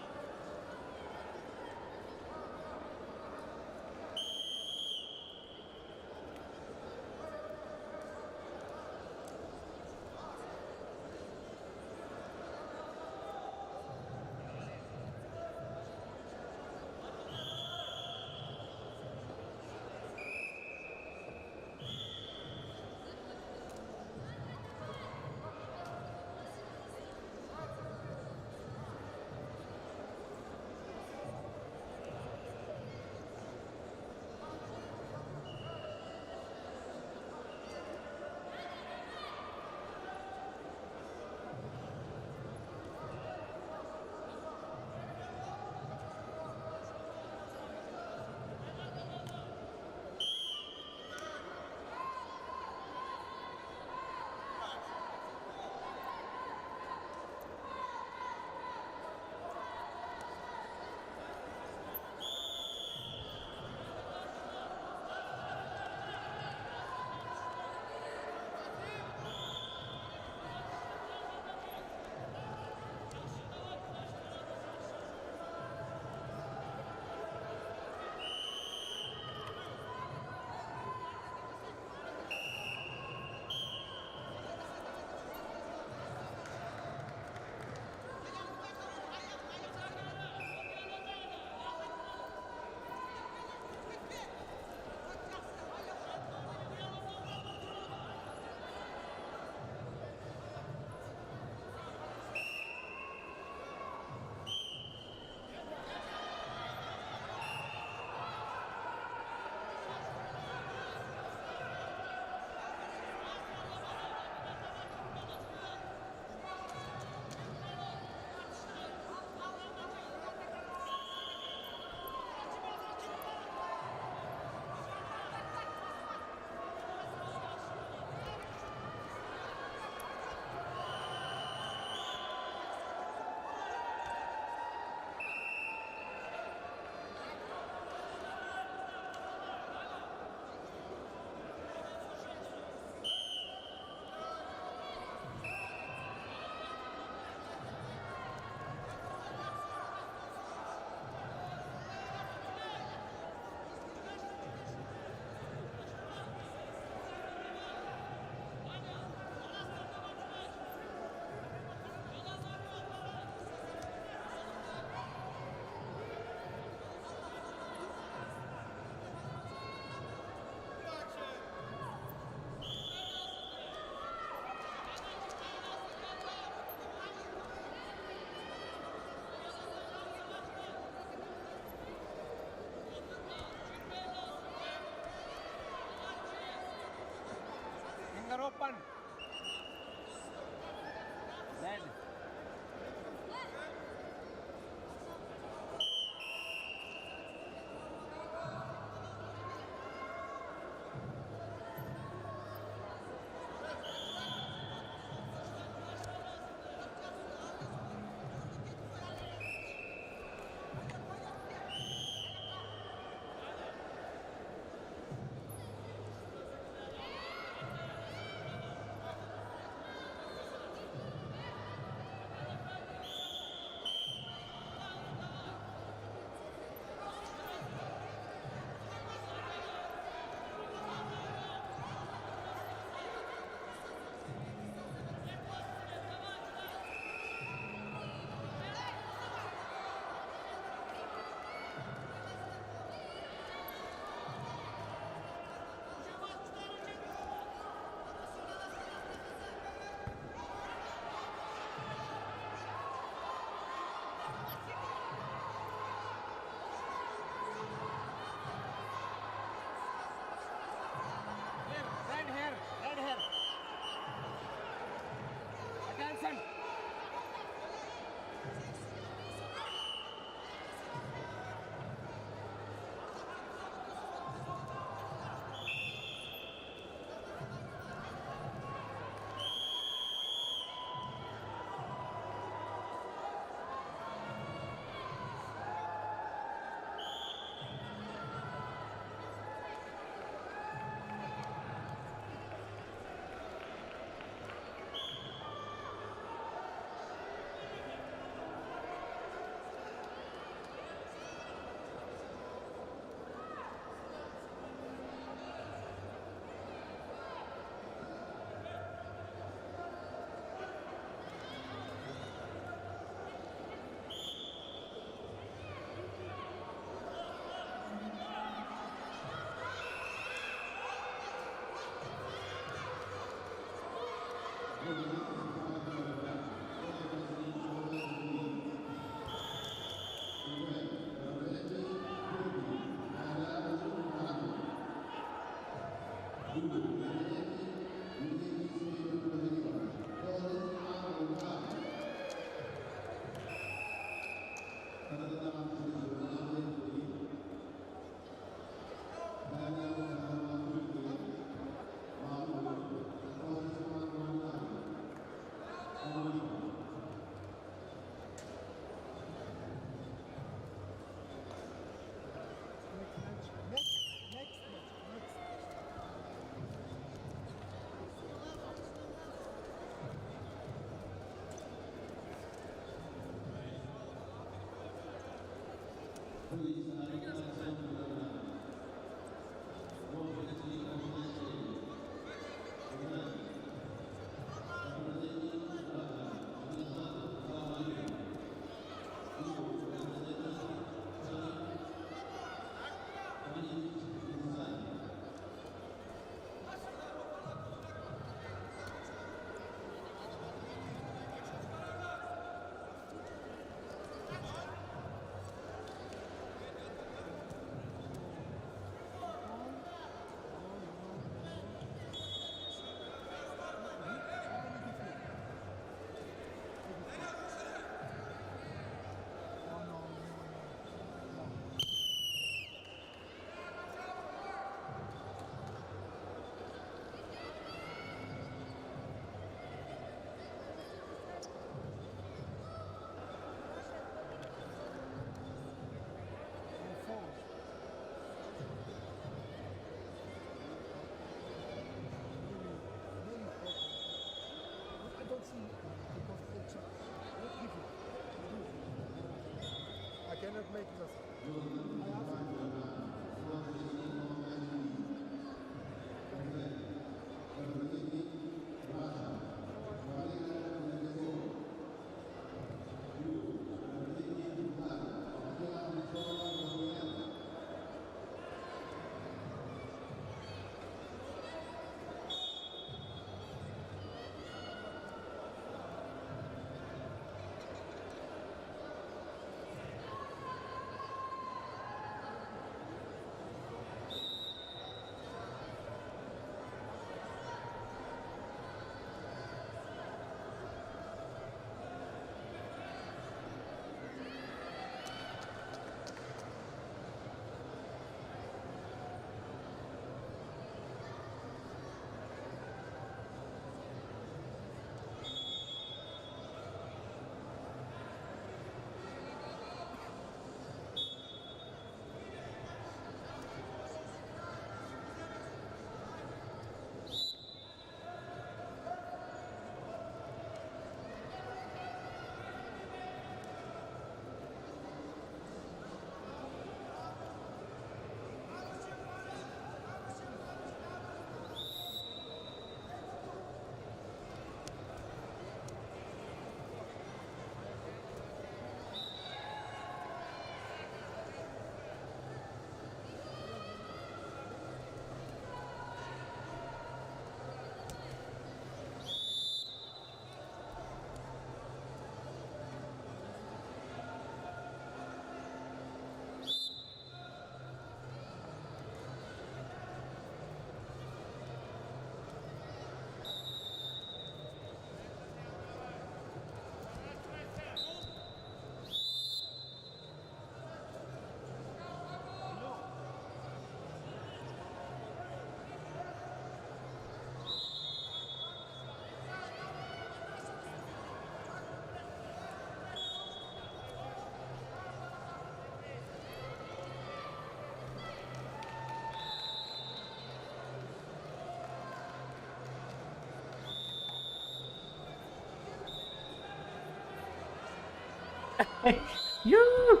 Юу!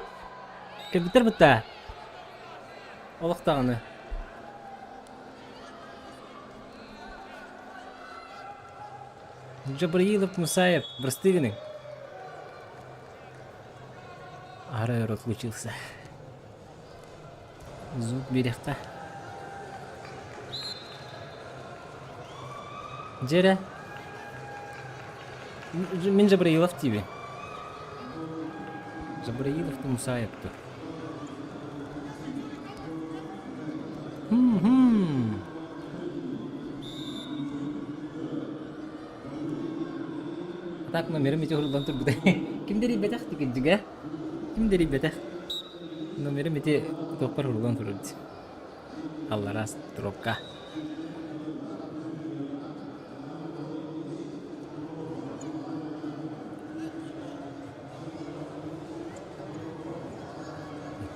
Кэлбиттэр бытта. Олох даҕаны. Джабраилов Мусаев, бырастыы гыныҥ. Аһара өр отлучился. Звук биэриэххэ. Дьэ эрэ. Мин Джабраилов диибин. Джабраилов Мусаев дуо? Хм-хм. Так номерым ити уһуллан турбута. Ким да эрийбэтэх кырдьыга. Ким да эрийбэтэх. Номерым ити туохпар уруулан турар дии. Аллараа строка.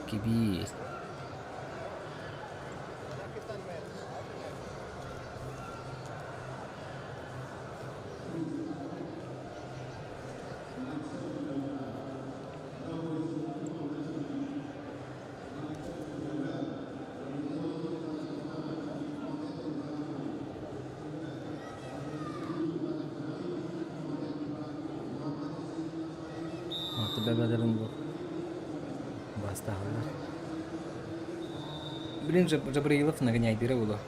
Икки биир. Бэбэлэрин бу бастаһаллар. Блин, Жабраилов нагоняйдыра буолуо.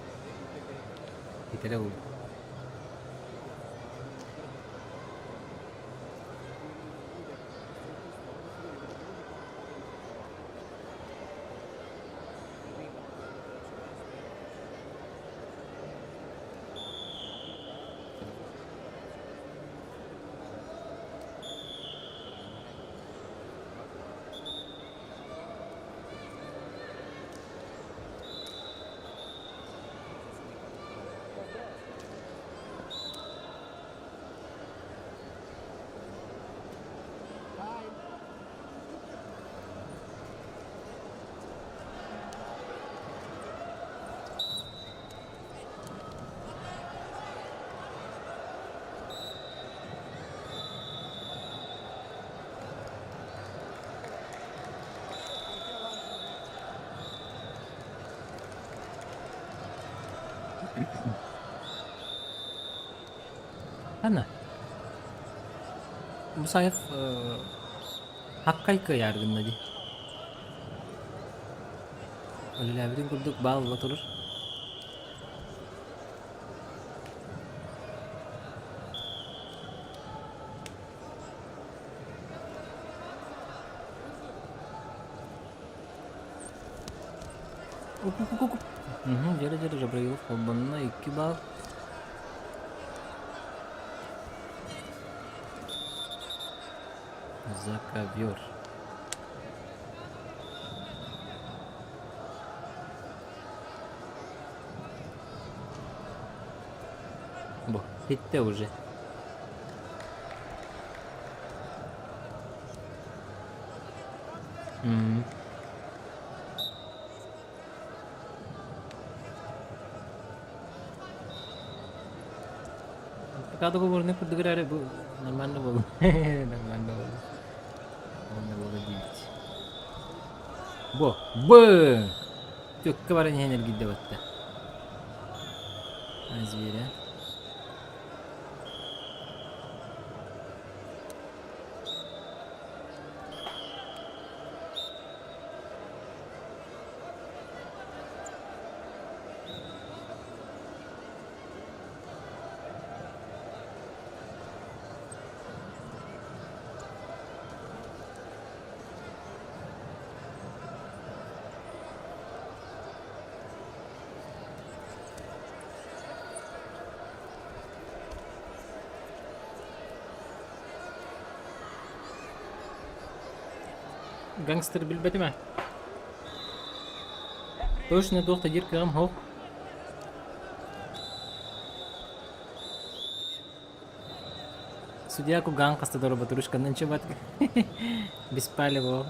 Итэрэ буолуо. Ханна? Мусаев Хаккай кыайаар гынна дии. Үлэлээбитин курдук баал ыла турар. Угу, дьэрэ-дьэрэ Жабраилов холбонно 2 балл. За ковер. Бу, bitti уже. М. Пока договорный курдук эрээри бу нормально буолла. Нормально буолла. Можно было девять. Бу, б! Төккө баран иһэн эргийдэ батта. Зверя. Гангстер билбэтим ээ. Точно туох да диир кыаҕым суох. Судья кугаан хаста дороботурушканнан чыбат. Беспалево.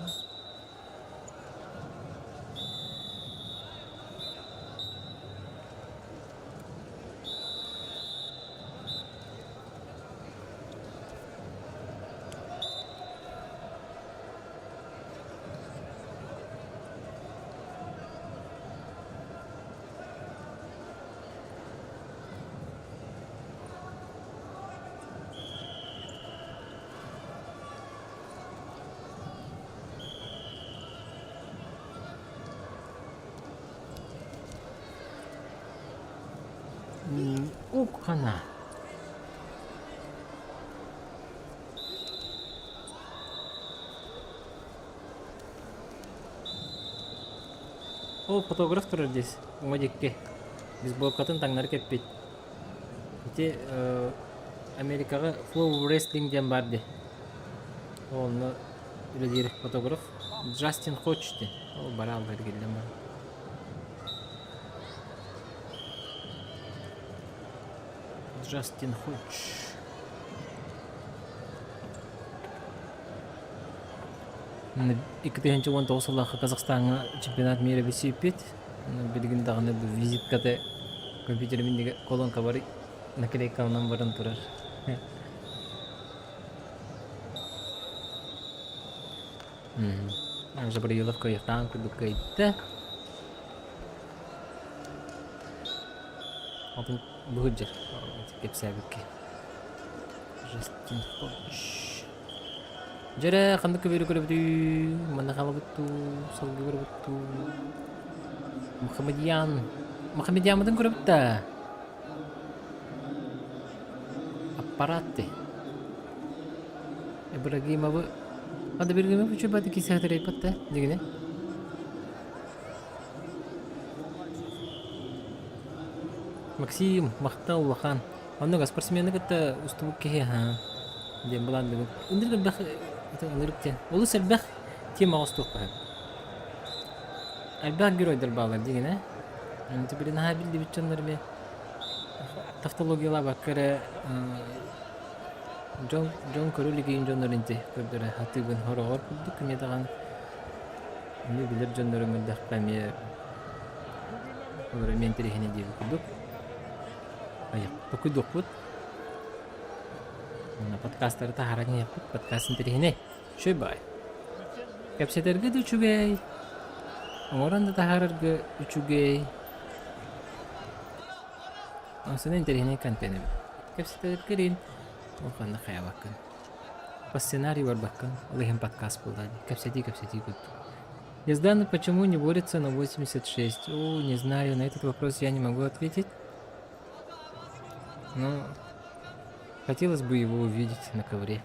Ук-хана. Ол фотограф турар здесь, уҥа диэки. Бейсболкатын таҥнары кэппит. Ити Америкаҕа Flow Wrestling диэн баар дии. Онно. үлэлиир фотограф Джастин Ходж диэн. Ол барааллар эргиллэн баран. Джастин Ходж. 2019 сыллаахха Казахстаҥҥа чемпионат мира билсибиппит. Билигин даҕаны бу визитката компьютерым иннигэр колонкабар наклейкаланан баран турар. Жабраилов кыайыахтаан курдук кыайда. Атын быһыдьыр кэпсээбикки. Жестин Ходж. Дьэрэ, ханнык көбүөрү көрөбүтүй? Манна хаалабыт дуу, салгыы көрөбүт дуу? Мухаммедьян. Мухаммедьяммытын көрөбүт да. Аппарат дии. Ибрагимовы... Ада Ибрагимов үчүгэй баҕайытык киирсэ да дигини. Максим, махтал улахан. Оннук спортсмены кытта устубут киһи аһаа диэн былаанныыбын. Ынырык элбэх ынырык диэн. Олус элбэх тема оҥостуохха сөп. Элбэх геройдар бааллар дигин ээ. Ити били наһаа биллибит дьоннор эмиэ тавтологиялаабакка эрэ дьон дьон көрө илигин дьоннор инти көрдөрө сатыыбын хороҕор курдук эмиэ даҕаны эмиэ билэр дьоннорум элбэххэ эмиэ олор эмиэ интэриэһинэй диэбит курдук. Токуйдуохпут. Уонна подкастары таһааран иһиэхпит. Подкаст интэриэһинэй. Үчүгэй баай. Кэпсэтэргэ да үчүгэй. Оҥорон да таһаарарга үчүгэй. Онсуна интэриэһинэй контент эбит. Кэпсэтэргэ диэн улаханнык хайаабаккын. По сценарию барбаккын. Ол иһин подкаст буолла дии. Кэпсэтии-кэпсэтии курдук. Ездан почему не борется на 86? О, не знаю, на этот вопрос я не могу ответить. Но хотелось бы его увидеть на ковре.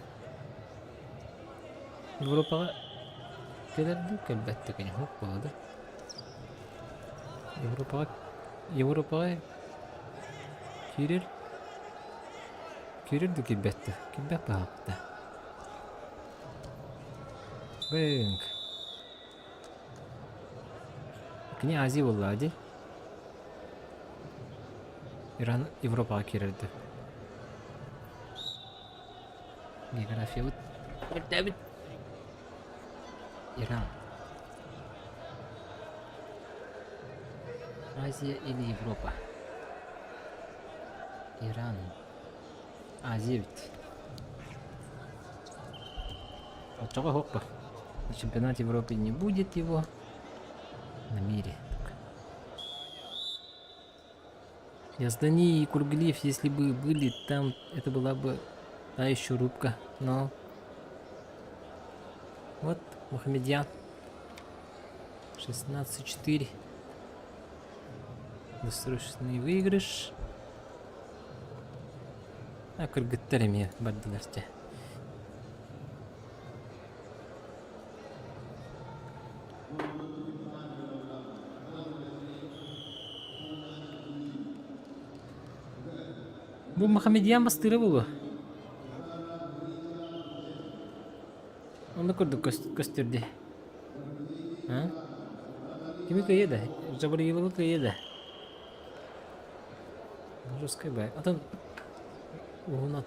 Европаҕа кэлэр дуу, кэлбэт да кини суох буолла да. Европаҕа Европаҕа киирэр киирэр дуу киирбэт да киирбэт баҕалаах да. Бэнк. Кини Азия буоллаҕа дии. Иран Европаҕа киирэрдэ. Географиябыт мөлтөөбүт. Иран. Азия или Европа? Иран. Азия эбит. Оччоҕо суох На чемпионате Европы не будет его. На мире. Яздани и Курглиев, если бы были там, это была бы та еще рубка. Но вот Мухаммедьян. 16-4. Досрочный выигрыш. А кыргыттар эмиэ бардылар дьэ. Бу Махамедьян бастыыра буолуо. Онно курдук көстөр дии. А? Кими кыайа да? Жабырыйловы кыайа да? Жесткай бай. Атын уһуна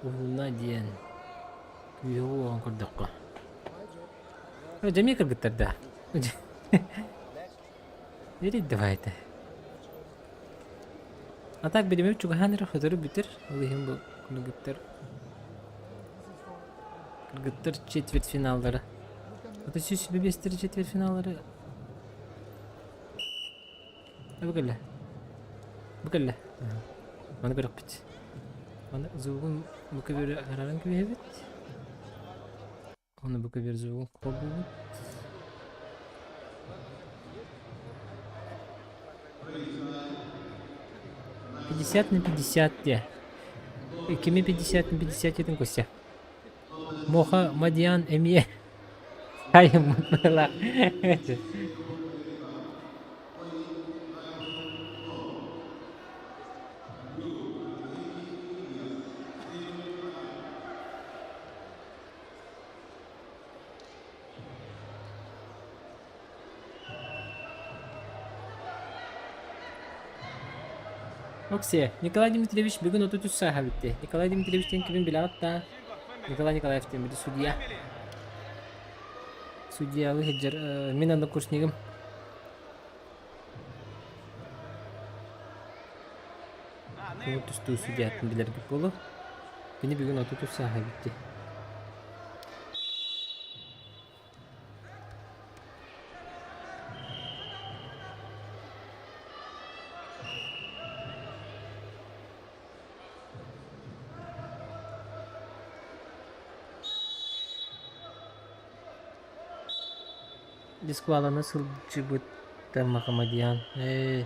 уһуна диэн күүһэ уоҕун көрдөххө. Дьэ эмиэ кыргыттар да. Верить давайте. А так билимим чугаһаан эрэ сотору бүтэр. Ол иһин бу кыргыттар кыргыттар четвертьфиналлара. Это 175 четвертьфиналлары Бу кэллэ. Бу кэллэ. Маны көрөхпүт. Маны звугун бу көбүөрү арааран кэбиһэбит. Оны бу көбүөр звугун холбуубут. 50 на 50 диэ. Кими 50 на 50 диэтин Костя? Моха Мадьян эмиэ айыммыт быһыылаах. Оксия, Николай Дмитриевич бүгүн 33 сааһа бүтте. Николай Дмитриевич диэн кимин билэҕит да? Николай Николаев диэн били судья. Судьялыы сылдьар мин однокурснигым. Кыһыл тустуу судьятын билэрбит буолуо. Кини бүгүн 33 сааһа бүтте. Дисквалана сылдьыбыт Махамадьян ээ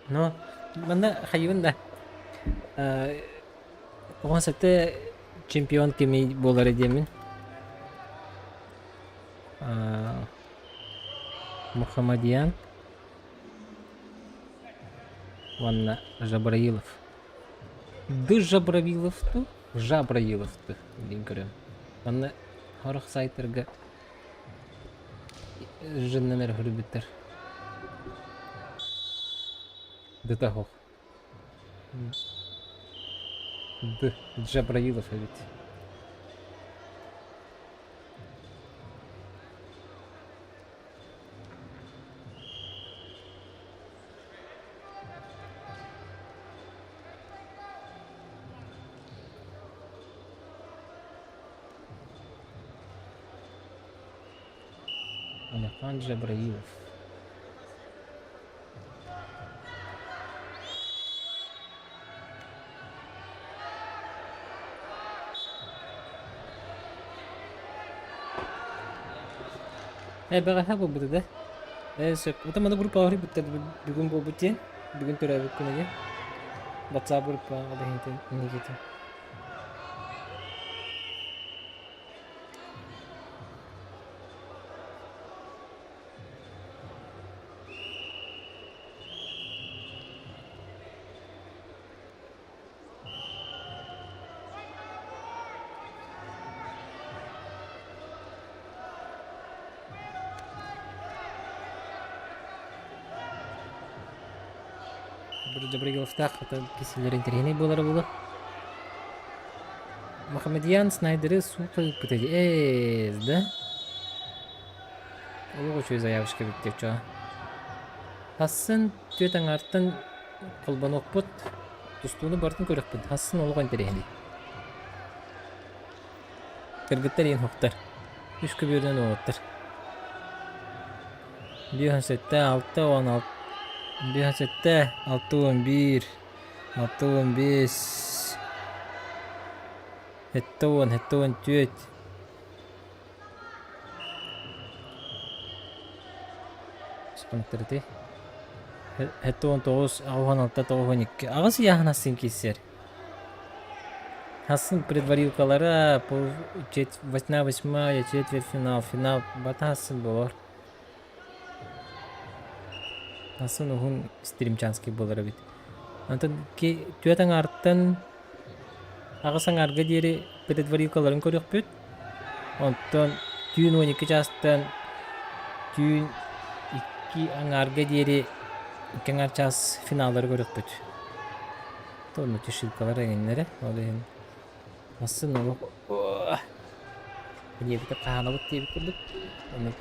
Но манна хайыбын да 17 чемпион кимий буолара диэммин Мухаммадьян уонна Жабраилов. Ды Жабраилов ту, Жабраилов ту диэн көрөм. Манна сорох сайтарга жыннан эрэ хөрүбүттэр. Дыта оһох. Д. Джабраилов эбит. Алихан Джабраилов. Э, бэҕэһээ буолбута да? Э, сөп. Оттон маны группаҕа суруйбуттар бүгүн буолбут диэн. Бүгүн төрөөбүт күнэ диэн. WhatsApp группаҕа бэһиэтин инникитин. Дьабрыгиловтаах кисилэр интэриэһинэй буолара буолуо. Мухаммедьян Снайдеры суукка ыыппыта дии. Ээ, да? Олох үчүгэй заявочка эбит диэччи. Хассын түөрт аҥаартан холбонуохпут, тустууну барытын көрүөхпүт. Хассын олох интэриэһинэй. Кыргыттар иин хуктар. Үс көбүөрүнэн уолаттар. 57, 6, 16, 7, 6, 11, 6, 15, 7, 7, 14, Спонтарыты. 79, 86, 92. Аҕыс ыйааһын асын киирсэр. Асын предварилкалара пол восьмая восьмая четвертьфинал, финал бата асын болор. Асын уһун стримчанский буолар эбит. Онтон түөрт аҥаартан аҕыс аҥаарга диэри предварилкаларын көрүөхпүт. Онтон түүн 12 чаастан түүн 2 аҥаарга диэри 2 аҥаар чаас финаллары көрүөхпүт. Онно тишилкалар эҥиннэрэ. Ол иһин массыына олох диэбитэ хаһаанабыт диэбит курдук. Онно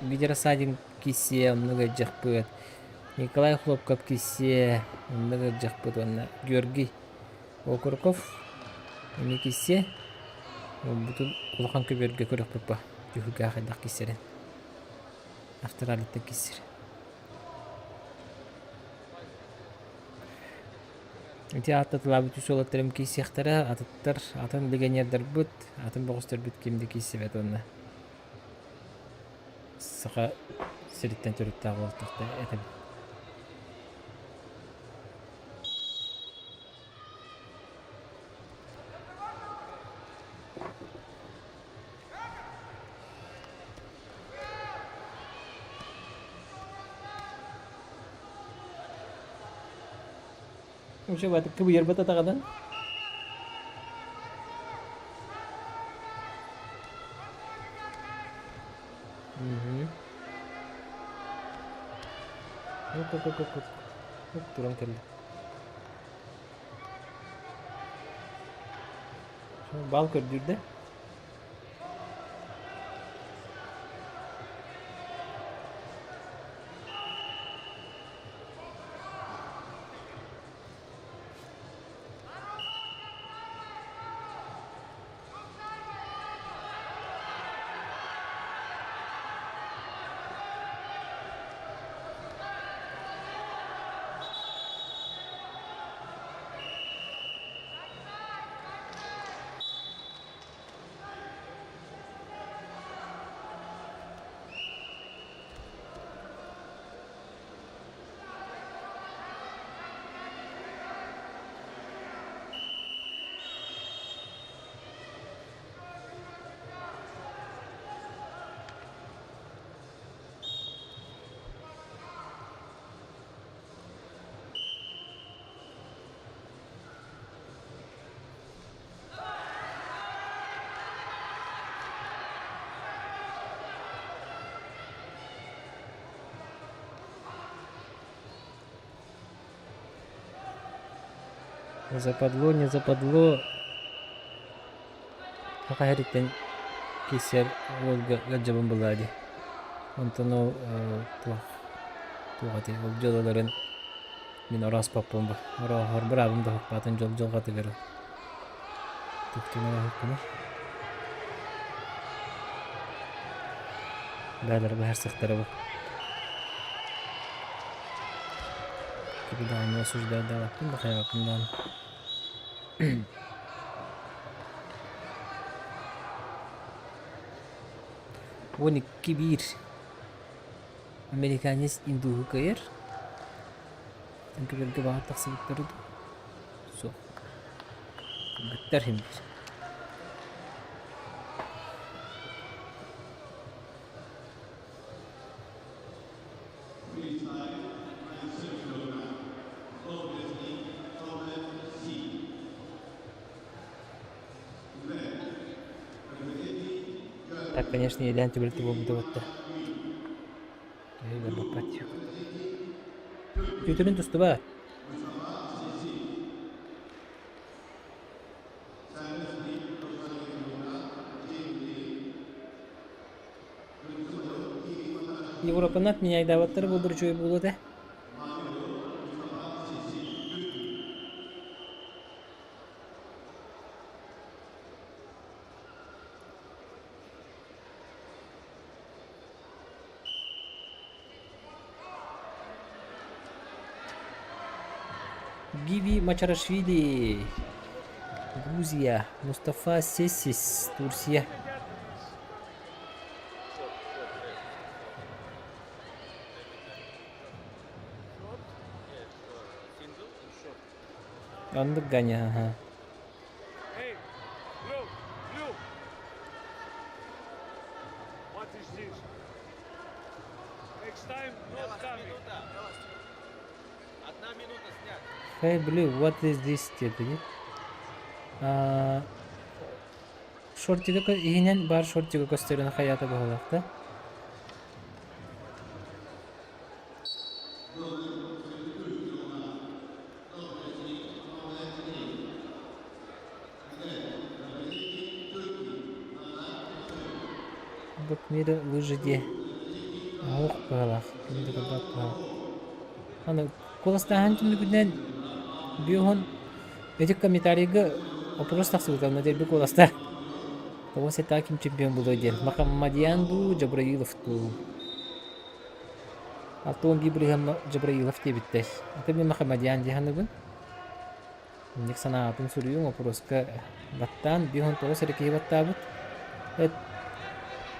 Видерасадин киссиэ оннук ыалдьыахпыт. Николай Хлопков киссиэ оннук ыалдьыахпыт уонна Георгий Окороков эмиэ киссиэ. Буолбутун улахан көбүөргэ көрүөхпүт ба түһүлгэ хайдах киссэрин. Австралияттан киссэр. Ити ааттатылаабыт үс уолаттарым киирсиэхтэрэ, атыттар, атын легионердарбыт, атын бөҕөстөрбүт ким да киирсибэт уонна Саха сириттэн төрүттээх уолаттар этэбит. Уже кыбыйарбыт атаҕынан. Мгм. Туран кэллэ. Бал көрдүүрдэ. Западло, не западло Саха сириттэн киирсэр уолга ыалдьабын булаа дии. Онтон ол туох туох этэй ол дьыалаларын мин орооспоппун бу. Орооһор быраабым да суохпаатын дьол дьылҕатыгар туохтуун орооһуккунуй? Бээлэрэ быһаарсыахтара бу. Тугу даҕаны осуждайдаабаппын да хайаабаппын даҕаны. 12-1 Американец индуһу кыайар. Көбөлгө баҕар тахсыбыттары дуу? Суох. Кыргыттар иһин биир. Так, конечно, иэдээн түбэлтэ буолбута батта. Киһи барбаппат Түүтүрүн тустуба. Европаны отменяйдаабаттара буоллар үчүгэй буолуо этэ. Гиви Мачарашвили, Грузия, Мустафа Сесис, Турция. Оннук Ганя, аха. Hey, Blue, Blue. What is this? Next time, not coming. Hey Blue, what is this диэтигит? Шортига иһинэн баар шортига көстөрүн хайаата быһалаах да? Кубок мира лыжи диэ оһох быһалаах ким да көрбөт быһалаах. Аны куоластааһын түмүгүнэн бүөһүн ити комментарийга вопрос тахсыбыта онно дэлби куоластаа. Тоҕо сэтаа ким чемпион буолуой диэн. Махаммадьян дуу, Джабраилов дуу. Алтуон Гибрихам Джабраилов диэбиттэр. Аты мин Махаммадьян дии саныыбын. Инник санаатын суруйуҥ вопроска баттаан 59 эрэ киһи баттаабыт. Эт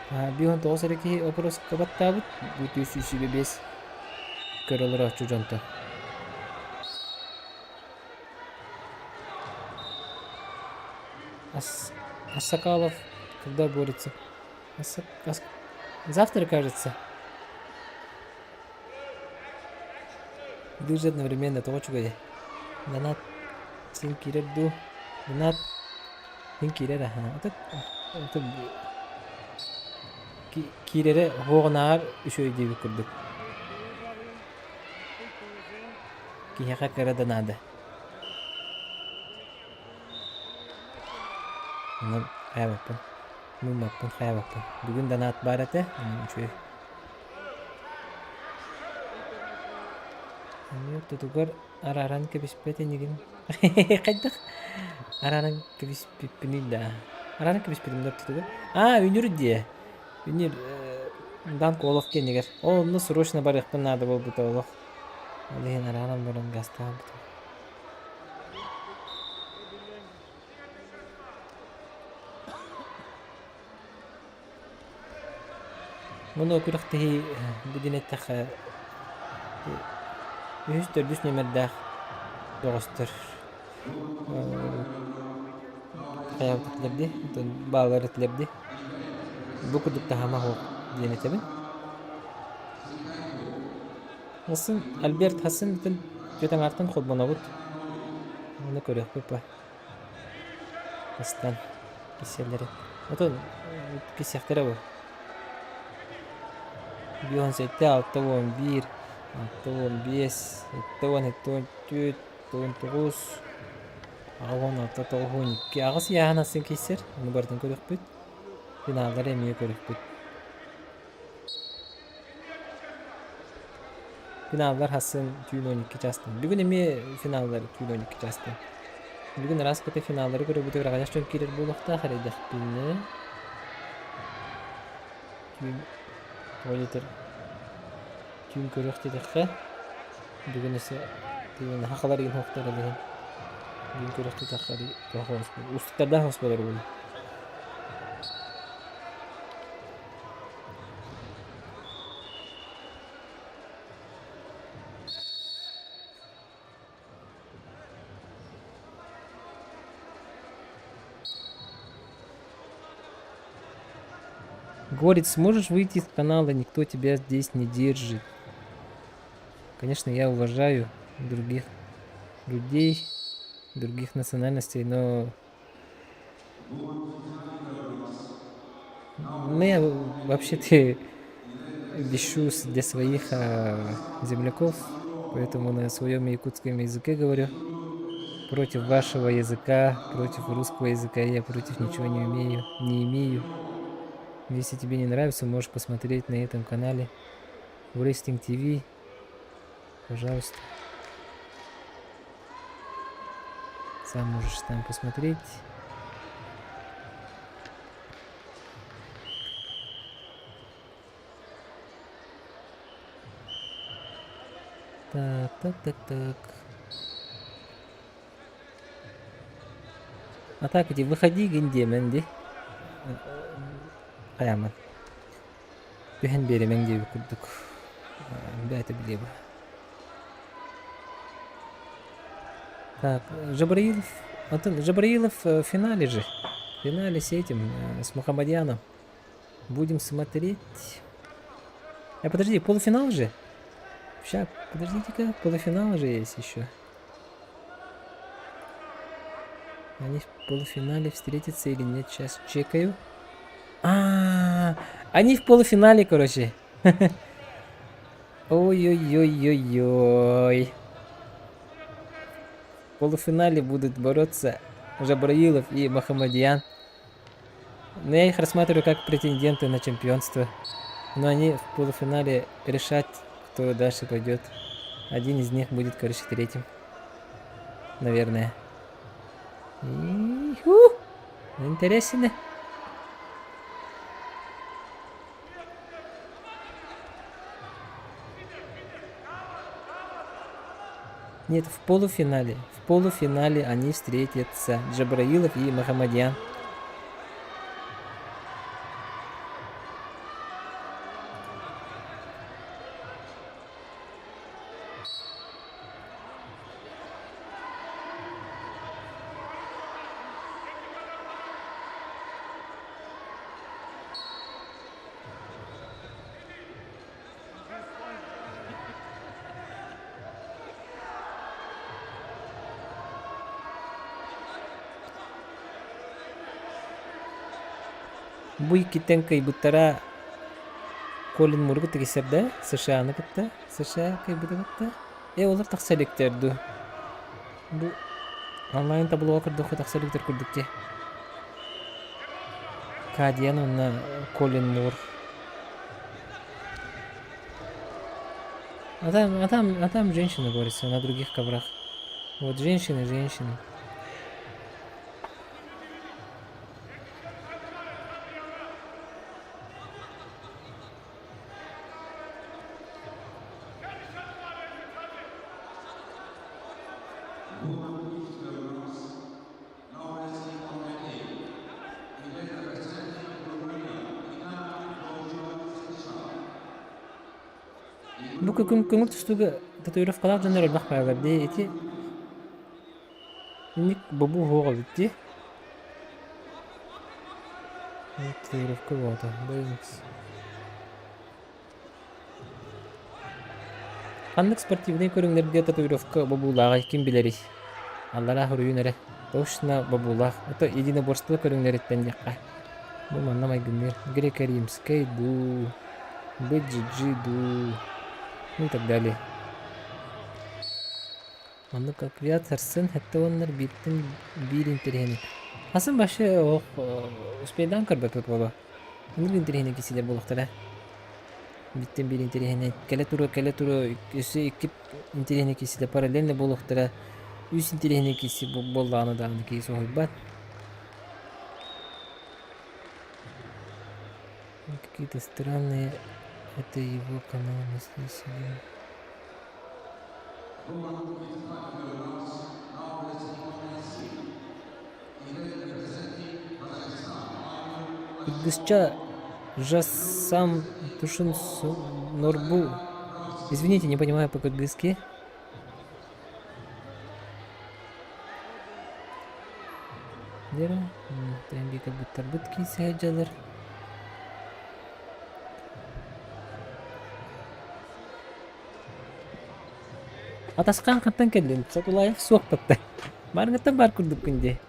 59 эрэ киһи вопроска баттаабыт. Бу 325 көрө олорооччу дьонтон. Ас Асакалов когда борется? Аса Ас Завтра, кажется. Лыжи одновременно тоҕо үчүгэйэ. Донат син киирэр дуу? Донат син киирэр аһа. Это это киирэрэ оһуоҕунааҕар үчүгэй диэбит курдук. Киһиэхэ кыра да наада. Онон хайаабаппын, мыыммаппын, хайаабаппын. Бүгүн донат баар этэ, онон үчүгэй. Эмиэ ортотугар арааран кэбиспэт инигин. Хайдах арааран кэбиспиппиний да? Арааран кэбиспитим да ортотугар. Аа, үнүр диэ. Үнүр Дан Куолов кэннигэр. Ол онно срочно барыахпын наада буолбута олох. Ол иһин арааран баран газтаабытым. Муну күрэхтэһии бу диэн эттэххэ үһүс төрдүс нүөмэрдээх бөҕөстөр хайаабыт этилэр дии, оттон бааллар этилэр дии. Бу курдук таһыма суох диэн этэбин. Хассын Альберт Хассын түөт аҥаартан холбонобут. Ону көрүөхпүт ба. Астан кисиэллэри. Отон кисиэхтэрэ бу. 57, 61, 65, 70, 74, 99, 86, 92. Аҕыс ыйааһын астын киирсэр. Ону барытын көрүөхпүт. Финаллары эмиэ көрүөхпүт. Финаллар хассын түүн 12 чаастан. Бүгүн эмиэ финаллар түүн 12 чаастан. Бүгүн араас кытта финаллары көрөбүтүгэр аҕыйах дьон киирэр буолуохтаах эрэйдэхпинэ. Түүн тоҕо диэтэр түүн көрүөх диэтэххэ бүгүн өссө түүн хахалар игин хуохтар илиһин. Бүгүн көрүөх диэтэххэ устуктардаах хос буолар буолуо. Горец, сможешь выйти из канала, никто тебя здесь не держит. Конечно, я уважаю других людей, других национальностей, но Ну, я вообще-то вещу для своих земляков, поэтому на своем якутском языке говорю. Против вашего языка, против русского языка я против ничего не умею, не имею. Если тебе не нравится, можешь посмотреть на этом канале Wrestling TV. Пожалуйста. Сам можешь там посмотреть. Так, так, так, так. А так иди, выходи гин диэмэн ди. Хайааман. Түһэн биэримэҥ диэбит курдук. Бэйэтэ билиэ бу. Так, Жабраилов. Антон, Жабраилов в финале же. В финале с этим, с Мухаммадьяном. Будем смотреть. А подожди, полуфинал же? Сейчас, подождите-ка, полуфинал же есть еще. Они в полуфинале встретятся или нет? Сейчас чекаю. А, они в полуфинале, короче. Ой-ой-ой-ой-ой. В полуфинале будут бороться Жабраилов и Махамадьян. Но я их рассматриваю как претенденты на чемпионство. Но они в полуфинале решат, кто дальше пойдет. Один из них будет, короче, третьим. Наверное. Иху! Интересно. Нет, в полуфинале. В полуфинале они встретятся. Джабраилов и Махамадьян. Бу иккиттэн кыайбыттара Колин Мургу тигисэр да США-ны кытта США кыайбыта кытта. Ээ, олор тахса иликтэр дуу? Бу онлайн таблоҕа көрдөххө тахса иликтэр курдук дии. Кадиан уонна Колин Мур. А там, а там, а там женщины борются на других коврах. Вот женщины, женщины. Бу көҥүл тустууга татуировкалаах дьоннор элбэх бааллар дии. Ити инник бобуу суох эбит дии. Татуировка буолта. Ханнык спортивнай көрүҥнэргэ татуировка бобуулааҕый ким билэрий? Аллараа суруйун эрэ. Точно бобуулаах. Это единоборство көрүҥнэриттэн диэххэ. Бу манна майгынныыр. Греко-римскэй дуу, БДЖ дуу, ну и так далее. Маннык аквиат сарсын сэттэ уоннар бииртэн биир интэриэһинэй. Атын вообще олох успейдаан көрбөппүт буолуо. Инник интэриэһинэй киһилэр буолуохтара. Бииртэн биир интэриэһинэй. Кэлэ туруо, кэлэ туруо, өссө икки интэриэһинэй киһилэр параллельно буолуохтара. Үс интэриэһинэй киһи буоллаҕына даҕаны киһи соһуйбат. Какие-то странные это его канал мы здесь сидим. Кыргызча Жассам Тушин Норбу. Извините, не понимаю по-кыргызски. Дера, кыргыттарбыт киирсэ сылдьаллар. Атасхаан хантан кэллин? Сатулаев суох батта. Барыгыттан баар курдуккун дии.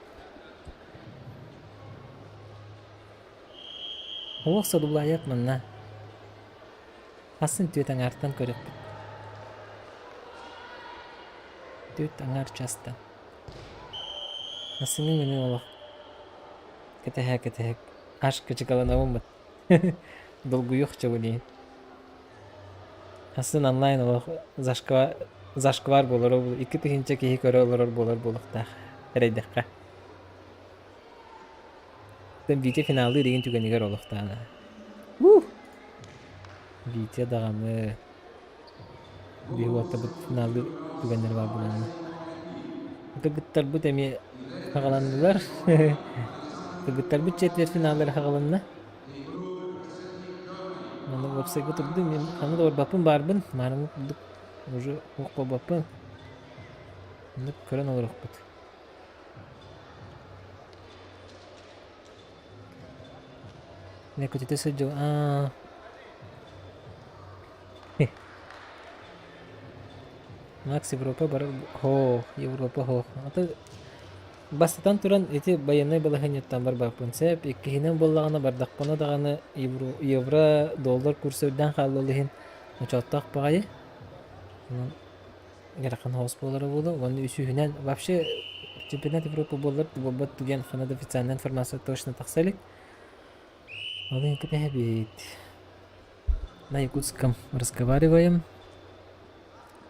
Олох Садулаев манна. Хасын түөт аҥаартан көрүөхпүт. Түөт аҥаар частан. Ассыҥҥы күнү олох кэтэһэ-кэтэһэ аш кычыкаланабын бат. Долгуйуох чабын Асын онлайн олох зашквар, зашквар буолар ол 2000 киһи көрө олорор буолар буолуохтаах эрэйдэххэ. Витя финаллыыр игин түгэнигэр олохтоона. Ух! Витя даҕаны биһи уоттабыт финаллыыр түгэннэр баар буоланна. Кыргыттарбыт эмиэ хаҕаланнылар. Кыргыттарбыт четверть финаллара хаҕаланна. Манна уопсайга турдум, мин ханна да барбаппын баарбын, маарыҥҥы курдук уже уох буолбаппын. Оннук көрөн олоруохпут. Көтүтэ сылдьабын аа Макс Европа барар һоо Европа һоо аты Бастатан туран, ити байыаннай балаһыанньаттан барбаппын сөп. Иккиһинэн буоллаҕына, бардахпына даҕаны евро, евро доллар курса үрдээн хаалла иһин ночооттоох баҕайы. Онон ыарахан соҕус буолара буолуо. Уонна үсүһүнэн, вообще чемпионат Европы буоллар буолбат диэн ханна да официальная информация точно тахса илик. Ол иһин кэтэһэбит. На якутском разговариваем.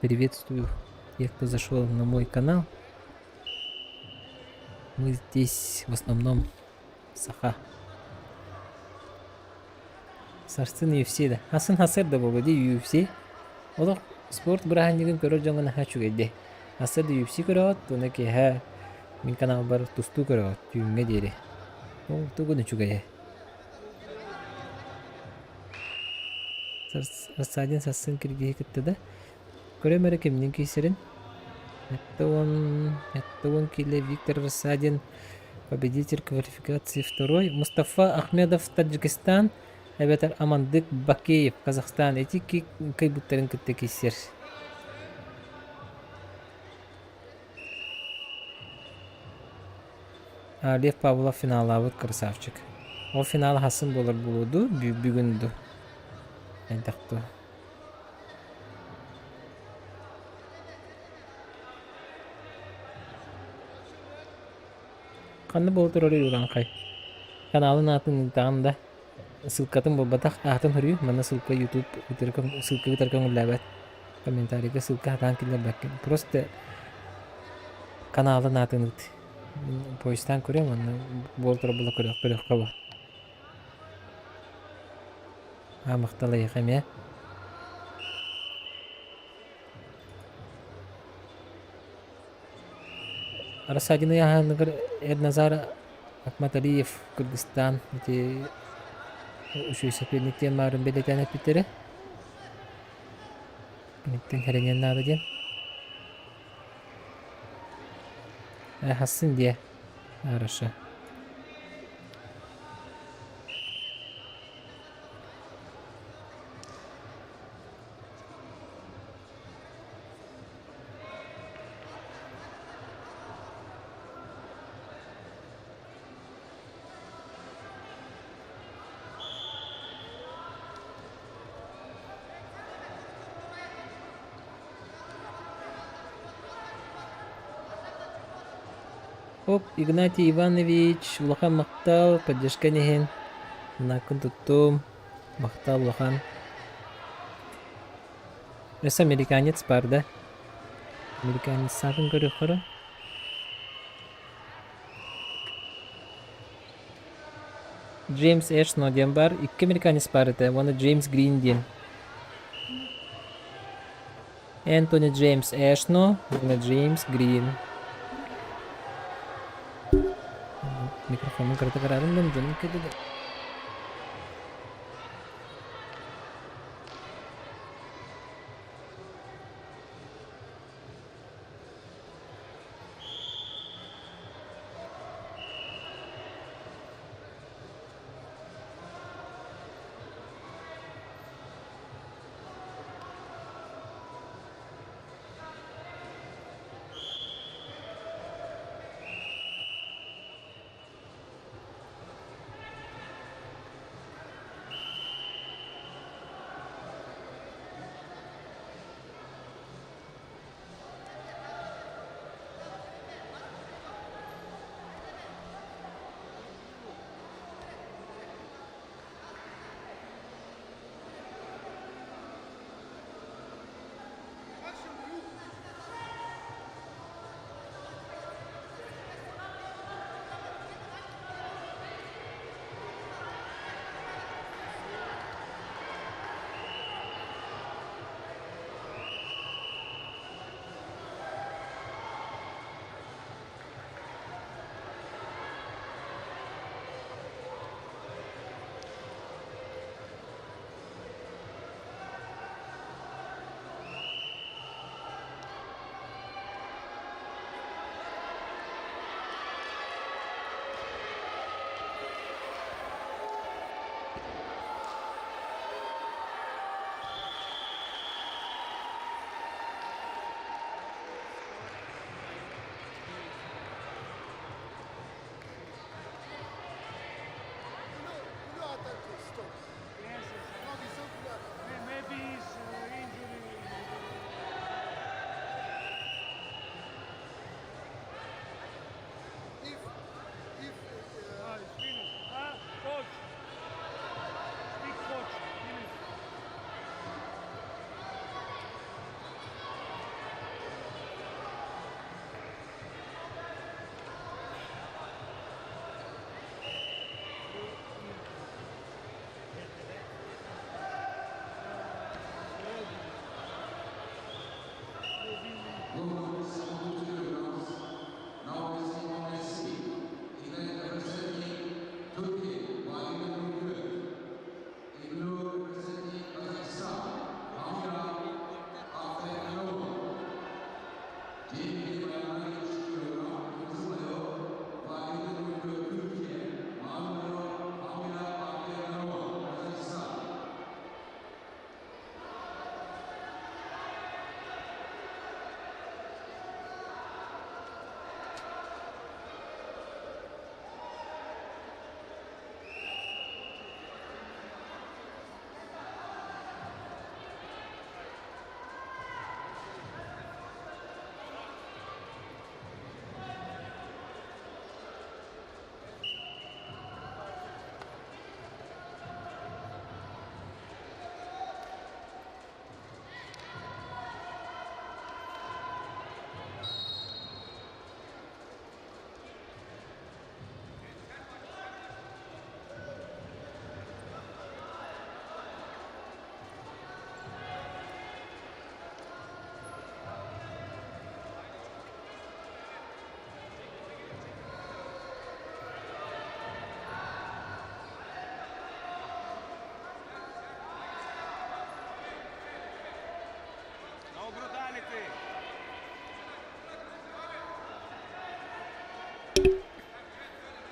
Приветствую тех, кто зашел на мой канал. Мы здесь в основном саха. Сарсын UFC да. Хасын хасыр да буолуо дии UFC. Олох спорт бырааһынньыгын көрөр дьоҥҥо наһаа үчүгэй дии. Хасыр да UFC көрөҕүт, уонна киэһэ мин каналбар тустуу көрөҕүт түүҥҥэ диэри. Ол тугун үчүгэйэ. Рассадин сарсын киргиһи кытта да Көрөм эрэ кимниин киирсэрин. 70 кило Виктор Рассадин, победитель квалификации второй. Мустафа Ахмедов, Таджикистан, эбэтэр Амандык Бакеев, Казахстан. Ити кыайбыттарын кытта киирсэр. Лев Павлов финаллаабыт красавчик. Ол финал хасын буолар буолуо дуу, бүгүн дуу? Хайдах дуу? Ханна буола турарый урааҥхай? Каналын аатын ыытаҕын да? Ссылкатын буолбатах, аатын суруйуу. Манна ссылка YouTube ссылка ыытар көҥүллээбэт. Комментарийга ссылка сатаан киллэрбэккин. Просто каналын аатын ыыт. Поезтаан көрүөм уонна буола турар буола көрүөх көрүөххэ бу. Аа махтал эйиэхэ эмиэ. Рассадин ыйааһыныгар Эрназар Акматалиев Кыргызстан ити үчүгэй соперник диэн баарын бэлиэтээн эппиттэрэ. Киниттэн сэрэниэн наада диэн. Хасын диэ. Хорошо. Оп, Игнатий Иванович, улахан махтал, поддержкан иһин. Мынаккын туттум. Махтал улахан. Өссө американец баар да? Американец саатын көрүөххөрө. Джеймс Эшно диэн баар, икки американец баар этэ уонна Джеймс Грин диэн. Энтони Джеймс Эшно уонна Джеймс Грин. Микрофонун кыратык араарын да дьонум кэллэ да.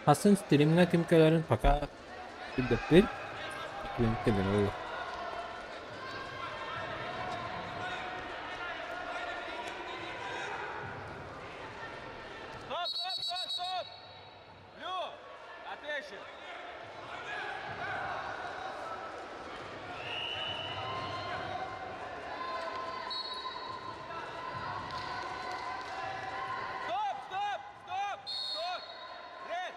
Хасын стримҥа ким кэлэрин пока билбэппин. Ким кэлэр Стоп, стоп, стоп, стоп! Лю, отлично! Стоп, стоп, стоп, стоп! Red!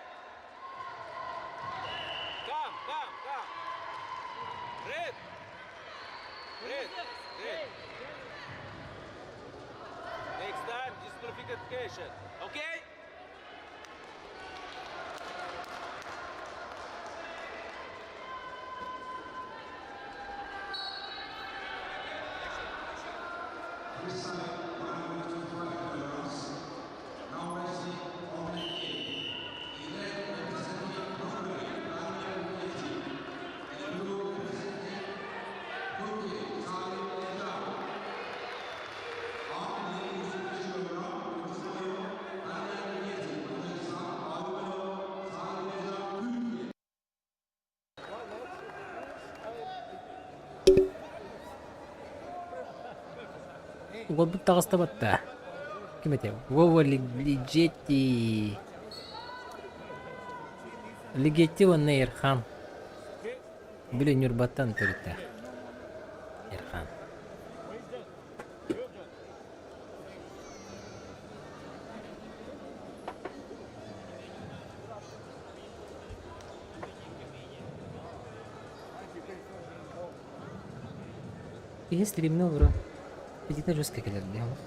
Come, come, come! Red! Red, red. Next time, disqualification. Okay? Уолбут таҕыста батта. Ким этэ? Вова Лигетти. Лигетти уонна Эрхан. Били Ньурбаттан төрүттээх. Эрхан. Киһи стримҥэ олорон ититэ жестко кэлэр дии олох.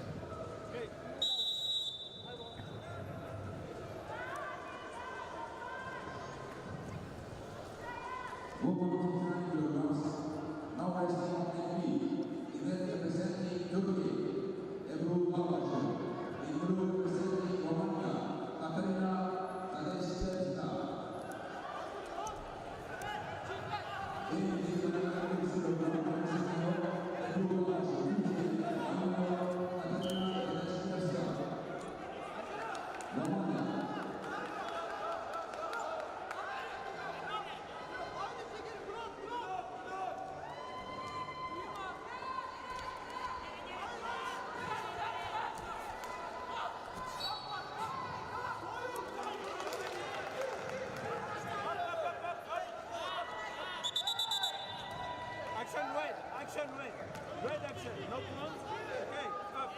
Action red, action red. Red action, no front. Okay, up.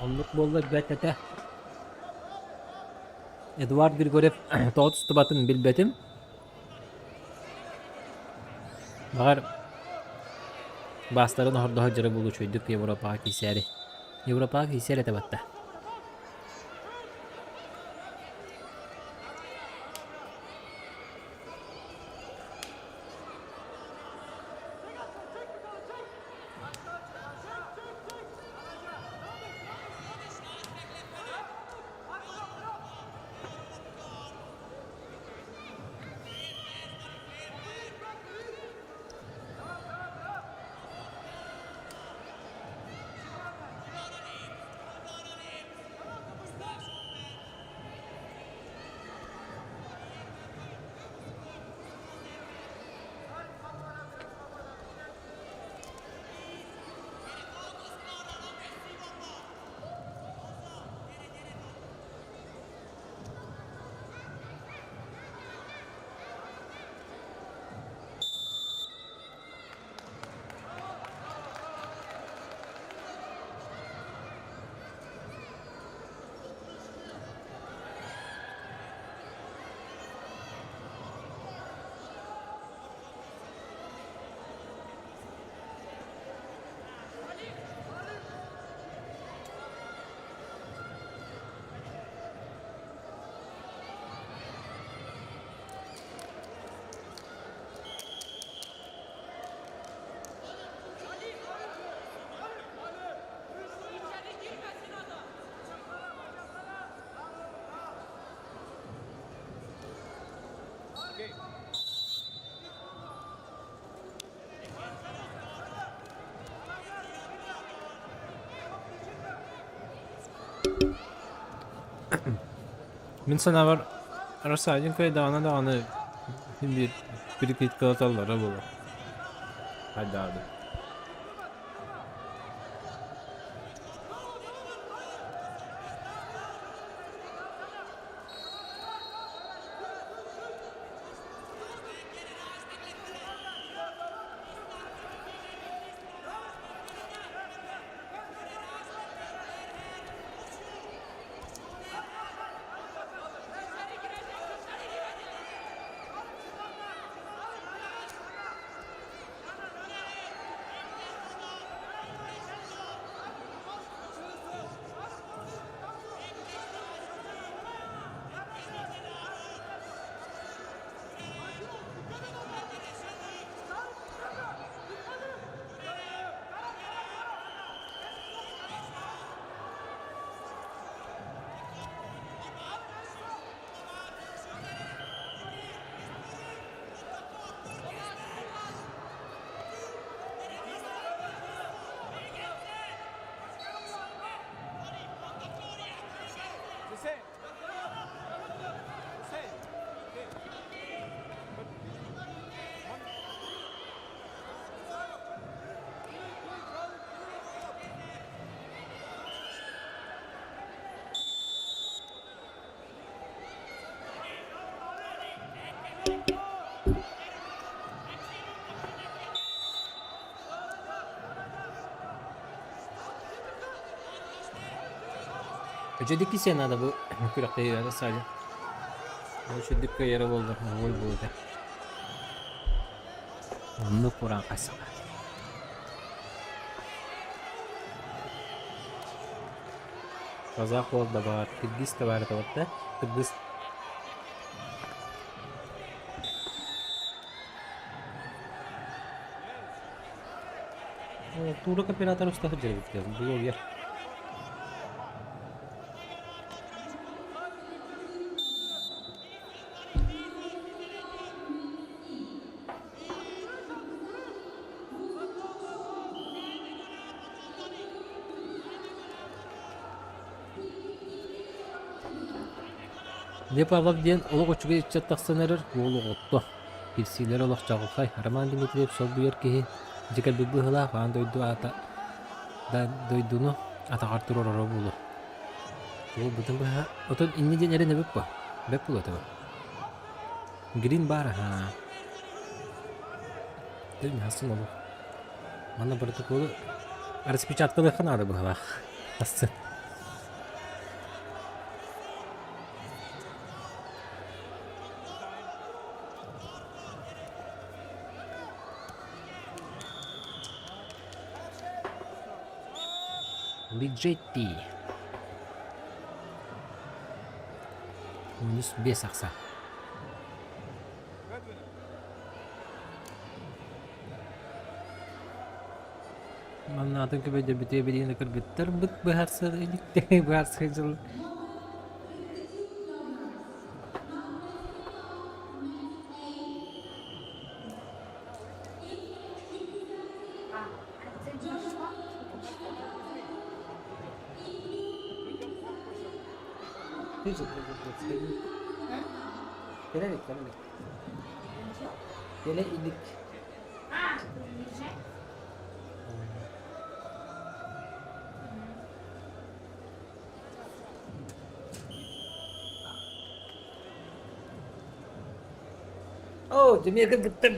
Оннук буолла бэрт этэ. Эдуард Григорьев тоҕо тустубатын билбэтим. Баҕар, баастарын оһордоһо дьара буолуо үчүгэйдик Европаҕа киирсээри. Европаҕа киирсэр этэ батта. Мин санаабар, Рассадин кыайдаҕына даҕаны син биир перекидкалаталлара буолуо. Хайдаҕа Үчүгэй сиэн наада бу күрэхтэһиигэ саадьа. Үчүгэй кыайара буоллар, ой буолуо Оннук кураан хайсаҕа. Казах уол да баар, киргиз да баар этэ да? Кыргыз. Турок оператор уста сылдьар эбит блогер. Лев Павлов диэн олох үчүгэй ыччат тахсан эрэр уол оҕотто. Кирсиилэр олох чаҕылхай. Роман Дмитриев солбуйар киһи дьэ кэлбит быһыылаах аан дойду аата да дойдуну атаҕар туруорара буолуо. Буолбутун быһа. Отон инньэ диэн эрэн эбит бо. Бэт буолуо этэ бу. Грин баар аһаа. Дьэ хасын олох. Манна протоколу распечаткалыахха наада быһалаах. Хасын. Лиджетти. Минус 5 ахса. Манна атын көбөйдөрбүтүгэр билигин кыргыттар быт быһаарсар иликтэ быһаарсар дьыл Кэлэ илик, кэлэ илик. Кэлэ илик. Оо, дьэ кыргыттар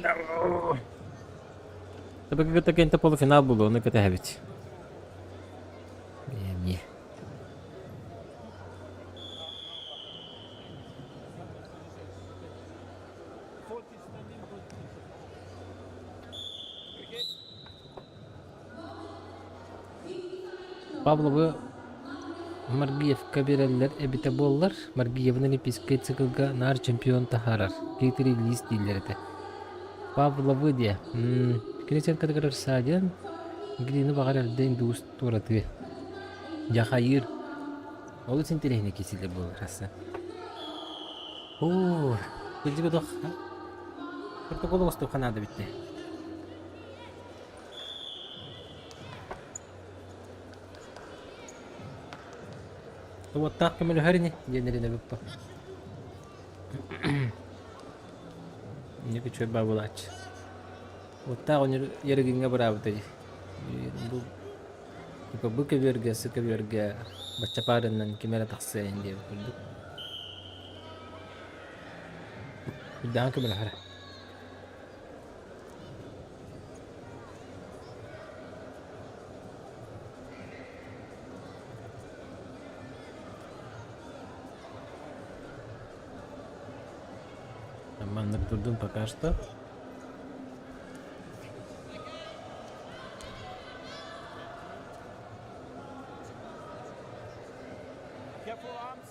Табыгы кытта кэнтэ полуфинал буолуо, ону кэтэһэбит. Эмиэ. Павловы Маргиевка биэрэллэр эбитэ буоллар, Маргиевын олимпийскай циклга наар чемпион таһаарар, хитрый лист дииллэр этэ. Павловы диэ, кини сеткатыгар Арсадиан, Грины баҕар эрдэ индус туоратыа. Дьахайыыр. Олус интэриэһинэй киирсиилэр буолар хасса. Оо, кырдьык отох. Протокол оҥостуохха наада эбит дии. Уоттаах көмөлөһөр ини диэн эрэнэбит бу. Инники үчүгэй баа буолааччы. Уоттаах өнөр ярыгыҥҥа быраабыта дии. Бу типа бу көбүөргэ, сы көбүөргэ бачча паарыннан ким эрэ тахсыа ин диэбит курдук. Үрдээн көмөлөһөрө. Маннык турдун пока что. Careful arms.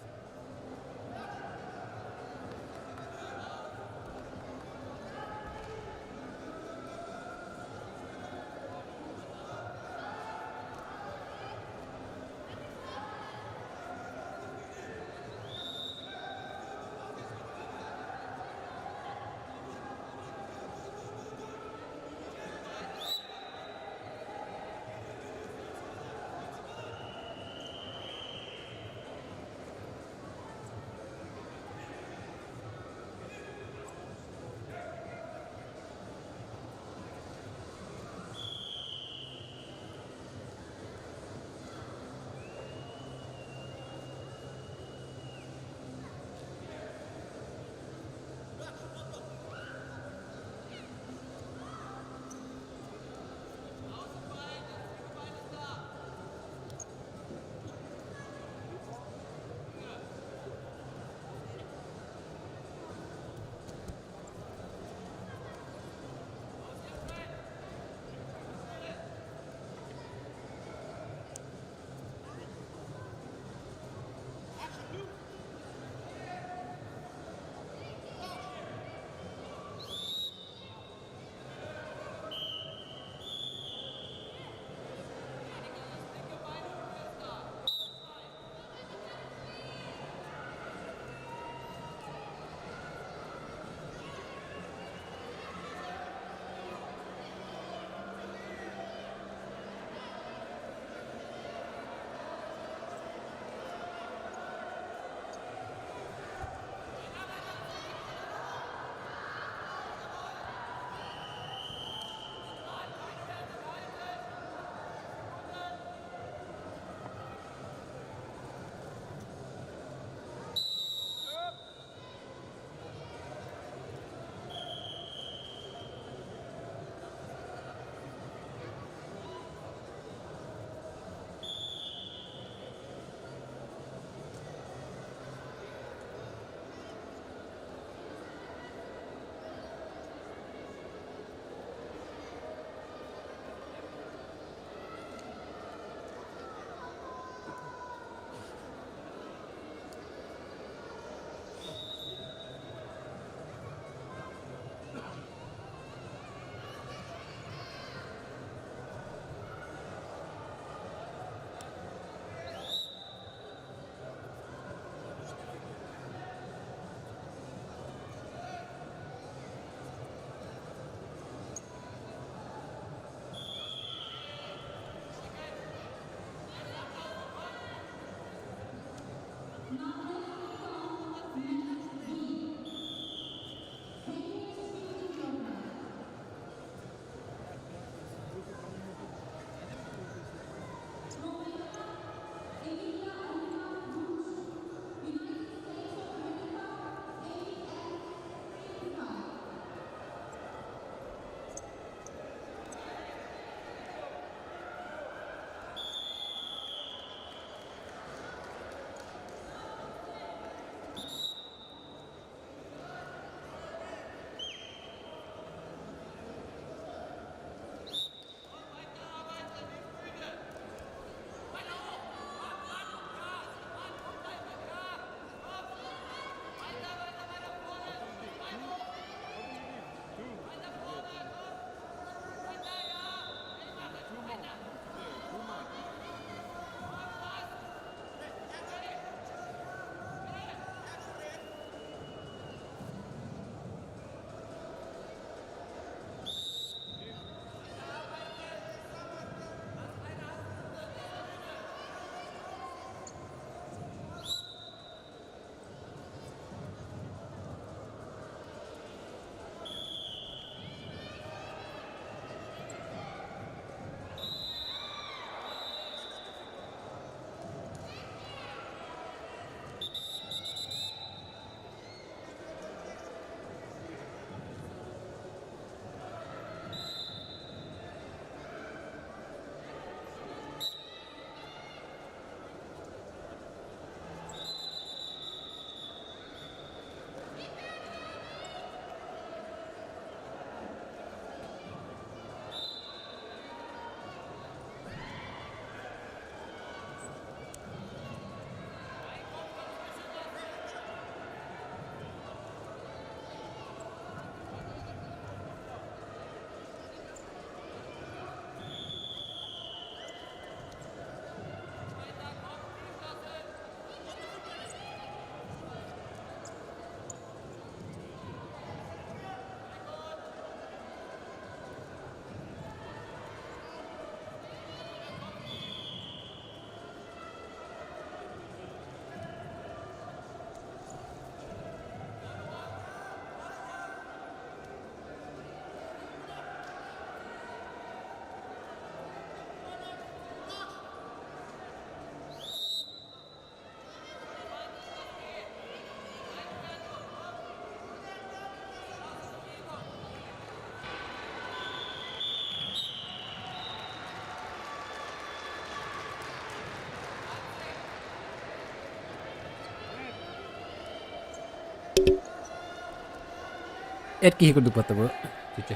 Эр киһи курдук батта бу. Чүчэ.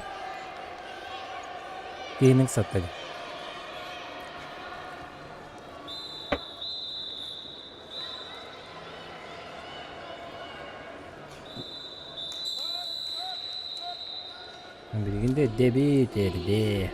Киһини ыксатта дии. Билигин да эрдэ эбит, эрдэ.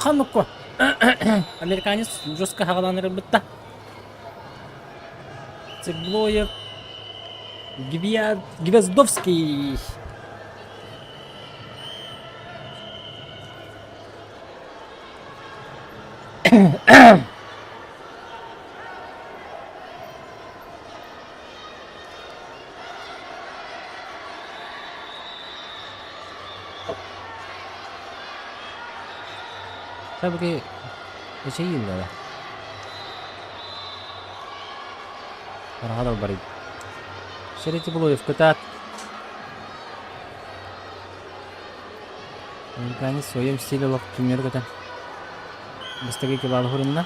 Улахан Американец жестко хаҕалаан ырбытта. Цеглоев Гвездовский. Tabii эчэйииллэрэ. Хараҕа барый. Шеретиблоев кытаат. Американец в своем стиле олох түҥнэри көтөн бастакы кыбаалы хурунна.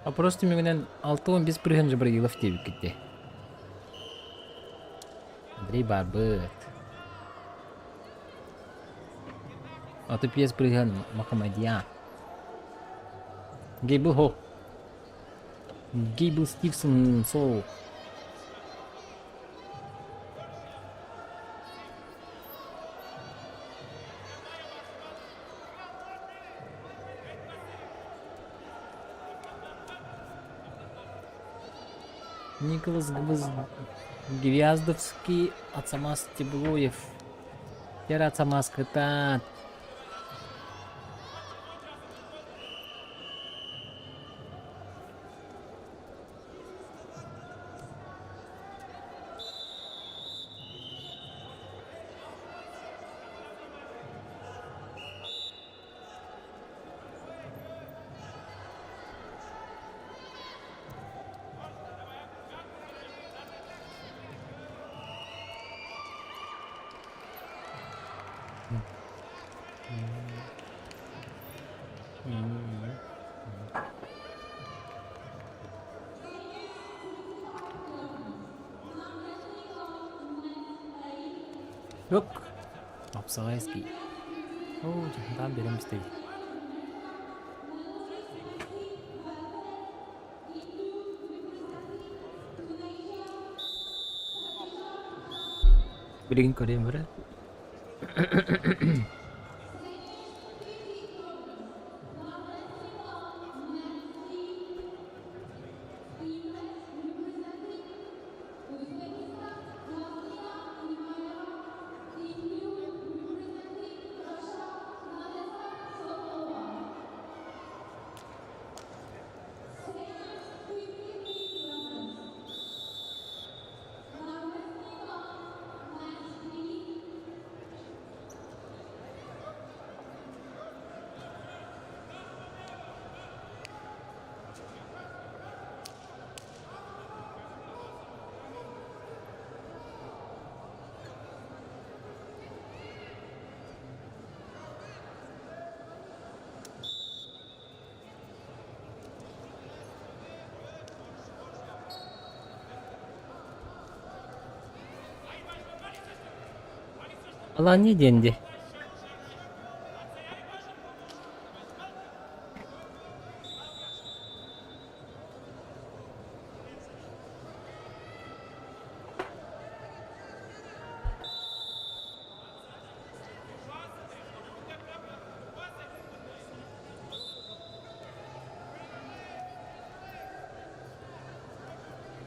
Опрос түмүгүнэн 65 бырыһыан Жабраилов диэбиккит дии. Андрей баарбыт. 65 бырыһыан Махамадьян. Гейбл Хо. Гейбл Стивсон Соу. Николас Гвяздовский, Ацамас Теблоев. Теперь Ацамас кытаат. Yok. Тупсаҕайский. Оо, дьаһантаан биэрэн истэбит. Билигин көрүөм эрэ. Алания диэн дии.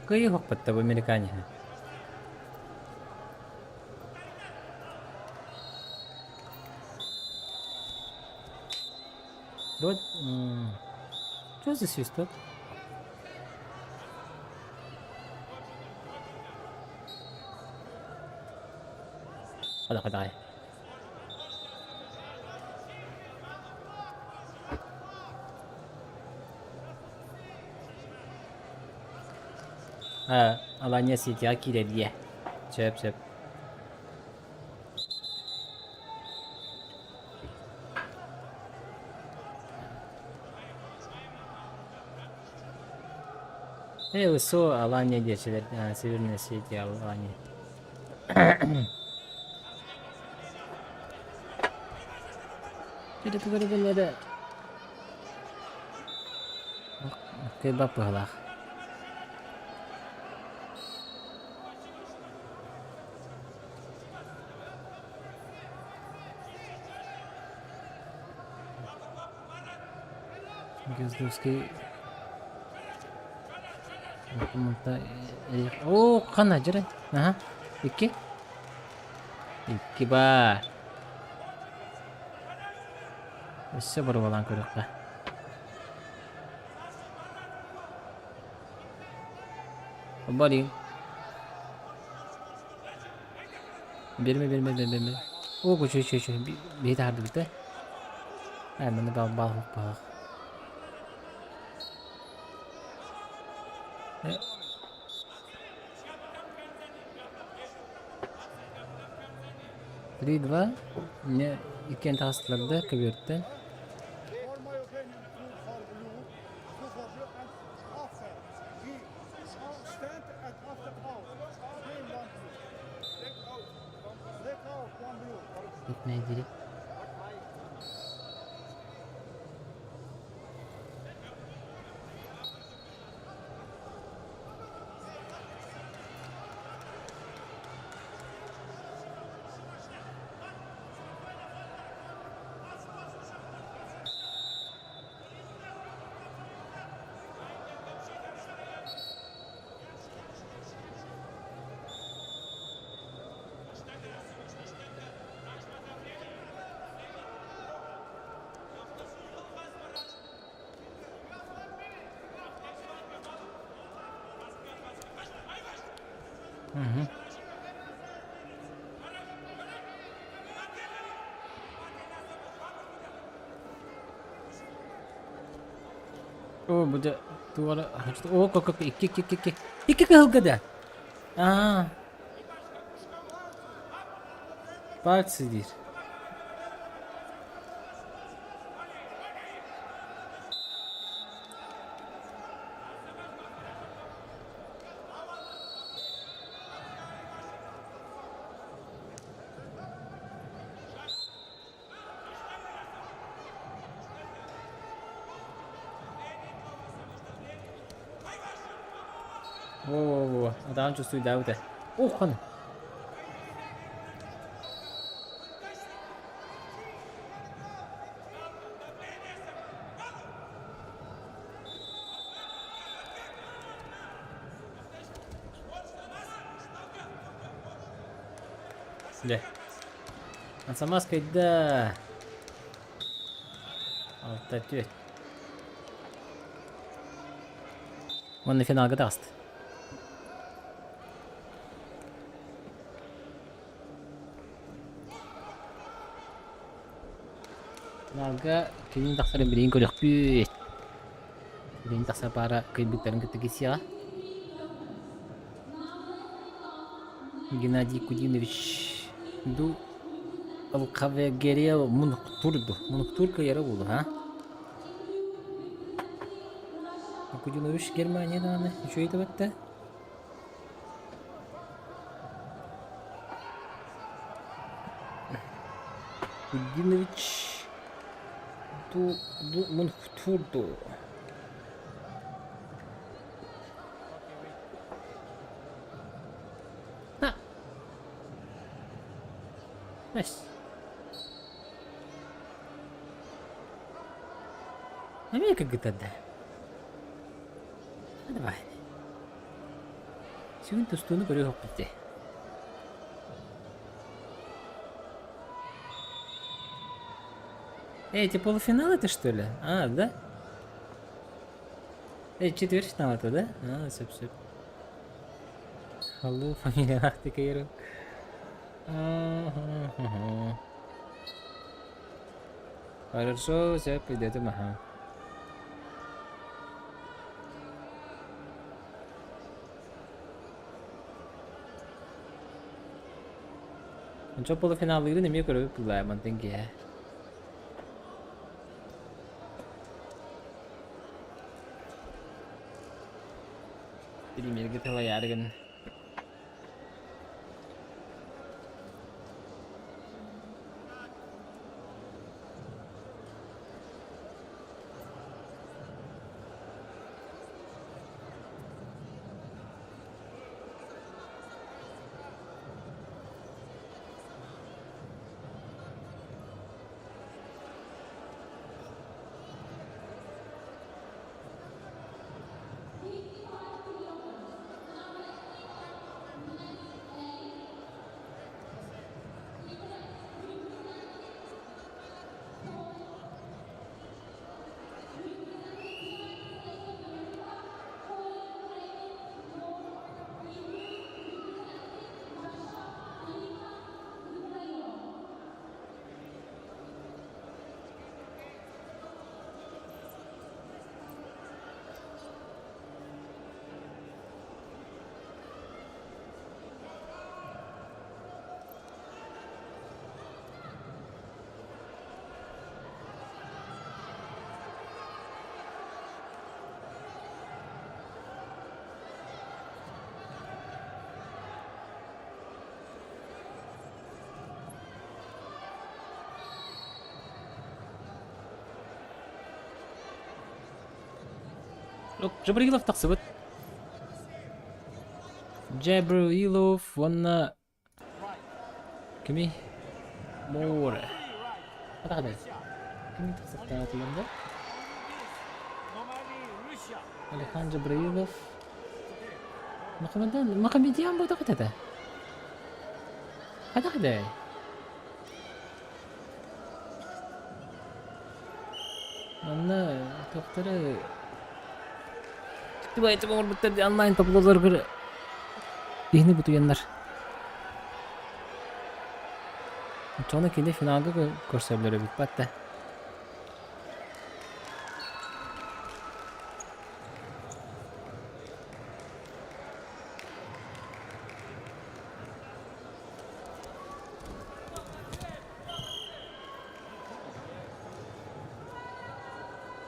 Кыайыһыкпыт да бу американеһы. Давай, что за свисток? Давай, давай. Алания Ситига киирэрдиэ. Сөп, сөп. Э, УСО Алания диэчилэр, Северная Осетия, Алания. Эрэ Кыайбат быһыылаах. Гездовский Оо, хана дьэрэ. Аха. Икки. Икки баар. Өссө боруобалаан көрүөххэ. Блин. Берме, берме, берме, берме. О, чё, чё, чё, биһи таһардыбыт да? Ай, маны бал бал баах. Три-два. Мне иккиэн таҕыстылар да көбүөртэн. Этнэйдири. Оо, бу дьэ туора оо как икки икки икки икки икки кыһылга да аа пальцы диир Во-во-во, атаҕын чувствуйдаабыт ээ. Ух, хана. Дьэ. Ансамас кыйда. 6 4. Уонна финалга таҕыста. Финалга кини тахсарын билигин көрүөхпүт. Билигин тахсар паара кыйбыттарын кытта киирсиэҕэ. Геннадий Кудинович ду Алкавегерия Мунхтурду. Мунхтур кыйара буолу, а? Кудинович Германия даҕаны үчүгэй да Кудинович ду ду Мунхтурду. Ha. Nice. Эмиэ кыргыттарда. Давай. Сүгүн тустууну көрүөхпүт дии. Эй, эти полуфинал это что ли? А, да? Эй, четвертьфинал это, да? А, сөп, сөп. Алло, фамилиялаах тикейру. Хорошо, сөп, идетим, аха. Ончо полуфиналлыырын эмиэ көрөбүт буллаа мантан киэһэ. Премьергэ талайаары гын. Джабраилов тахсыбыт. Джабраилов уонна кими? Море. Атаҕадай. Кими тахсыахтаах да? Алихан Джабраилов. Махамедан Махамедиан буотах этэ. Атаҕадай. Манна туохтары Түбэйтик оҥорбуттар дии онлайн таблоларыгар киһини бутуйаннар. Оччоҕуна кини финалга көрсөллөр эбит батта.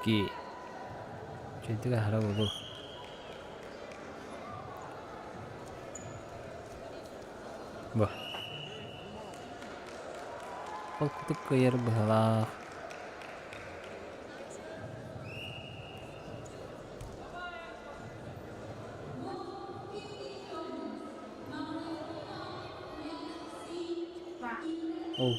Ки. Үчүгэйдик аһара буолуо. Бу. Холкутук кыайар быһалаах. Ол.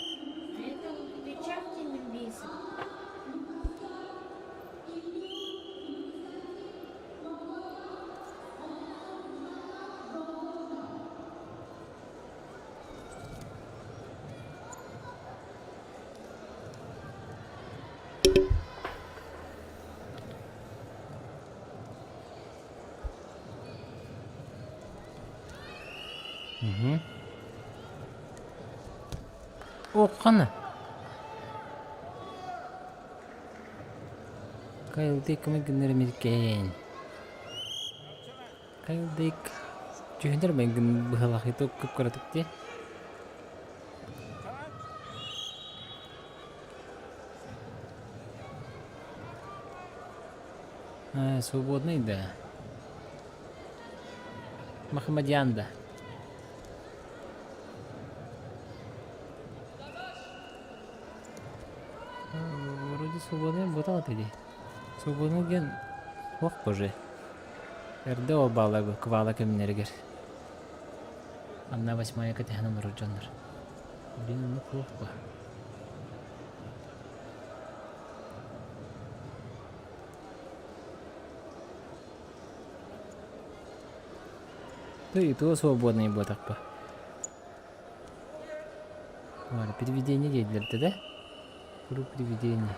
Ооххана. Кайлдык кымы гыннар миркээн. Кайлдык түһүнэр мэгин быһалахыты кып-кыратык дии. Свободный да. Махамадьян да. Вроде свободный ботал дии. Свободный диэн туох боже. Эрдэ ол баалаго квала кэмнэригэр. Анна восьмая кэтэһэн олорор дьоннор. Блин, оннук суох ба. Ты и то свободный буотахпа. Ладно, переведение диэдилэр да? Круг привидений.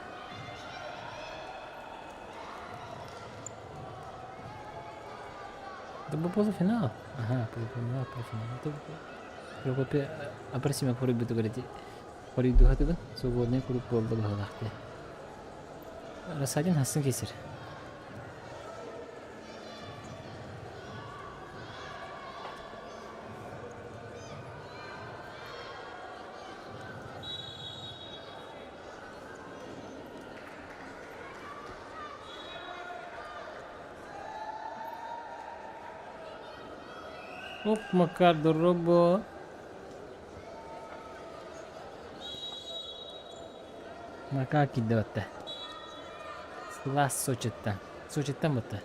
Это был полуфинал. Ага, полуфинал, полуфинал. Это Прокопи Апросима хоруйбутугар ити хоруйдуһатыгын свободный круг буолла быһыылаах дии. Рассадин хассын кесер. Оп, Макар, дорообо. Макар киирдэ батта. Сылаас Сочиттан. Сочиттан батта.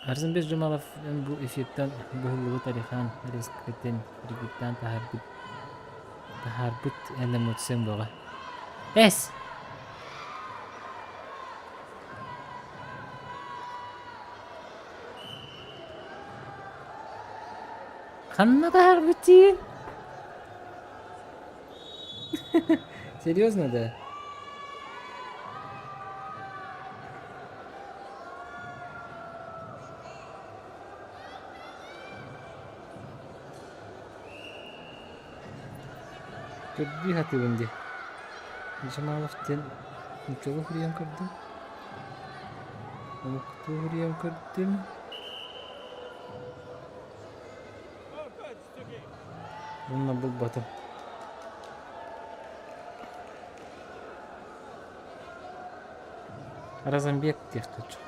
Арсенбек Жамалов бу эфиртэн быһыллыбыт Алихан резкэтин региттаан таһаарбыт таһаарбыт эн эмоциям бөҕө. Эс! Ханна таһаарбыт дии? Серьезно, да? Көрдүү сатыыбын дии. Жамалов диэн нуччалыы суруйан көрдүм. Омуктуу суруйан көрдүм. Уонна булбатым. Разамбек диэх точно.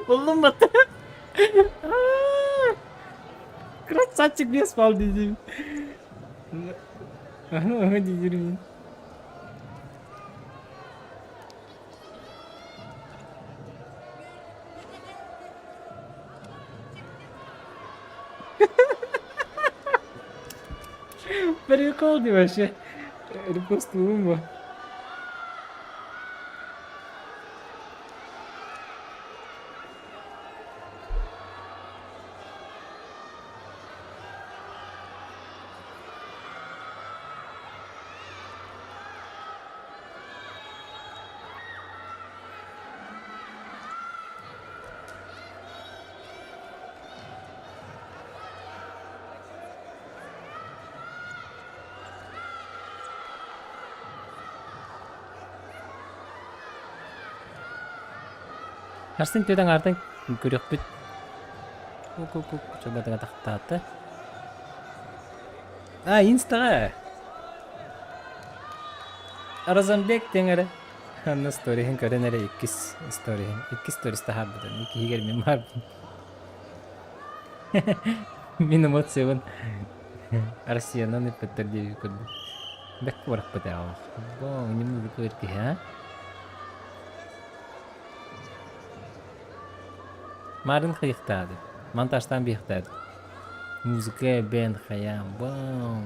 Буллум бата. Красавчик не спал дедим. Ага, дедим. Прикол дии вообще. Репостуем его. Арсен түөтэн аартан көрүөхпүт. Чобатыга тахтаата. А, инстаҕа. Розенбек диэн эрэ. Анна сториһын көрөн эрэ иккис сториһын. Иккис сторис таһаарбытын. Иккиһигэр мин баарбын. Мин эмоциябын Россиянан ыппыттар диэби көрдүм. Бэк куораппыт ээ Бо, не музыка киһи, а? Марын хайыхтаады. Монтажтан биэхтаады. Музыка бен хаям. Вау.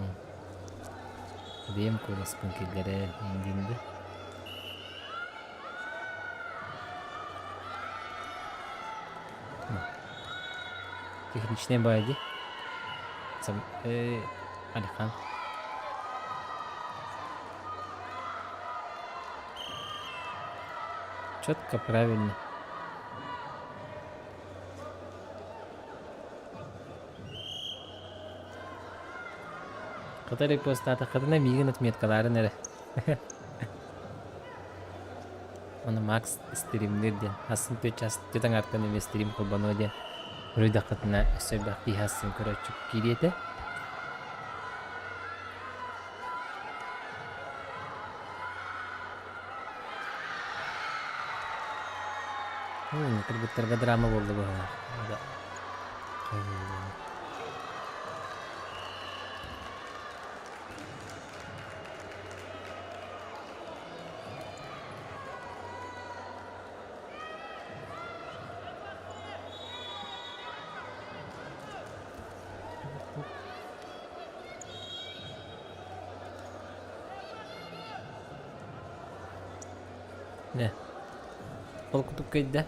Бэйэм куоласпын киллэрэ индинди. Техничный бади. Сам, э, Алихан. Четко, правильно. Хата репостаатаххытына миигин отметкалаарын эрэ. Ону Макс стримнир диэн асын түөт түөт аҥаартан эмиэ стрим холбонуо диэн уруйдаххытына өссө элбэх киһи асын көрөөччү киириэ этэ. Кыргыттарга драма буолла быһыылаах. Нэ. Холкутук кыйда.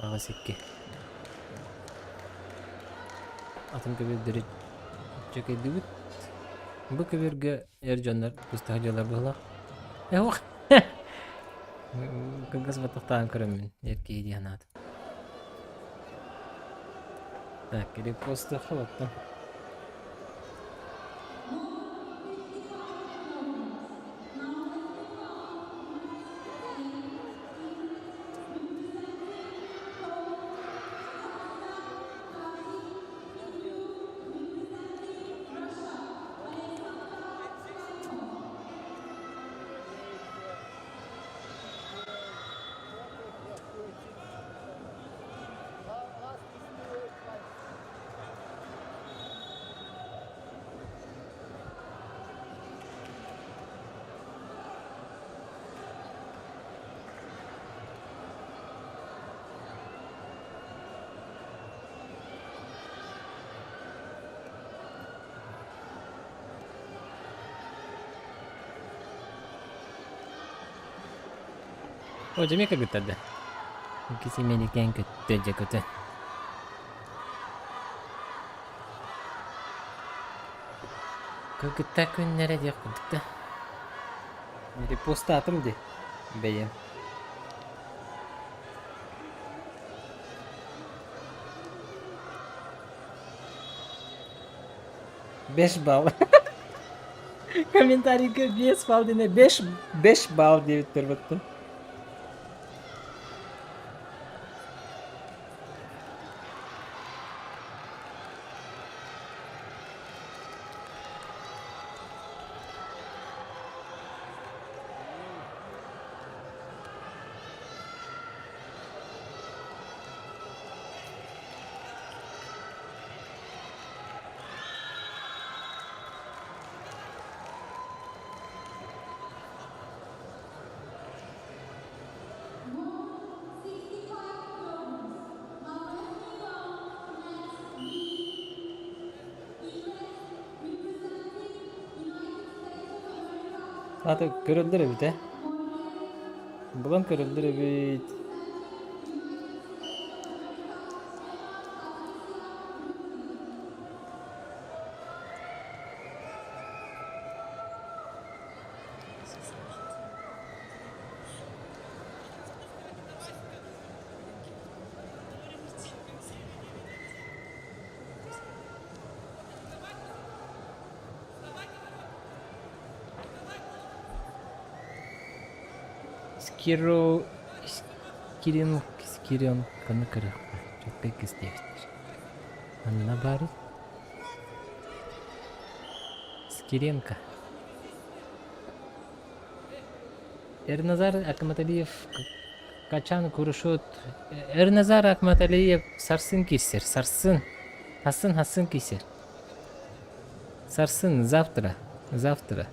8-2. Атын көбүөрдэри чөкөйдүбүт. Бу көбүөргэ эр дьоннор кустаһа дьыалар быһылаах. Эһуох! Кыргыз баттахтаан көрөммүн, эр киһи дии санаатым. Так, репостыахха баттам. О, дьэ эмиэ кыргыттар да. Иккис Эмиэрикээн көттө, дьэ көтө. Кыргыттар күннэрэ диэх курдук да. Репостаатым дии бэйэм. Беш балл. Комментарийга 5 балл диэнэ 5 5 балл диэбиттэр баттын. Аата көрөллөр эбит ээ. Булан көрөллөр эбит. Скиро Скирин Скиренконы көрүөхпүт. Чөккөй кыс диэбиттэр. Манна баарый? Скиренко. Эрназар Акматалиев Качан Курушут Эрназар Акматалиев сарсын киирсэр. Сарсын. Хасын хасын киирсэр. Сарсын завтра. Завтра.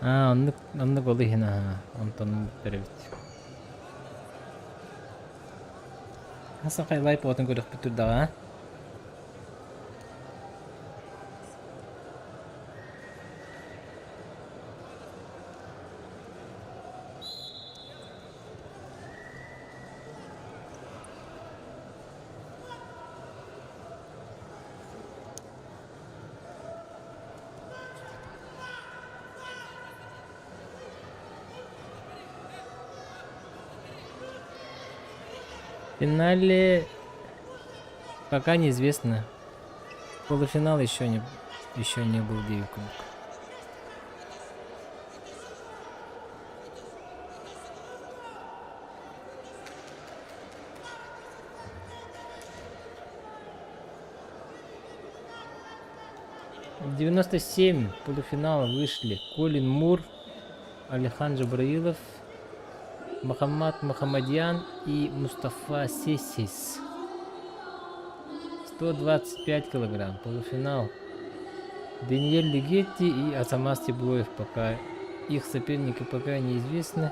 Аа, оннук оннук ол иһин аһаа, онтон эбит. Хас хайлай потын көрөхпүт турдаҕа. Финале пока неизвестно. Полуфинал еще не был кубок. 97 полуфинала вышли Колин Мур, Алихан Джабраилов, Махаммад Махамадьян и Мустафа Сесис. 125 килограмм. Полуфинал. Даниэль Легетти и Ацамаз Теблоев пока. Их соперники пока неизвестны.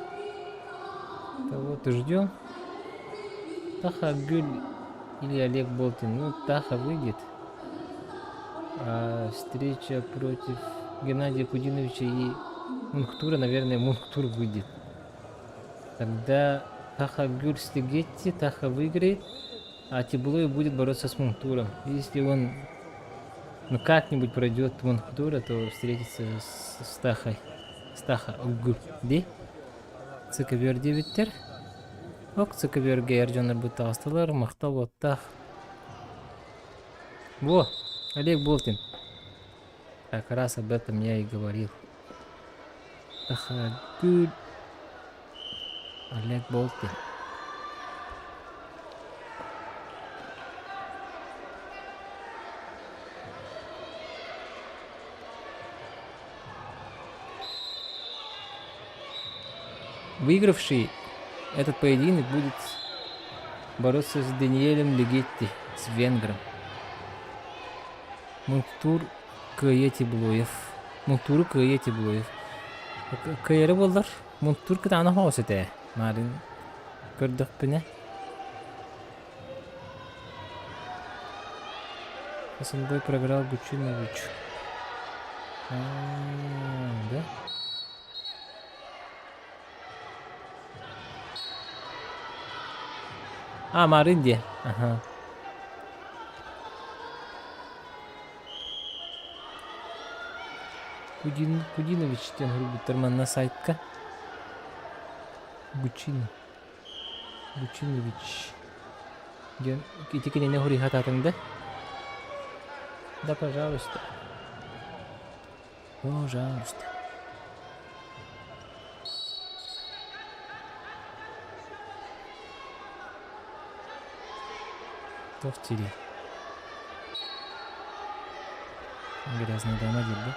Кого-то ждем. Таха Гюль или Олег Болтин. Ну, Таха выйдет. А встреча против Геннадия Кудиновича и Мунктура, наверное, Мунктур выйдет. Тогда Таха Гюль с Легетти, Таха выиграет, а Теблоев будет бороться с Мунктуром. Если он ну как-нибудь пройдет Мунктура, то встретится с Тахой. С Таха Гюль. Ди? Цикабер диэбиттэр. Ок Цикаберге эр дьоннорбут таҕыстылар, махтал уоттаах. Во, Олег Болтин. Как раз об этом я и говорил. Таха Гюль. Олег Болтин. Выигравший этот поединок будет бороться с Даниэлем Легетти, с венгром. Мунктур кыайа Теблоев. Мунктуру кыайа Теблоев. Кыайары буоллар, Мунктур кытаанах оҕус этэ. Марын көрдөхпүнэ. Хасанбой проиграл Гучиновичу. А, да? А, Марын дии. Аха. Кудин, Кудинович диэн суруйбуттар манна сайтка. Гучин. Гучинович диэн ити кинини суруйхатаатыҥ да? Да, пожалуйста. Пожалуйста. Туох диирий? Грязная дама диир да?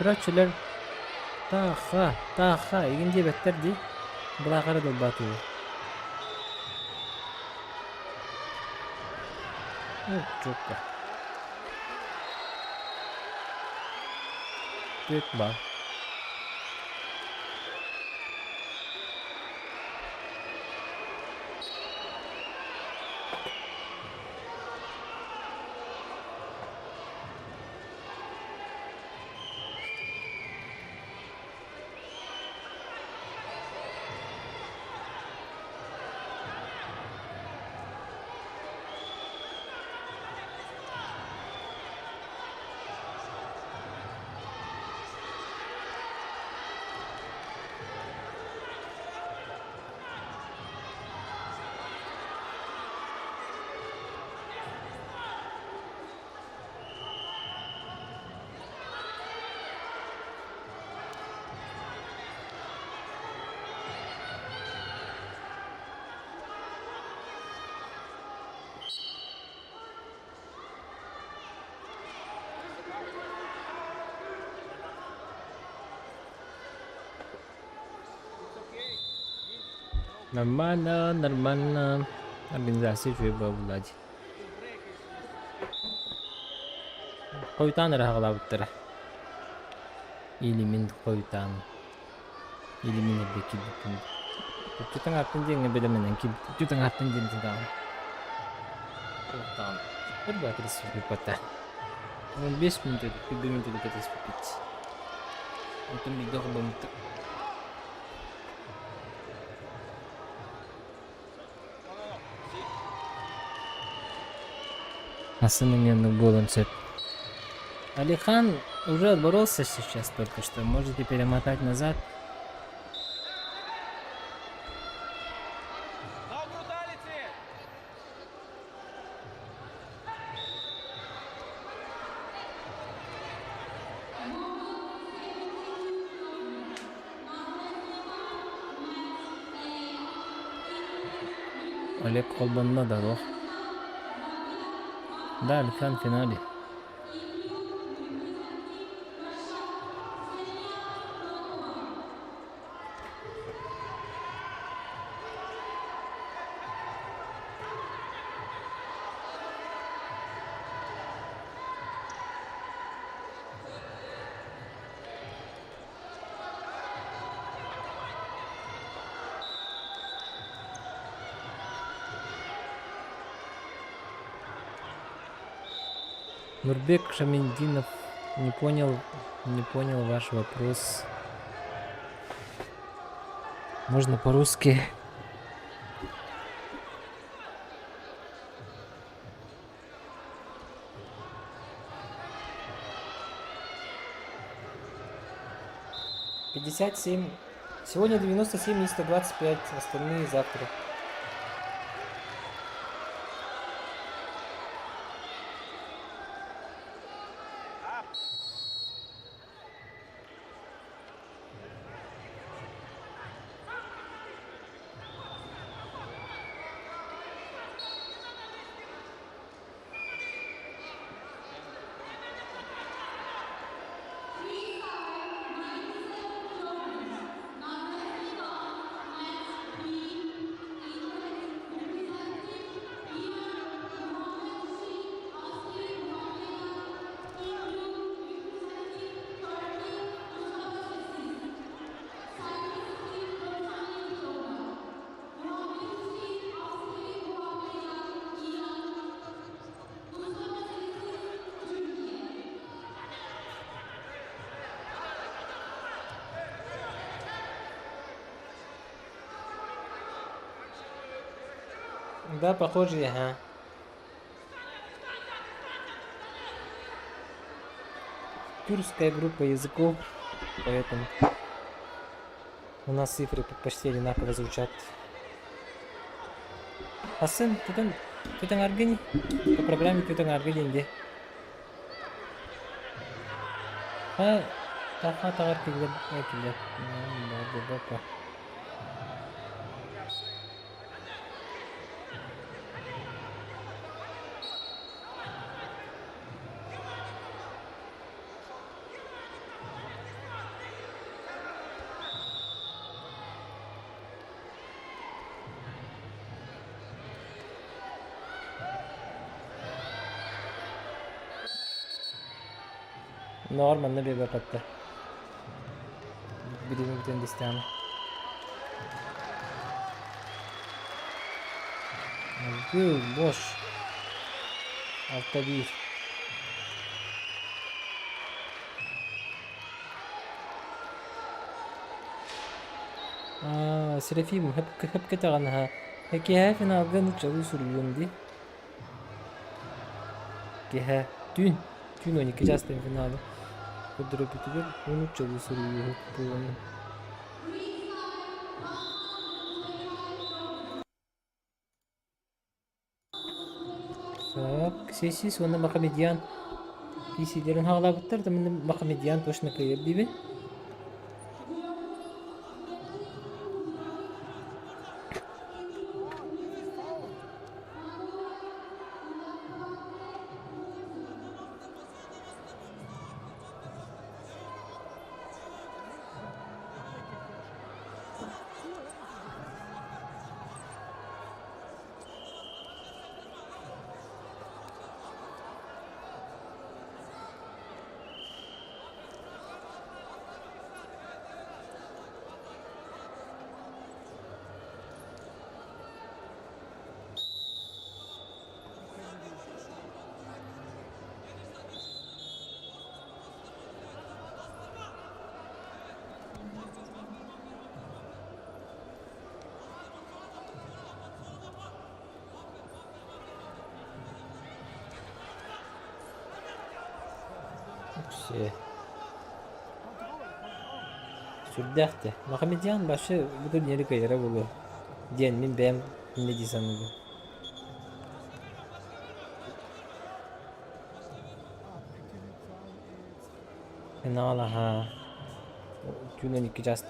Көрөөччүлэр тааха, тааха игин диэбэттэр дии, былаах эрэ далбаатыылар. Чуокка. Түөрт баар. Нормально, нормально. Организация үчүгэй буолла дии. Хойутаан эрэ аҕалаабыттара. Или мин хойутаан, или мин эрдэ киирбиппин. Түтүҥ аттын диэҥҥэ бэлэмнэнэн киирбит. Түтүҥ аттын диэн даҕаны. Даҕаны. Ребята республиката. 15 минут, 2 минут республикат. Онтон биирдэ холбоммуттар. Сын буолуон сөп. Алихан уже отборолся сейчас только что. Можете перемотать назад. No brutality! Олег холбонно да суох. Да, Алихан в финале. Нурбек Шаминдинов не понял, не понял ваш вопрос. Можно по-русски? 57. Сегодня 97 и 125, остальные завтра. Да, похожие, ага. Тюркская группа языков, поэтому у нас цифры почти одинаково звучат. Хассын, тутан, тутан аргани. По программе тутан аргани де. Ha, таха тағар киллер, киллер. Ноор манна биэрбэппэттэр. Билигин бүтэн истэҕинэ. Был бош. 6-1. Аа, Серафим хөп кэтэҕин Киэһэ финалга нууччалыы суруйуом дии. Киэһэ түүн, түүн 12 чаастан финалы көрдөрөрбүтүгэр нууччалыы суруйууһук буолан. Так, Сесис уонна Махамедьян PC-лэрин хаалаабыттар, да Махамедьян точно кыайар диибин. Все. Сүрдээх да. Махамедьян вообще бу турниры кыайара буолуо диэн мин бэйэм инньэ дии саныыбын. Финал аһаа. Түүн 12 час.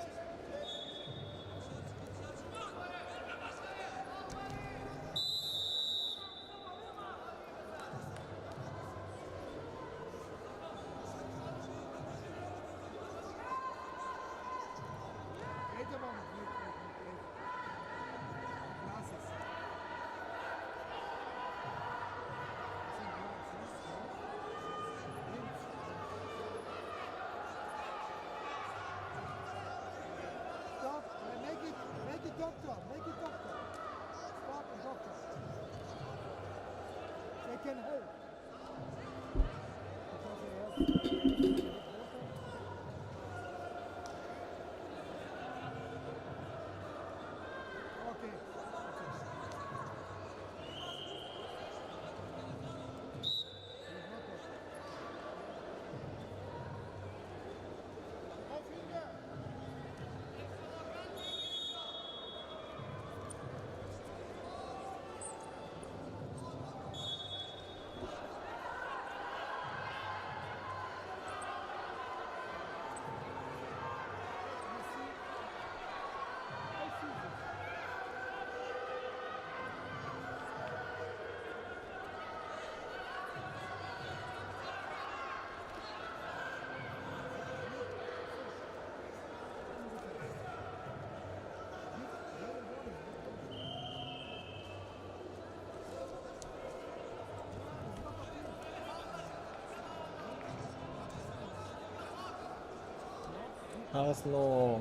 Хаҕыс ноо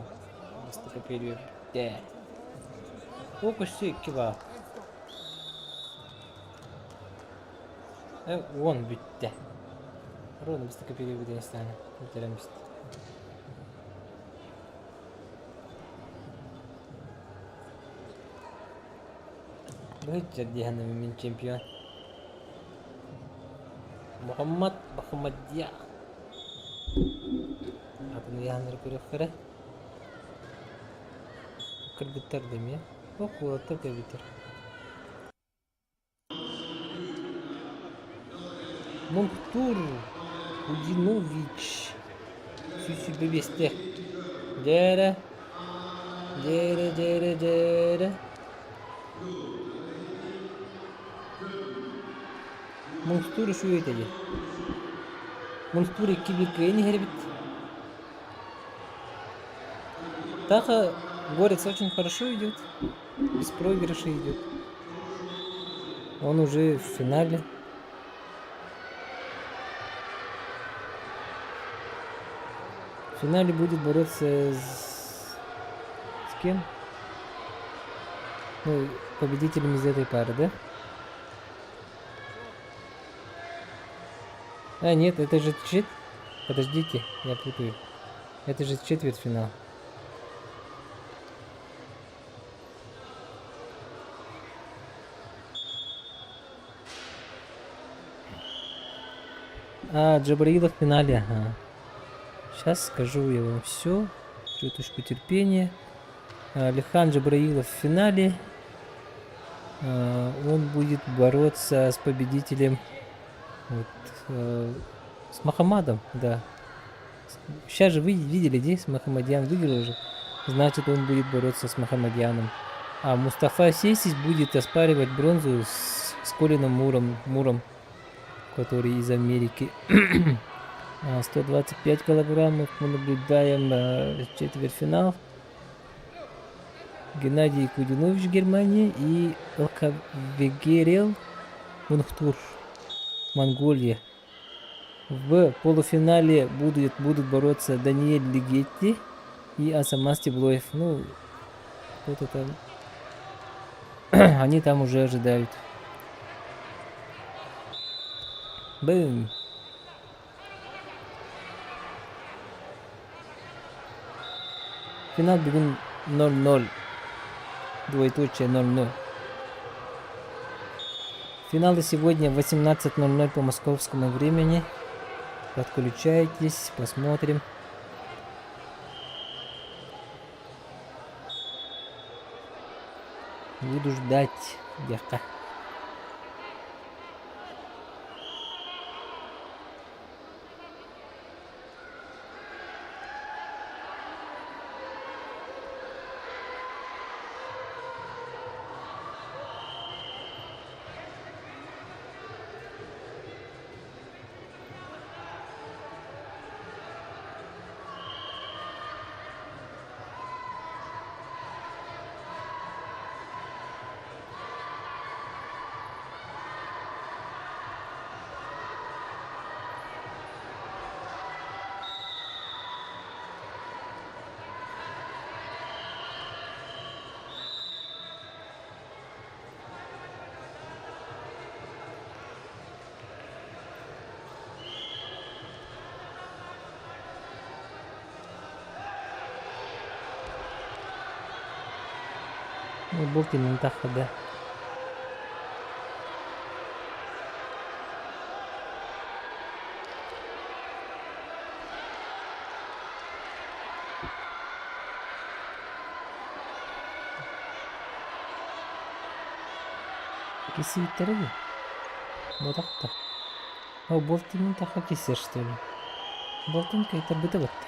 бастакы период дээ. Оо көстүү икки баар. Уон бүттэ. Ровно бастакы период бүтэн истэҕинэ бүтэрэн бист. Быһыччар дии саныыбын мин чемпион. Мухаммад Мухаммадья. Атын ыйааһыннары көрүөххэ эрэ. Кыргыттар да эмиэ. Ох, уолаттар да эбиттэр. Мунхтур Кудинович 125 Дьээрэ, дьээрэ, дьээрэ, дьээрэ. Мунхтур үчүгэй этэ дии. Мунхтур 2-1 кыайан иһэр эбит. Таха горец очень хорошо идет. Без проигрыша идет. Он уже в финале. В финале будет бороться с, с кем? Ну, победителем из этой пары, да? А, нет, это же чет... Подождите, я путаю. Это же четвертьфинал. А, Джабраилов в финале, ага. Сейчас скажу я вам все. Чуточку терпения. Алихан Джабраилов в финале. Он будет бороться с победителем вот, э, с Махамадом, да. Сейчас же вы видели, здесь Махамадьян выиграл уже. Значит, он будет бороться с Махамадьяном. А Мустафа Сесис будет оспаривать бронзу с, с Колином Муром, Муром, который из Америки. 125 килограммов мы наблюдаем э, четвертьфинал. Геннадий Кудинович, Германия, и Элкавегерел Мунхтур, Монголия. В полуфинале будут, будут бороться Даниэль Лигетти и Асамас Теблоев. Ну, кто-то там... Они там уже ожидают. Бым. Финал бүгүн 0-0. Двоеточие 0-0. Финалы сегодня в 18.00 по московскому времени. Подключайтесь, посмотрим. Буду ждать диэххэ. Булкин тахха да. Кисииттэрэ дии. Ботахта. О, Болтинын таха кисер, что ли? Болтин кайтарбыта батта.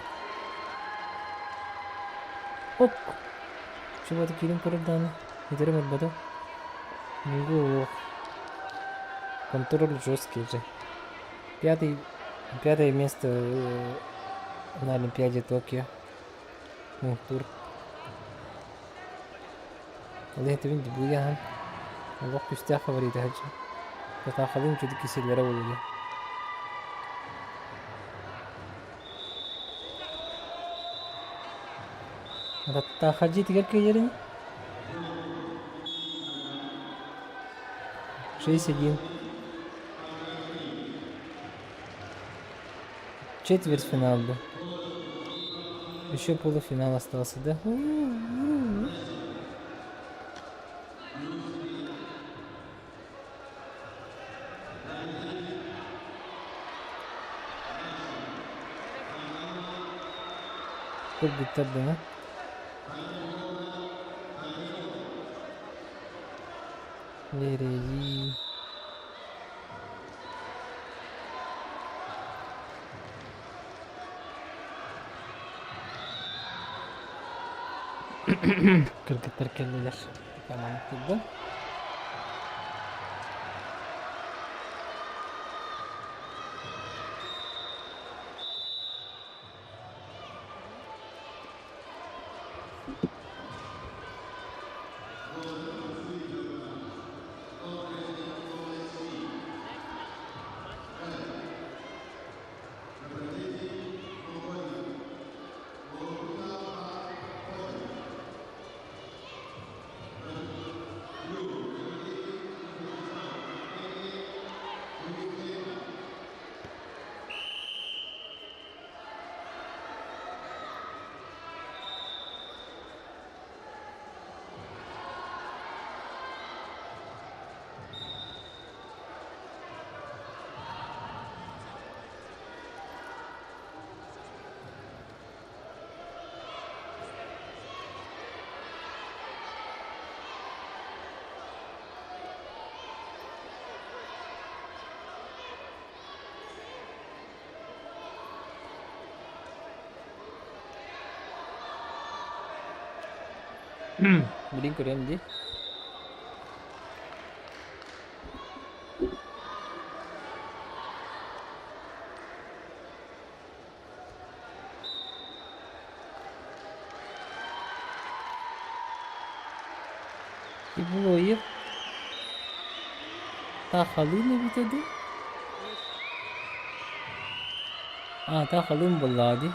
Оп! Чего-то киирэн көрөр даҕаны. Итэрэ барбата. Ох. Контроль жесткий же. Пятый, пятое место э, на Олимпиаде Токио. Ну, тур. Ол иһитибин дьулуйаһан олох күүстээх фаворита сылдьар. Татаахалыын үчүгэй кисиэллэрэ буолуо Татаха дьиэтигэр киирэрин 6-1 Четвертьфинал был. Еще полуфинал остался, да? Кыргыттар дана. Нереи. Кыргыттар кэллилэр. Команда турда. Билин көрөм дии. Тибулоев Таахалыын эбитэ дуу? Аа, таахалыын буоллаҕа дии.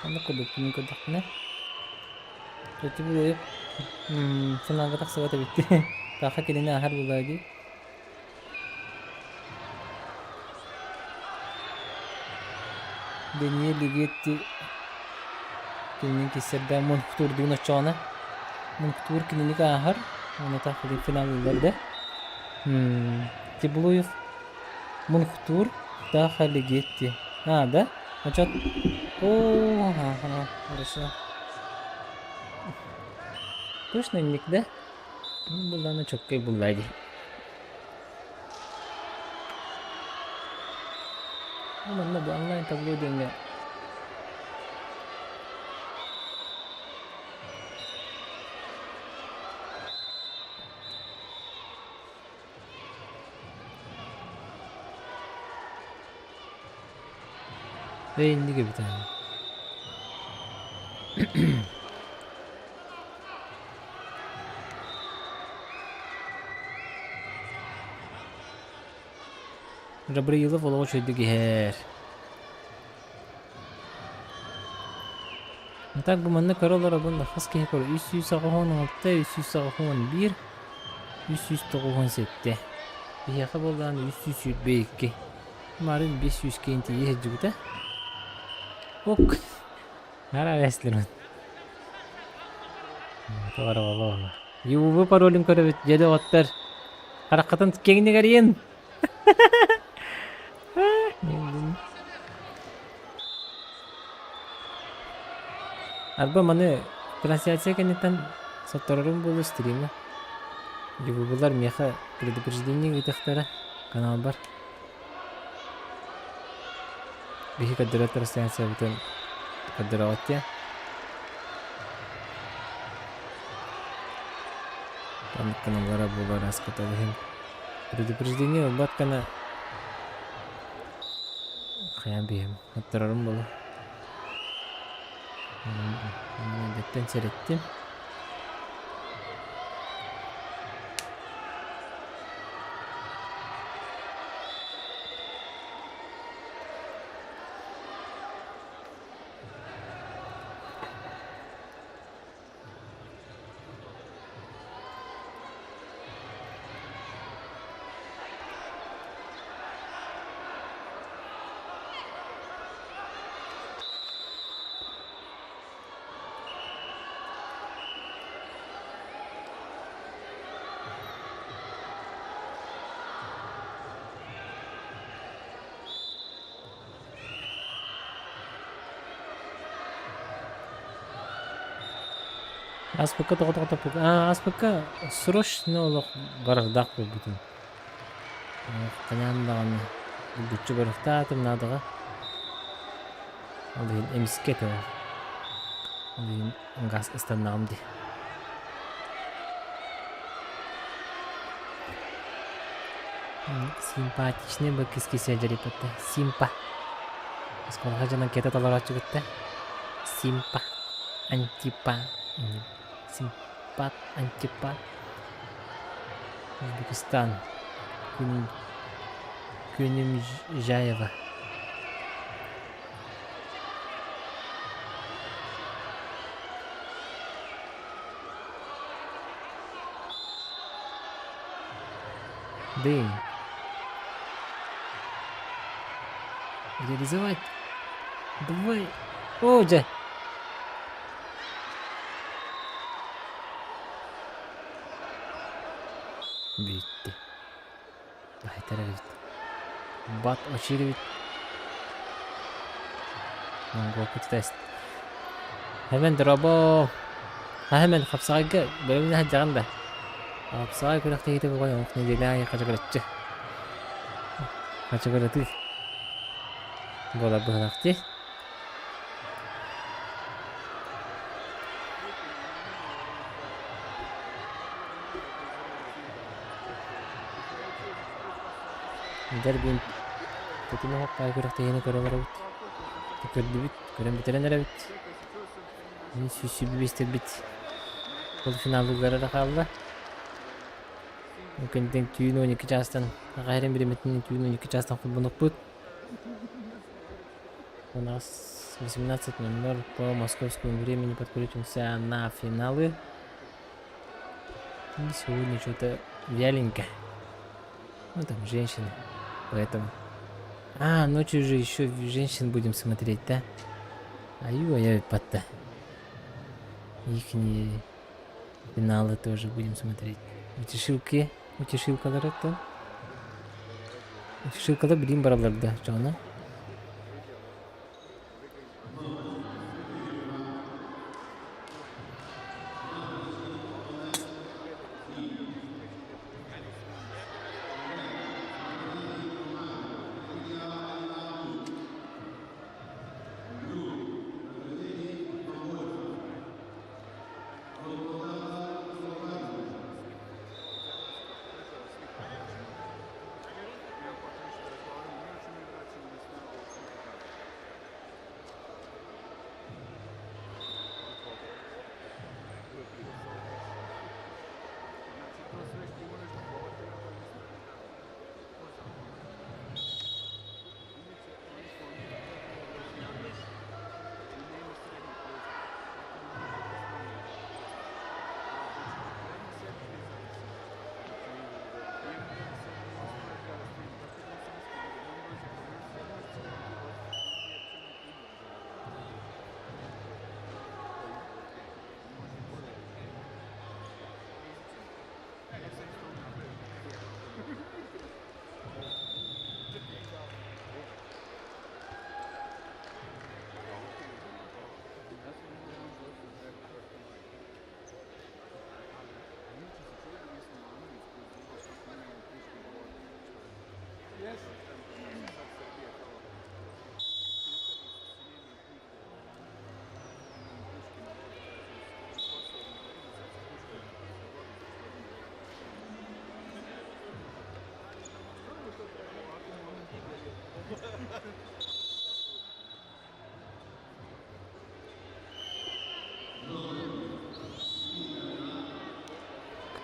Оннук курдук көрдөхпүнэ. Тибулоев финалга тахсыбат эбит дии. Тааха кинини ааһар буоллаҕа дии. Дэниэль Лигетти кинини киссэрдэ мунхтуурдуун оччоҕуна мунхтуур кинини ааһар уонна таах финалыыллар да Тибулуев мунхтуур Таха Лигетти а да очот о ага хорошо точно инник да буллаана чоккай буллаа дии Манна бу онлайн табло диэҥҥэ Ээ инник эбит ээ. Гавриилов олоҕо үчүгэйдик иһэр. Так бу манна көрө олоробун хас киһи көрө 386, 381, 397. Биһиэхэ буоллаҕына 322. Марын 500 киһини тиийэ сылдьыбыта. Ок. Араасларбын. Ювы паролун көрөбүт, дьэ доҕоттор. Хараххытын киэҥник арыйын. Арба маны трансляция кэнниттэн сотторорум буолуо стрима. Ювыбылар миэхэ предупреждение ыытыахтара каналбар. Биһи көрдөрөр трансляциябытын көрдөрөҕүт диэн. Оннук гыналлара буолар ааспыт ол иһин. Предупреждение ылбат гына хайаан биһим оттарарым буолуо. Эрдэттэн сэрэттим. Ааспыкка тоҕо тохтоппут? Аа, ааспыкка срочно олох барардаах буолбутум. Хайаан даҕаны булгуччу барыахтаатым наадаҕа. Ол иһин эмискэ этэ ол. Ол иһин газ ыстаннаҕым дии. Симпатичный бы кис-кис дьарыйбатта. Симпа. Оскуолаҕа дьонон кэтэ толорооччу кытта. Симпа. Антипа. Симпат. Антипат. Узбекистан. Күнүм Күнүмжаева. Дым. Реализовать. Давай. О, дьэ. Бүттэ. Баһытар эбит. Бат очир эбит. Монголка тест. Hemen дробо. Hemen хапсаҕайга бэйэбин сылдьаҕын да. Хапсаҕай күрэхтэһиитэ буолан омук нэдиэлэ аайы хачыгыраччы. Хачыгыратыы буолар быһылаах дии. Дэрбин тэтим оһоххой күрэхтэһиини көрө олоробут. Көрдүбүт, көрөн бүтэрэн эрэбит. Сүүс биэстэрбит полуфиналыгар эрэ хаалла. Күнтэн түүн 12 чаастан аҕа биримэтин түүн 12 чаастан холбонукпут. У нас 18:00 по московскому времени подключимся на финалы. И сегодня что-то вяленько. Ну там женщины, поэтому. А, ночью же еще женщин будем смотреть, да? Аю, я потта. Ихние финалы тоже будем смотреть. Утешилки, утешилкалар это. Утешилкалар билим баралар да, чоҕуна.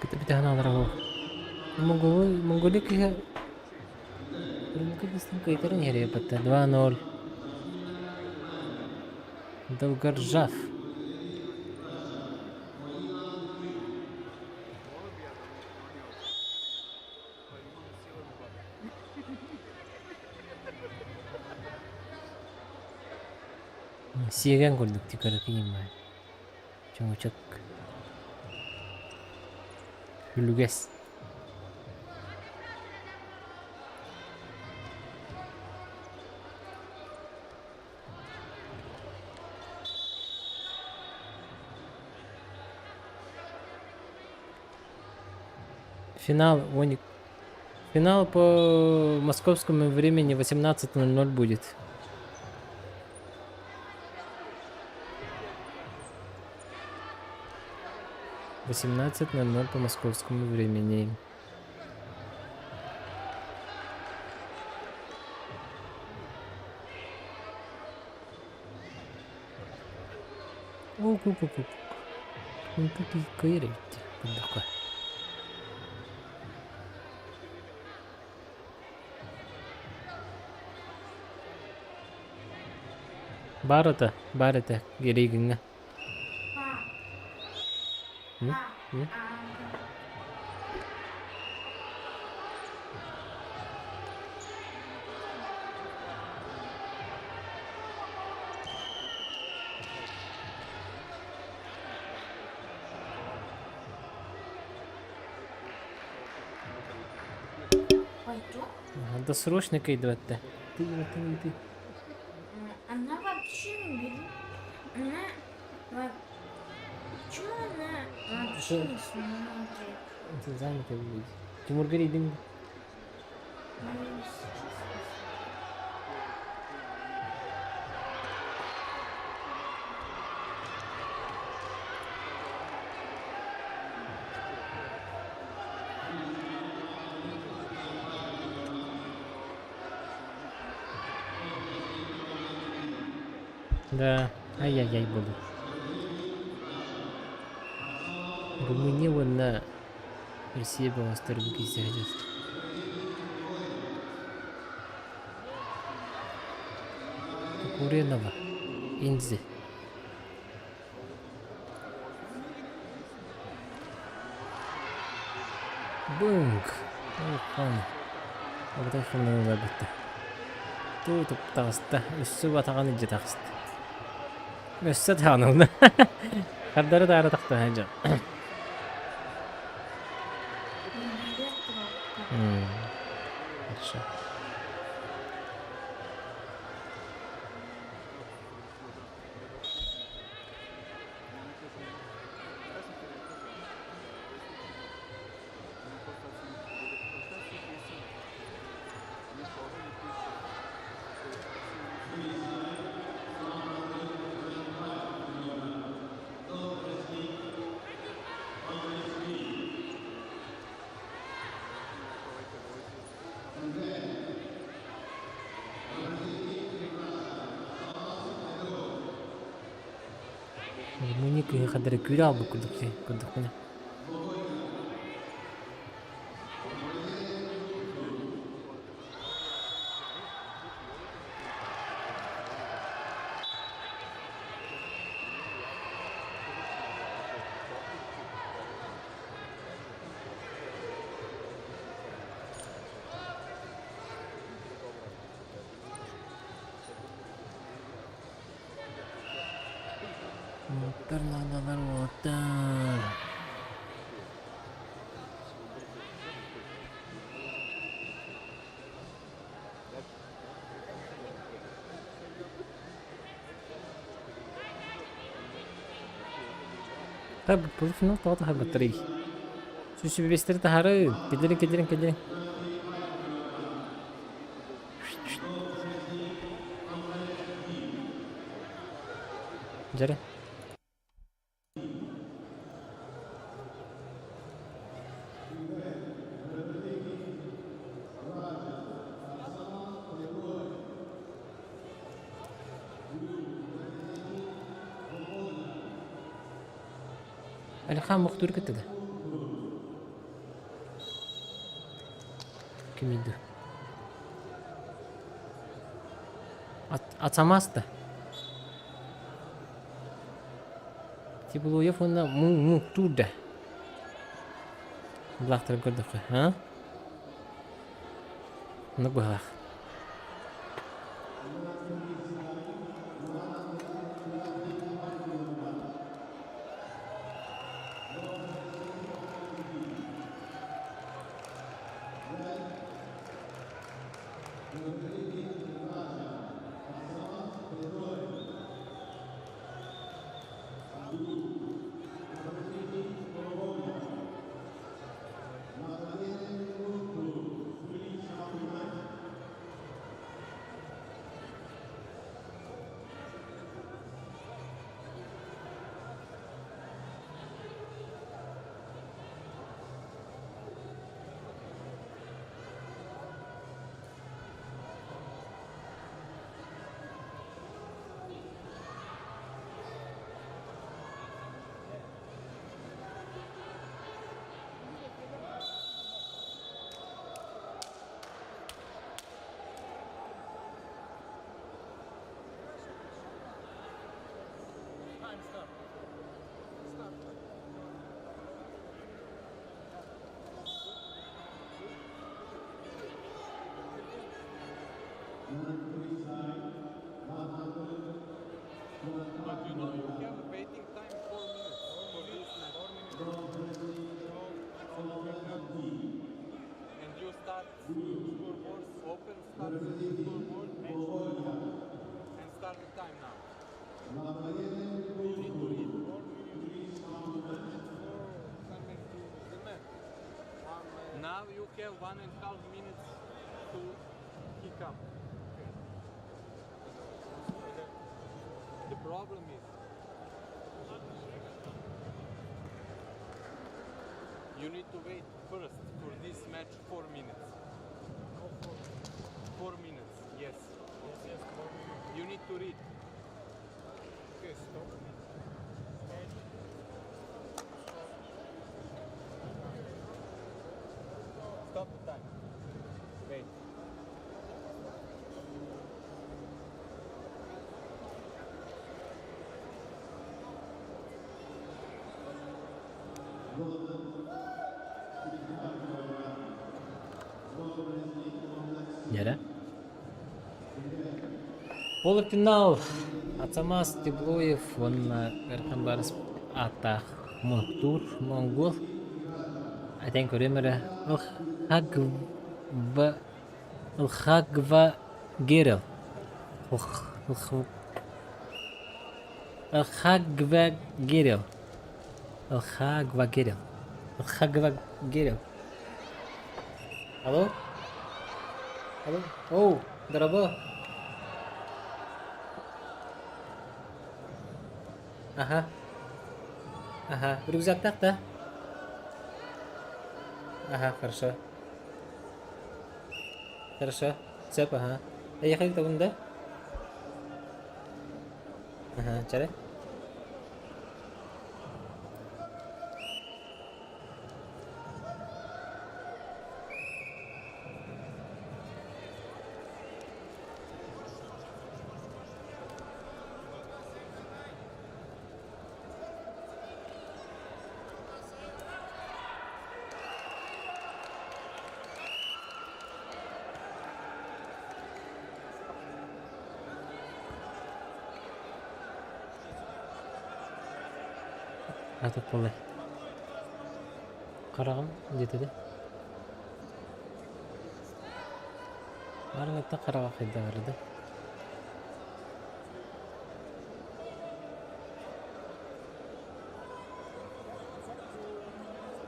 Кытта алар Монголия киһи кыйтарын иһэрэ 2-0. Долгоржав. Сиэгэн курдук көрө понимаю. Чоҥочок. Хүлүгэс. Финал, он, финал по московскому времени 18:00 будет. 18:00 по московскому времени. Ку-ку-ку. Кыайар эбит көрдөххө. Баар этэ, баар этэ, Геригиҥҥа. Да срочно кыйдыбатта. Ты, ты, ты. Она вообще не берет. Она... Почему она вообще не смотрит? Ты занята будет. Тимур говорит, Ну, сейчас. Да, ай-яй-яй буолла. Румыния уонна Россия бөҕөстөр бу киирсэ сылдьар. Куренова, Инзи. Бунг! Улахан. Абытай хоннорун ылбыта. Туу таҕыста, өссө батаҕан илдьэ таҕыста. Өссө даҕаны ылла. Хардары даары тахта сылдьар. Хорошо. Румыния кыыһы хардары күүрэ аалбыт курдук курдукпуна. Уолаттар наадалар уолаттар. Так, полуфинал тоҕо таһаарбаттарый? Сүүс таһаары, киллэриҥ, киллэриҥ, киллэриҥ. Дьэрэ. Алихан мохтуур кыттыда. Ким иду? Ацамас да. Тибулуев уонна Муктуур да. Былаахтарын көрдөххө, а? Оннук быһалаах. But you know you have waiting time 4 minutes for this match. 4 minutes. And you start scoreboard, open start scoreboard and start the time now. You need to read 4 minutes for coming to the match. Now you have 1.5 minutes to he come. The problem is you need to wait first for this match 4 minutes. 4 minutes, yes. You need to read. Okay, stop. Stop the time. Wait. Дьэ. Полуфинал. Ацамаз Теблоев уонна Эрхан Барыс ааттаах Мунхтуур Монгол. Этэн көрүөм эрэ. Ылхагва Ылхагва Герел. Ылхагва Герел. Ылхагва Герел. Ылхагва Герел. Алло? Алло? Оу, дорообо. Аха. Аха. Рюкзактаах да? Ага, хорошо. Хорошо. Сөп, ага. Эйиэхэ ыытабын да? Аха, чэрэ. Аты буоллай. Хараҕым диэтэ да. Арыгыттан хараҕа хайдах да.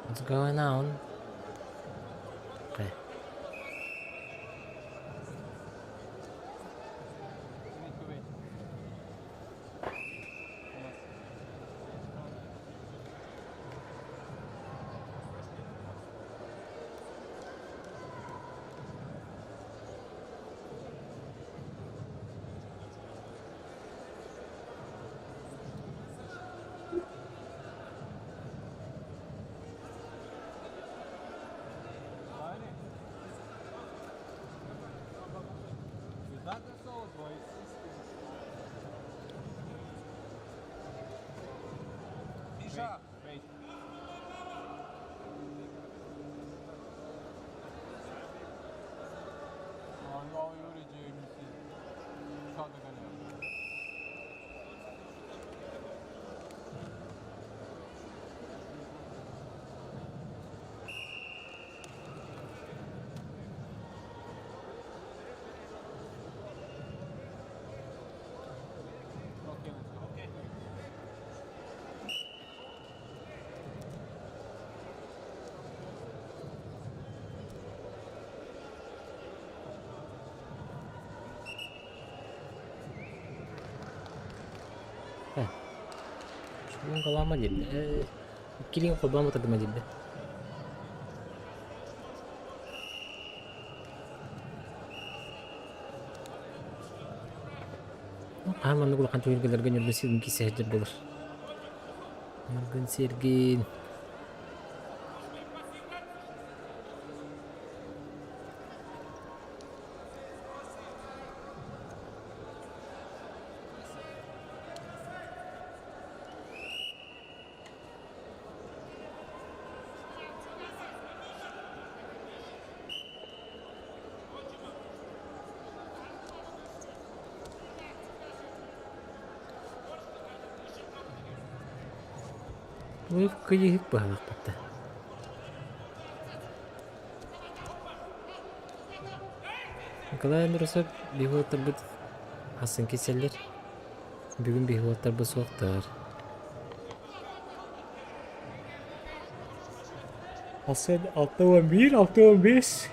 What's going on? Okay. You need to wait. Yes. Миша! Wait. Ovaj uređaj, mislim, kao da ga nema. Okay, let's go. Okay. Э, Шулун диэн иккилиин холбоон батардыма диирдэ. Хаһан маннык улахан түһүлгэлэргэ Ньургун Сергин киирсэ сылдьар буолар. Ньургун Сергин. Лыып кыйыһык быһалахпытта. Николай Андросов биһи уолаттарбыт хасын кисэллэр. Бүгүн биһи уолаттарбыт суохтар. Хасын 61, 65.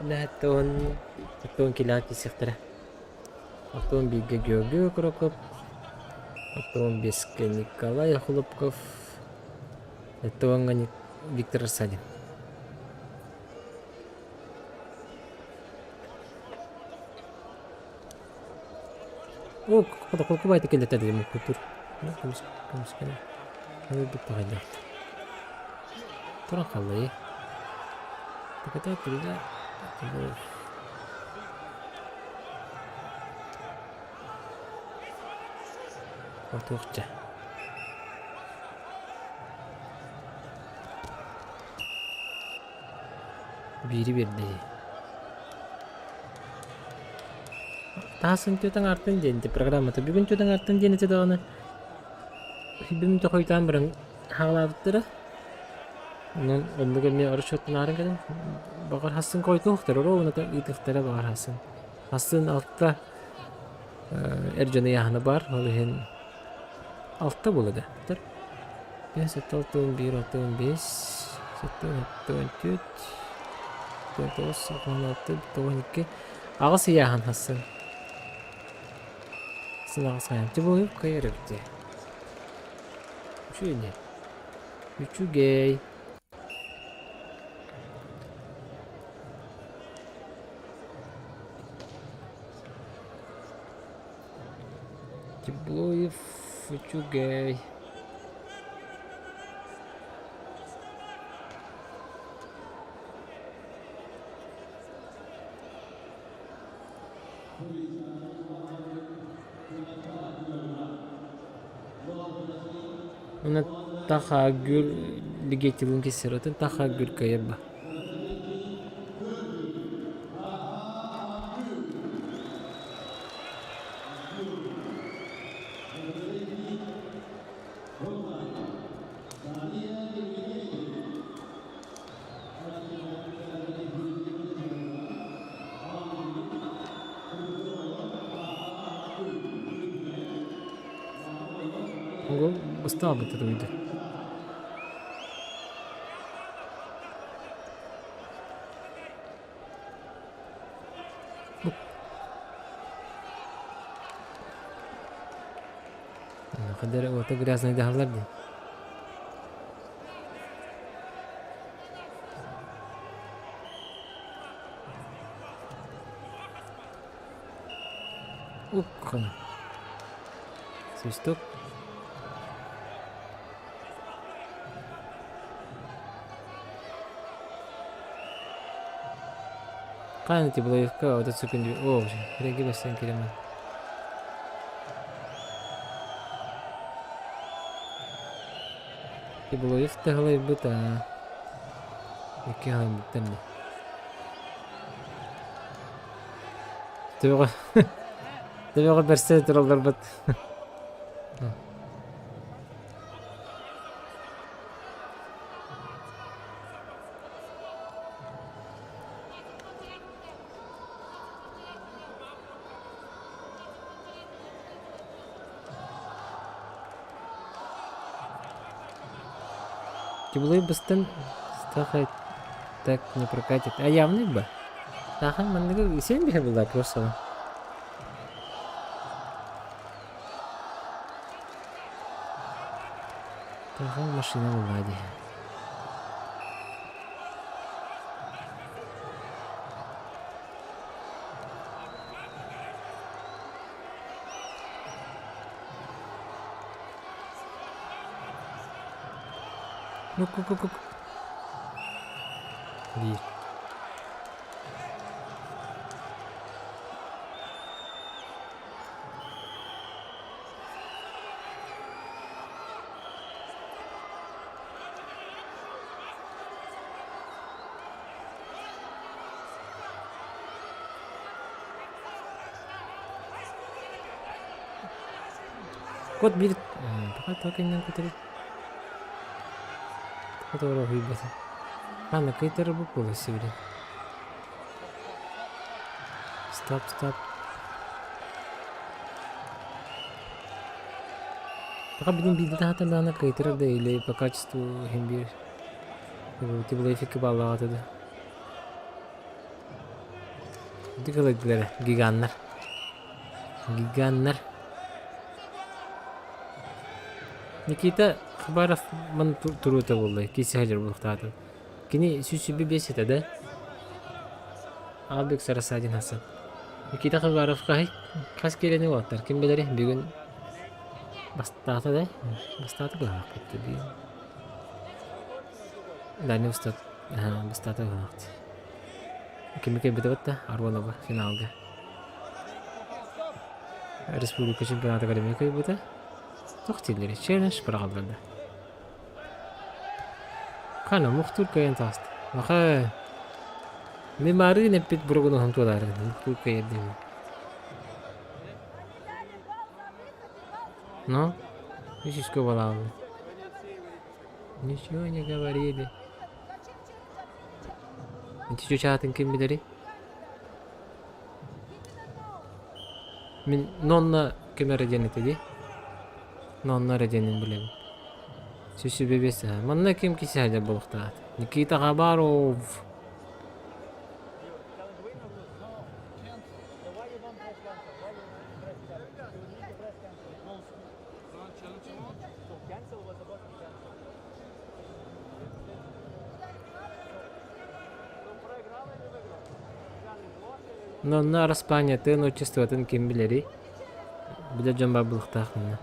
Сэттэ уон килэҕэ киирсиэхтэрэ. 61-гэ Георгий Окороков, 65-кэ Николай Охлопков, 70-ҥа Виктор Рассадин. О, холкубай кэллэтэ дии муккутур. Көмүскэнэ. Өлбүт баҕайдаах. Туран халлайы. Таката тылга Отуохча. Биири биэрдэ дии. Таасын түөтэн артын диэн ити программата. Бүгүн түөтэн артын диэн ити даҕаны бүгүн тохойтоон баран хаалаабыттара. Онон оннук эмиэ расчеттанаарын кэлин баҕар хассын койтуохтара ровно ыытыахтара баҕар хассын. Хассын алта эр дьон ыйааһына баар, ол иһин алта буола да. 5, 7, 6, 11, 6, 15, 7, 14, 9, 16, 92, аҕыс ыйааһын хассын. Сын аҕыс ыйааһын. Тибулуйуп кыайар эбит дии. Үчүгэй ини. Үчүгэй. Теплоев үчүгэй. Уонна Таха Гүр лигетилин кислородын Таха Гүр кыайар ба. Устаабыт дуйда. Хадэр уота грязный даһаллар дии. Укхан. Свисток. Хаан Теплоевка 30 секунд. О, реги бастан киремин. Теплоев таһылайбыт аа. Икки хаалбыттар дии. Төбөҕө төбөҕө бэрсэ туралларбыт. Теплый быстан стаха так не прокатит. А явный бы. Тахан манныгы сен биһэ была просто. Тахан машина была дии. Ну-ку-ку-ку. Биир. Кот биир пока так иннен көтөрү. Туора уһуйбата. Ханна кыйтарбыт буола сибилин. Стоп, стоп. Пока билин биирдэ таһаатардаҕына кыайтарар да или по качеству иһин биир Тибулайфикка бааллаҕа да. Ити кылайдылар гиганнар. Гиганнар. Никита Хабаров ман туруота буолла, киси хадьар буолуохтаатын. Кини 125 этэ да? Албек Сарасадин Хасан. Никита Хабаров хаһый хас киилэни уолаттар ким билэри бүгүн бастаата да? Бастаата быһаахпыт бүгүн. Дальний Восток бастаата быһаахт. Кими кэлбитэ да Аронова финалга. Республика чемпионатыгар эмиэ кыайбыта. Туох дииллэрий, челлендж быраҕаллар да. Хана мухтуур кыайан таҕыста. Маха мимарыын эппит буругун туолаары мухтуур кыайар диэн. Ну, үсүскэ балаабы. Ничего не говорили. Ити чучаатын ким билэрий? Мин Нонна ким эрэ диэн этэ дии. Нонна эрэ диэнин билэбин. Сүсүбэ биэс Манна ким кисэһэлэр буолуохтаах? Никита Хабаров. Но онно араспаанньатын, отчествотын ким билэрий? Билэр дьон баар буолуохтаах манна.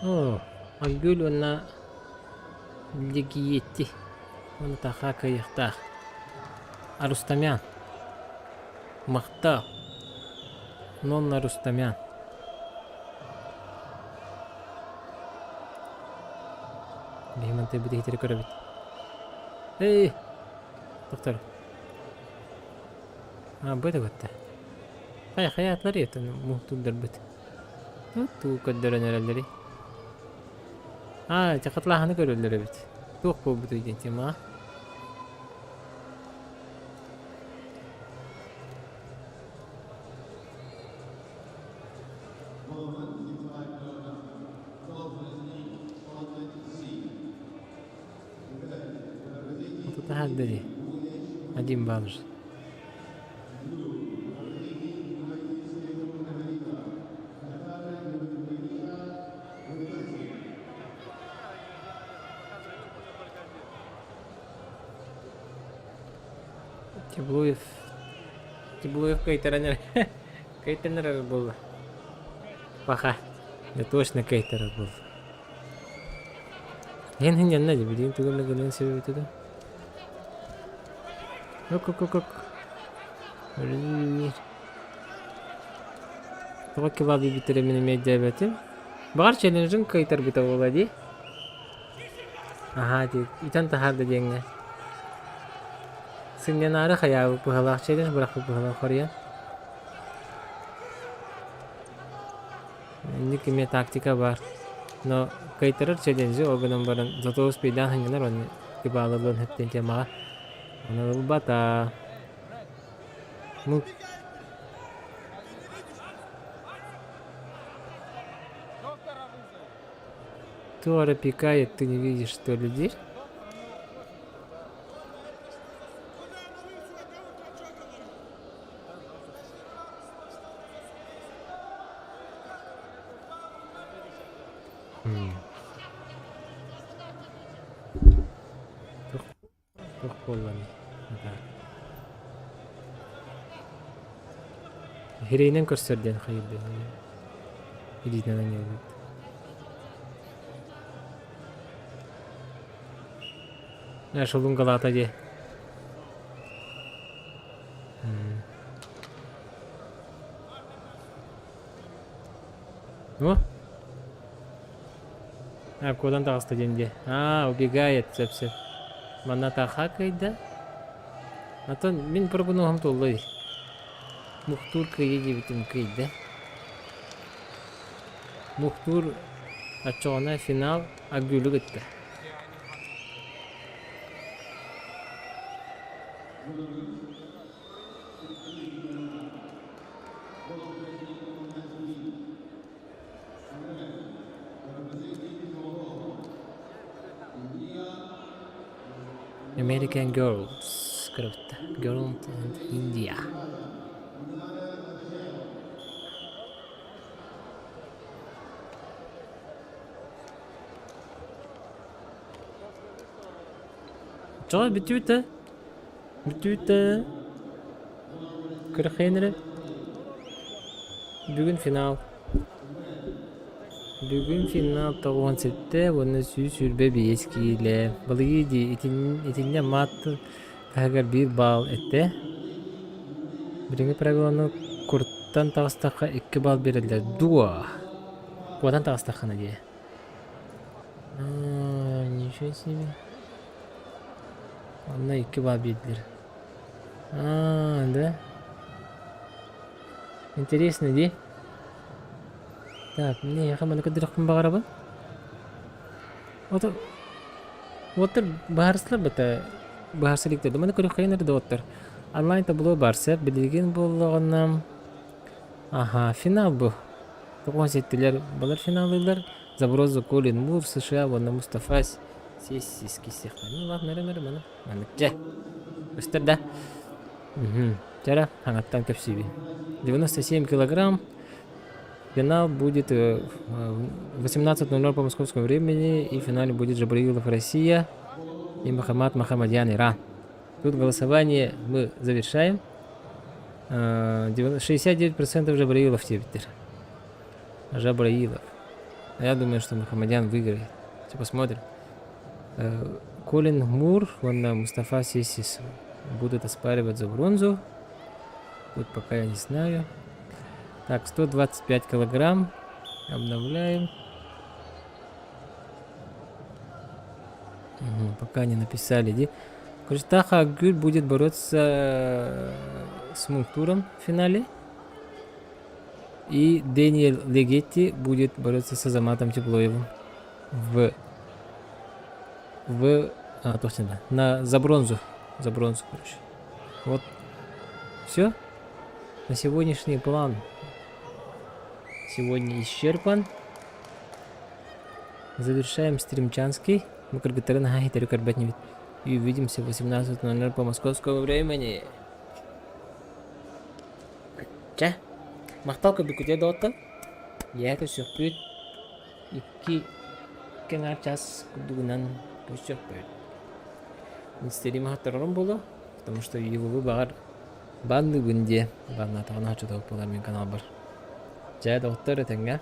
Оо, Айгүл уонна Лигиетти уонна Таха кыайыахтаах. Арустамян. Махтал. Нонна Рустамян. Биһи мантан бүтэһитэри көрөбүт. Эй! Доктор. А, бу это Хайа, хайаатылар еттен муһтурдарбыт. Туу көрдөрөн эрэллэри. А, чакатлааһыны көрөллөр эбит. Туох буолбутуй диэн тема. Вот это дии. Один балл уже. Теблуев Теблуев кыайтаран эрэ кыайтаран эрэр буолла. Паха. Да точно кыайтарар буолла. Эн хинньэннэ дии билигин тугу эмэ гыныан сөп эбитэ дуу? Ок ок ок ок. Тоҕо кебаб биэрбиттэрэ мин эмиэ өйдөөбөтүм. Баҕар челленджин кыайтарбыта буолуо дии. Аһаа дии, итэн таһаарда диэҥҥэ. Сынньанаары хайаабыт быһалаах челлендж бырахпыт быһалаах хоруйан. Инник эмиэ тактика баар. Но кыайтарар челленджи ол гынан баран зато успейдаан сынньанар уонна кыбаалалыан сөптөөн темаҕа. Ону ылбата. Ну, Тора пикает, ты не видишь, что ли, дверь? Туох буолланый? Иһирэйинэн көрсөр диэн хайырдын. Илиитинэн анньыллыбыт. Шолун галата дии. А, куотан таҕыста диэн дии. А, убегает, сөп-сөп. Манна Таха кыайда. Атын мин прогноһум туолла дии. Мухтуур кыайыы диэбитим кыайда. Мухтуур оччоҕуна финал Агүлү кытта. American Girls кыргытта. Girl and India. Чоҕой бүтүүтэ. Бүтүүтэ. Күрэхтэһэн эрэ. Бүгүн финал. Бүгүн финал 97 уонна 125 киилэ. Балыйыы дии итиннэ маат таһыгар биир баал этэ. Билиҥҥи правиланы куртан таҕыстахха икки баал биэрэллэр дуо? Куотан таҕыстаххына дии. Ничего себе. Онно икки баал биэрдилэр. А, да? Интересно дии. Так, мне эйиэхэ маны көрдөрөхпүн баҕарабын. Ото уоттар быһаарсылар бата быһаарса иликтэр. Маны көрүөххэйин эрэ доҕоттор. Онлайн табло баар сөп. Билигин буоллаҕына Аха, финал бу. Тоҕо ситтилэр балар финаллыыллар. Заброс Колин Мур, США уонна Мустафа Сессиски сиэхтэр. Ну ладно, эрэ эрэ маны. Маннык дьэ. Көстөр да? Угу. Чара, хаҥаттан кэпсиибин. 97 килограмм. Финал будет в 18.00 по московскому времени. И в финале будет Джабраилов Россия и Махамад Махамадьян Иран. Тут голосование мы завершаем. 69% Жабраилов теперь. Жабраилов. А я думаю, что Мухаммадян выиграет. Сейчас посмотрим. Колин Мур, он Мустафа Сесис будут оспаривать за бронзу. Тут пока я не знаю. Так, 125 килограмм. Обновляем. Угу, пока не написали. Ди. Короче, Таха Гюль будет бороться с Мунктуром в финале. И Дэниел Легетти будет бороться с Азаматом Теплоевым в в а, точно, на за бронзу. За бронзу, короче. Вот. Все. На сегодняшний план сегодня исчерпан. Завершаем стримчанский. Мы кыргыттарын И увидимся в 18.00 по московскому времени. Чэ, махтал көрбүккүтүгэр доҕоттор. Ийээ көрсүөхпүт. Икки кэҥэр час курдугунан көрсүөхпүт. Стерим аһаттарарым буолуо, потому что его баҕар банныыбын диэ. Баннаатаҕына оччотугар буолар мин каналбар. Чэ, доҕоттор этэҥҥэ.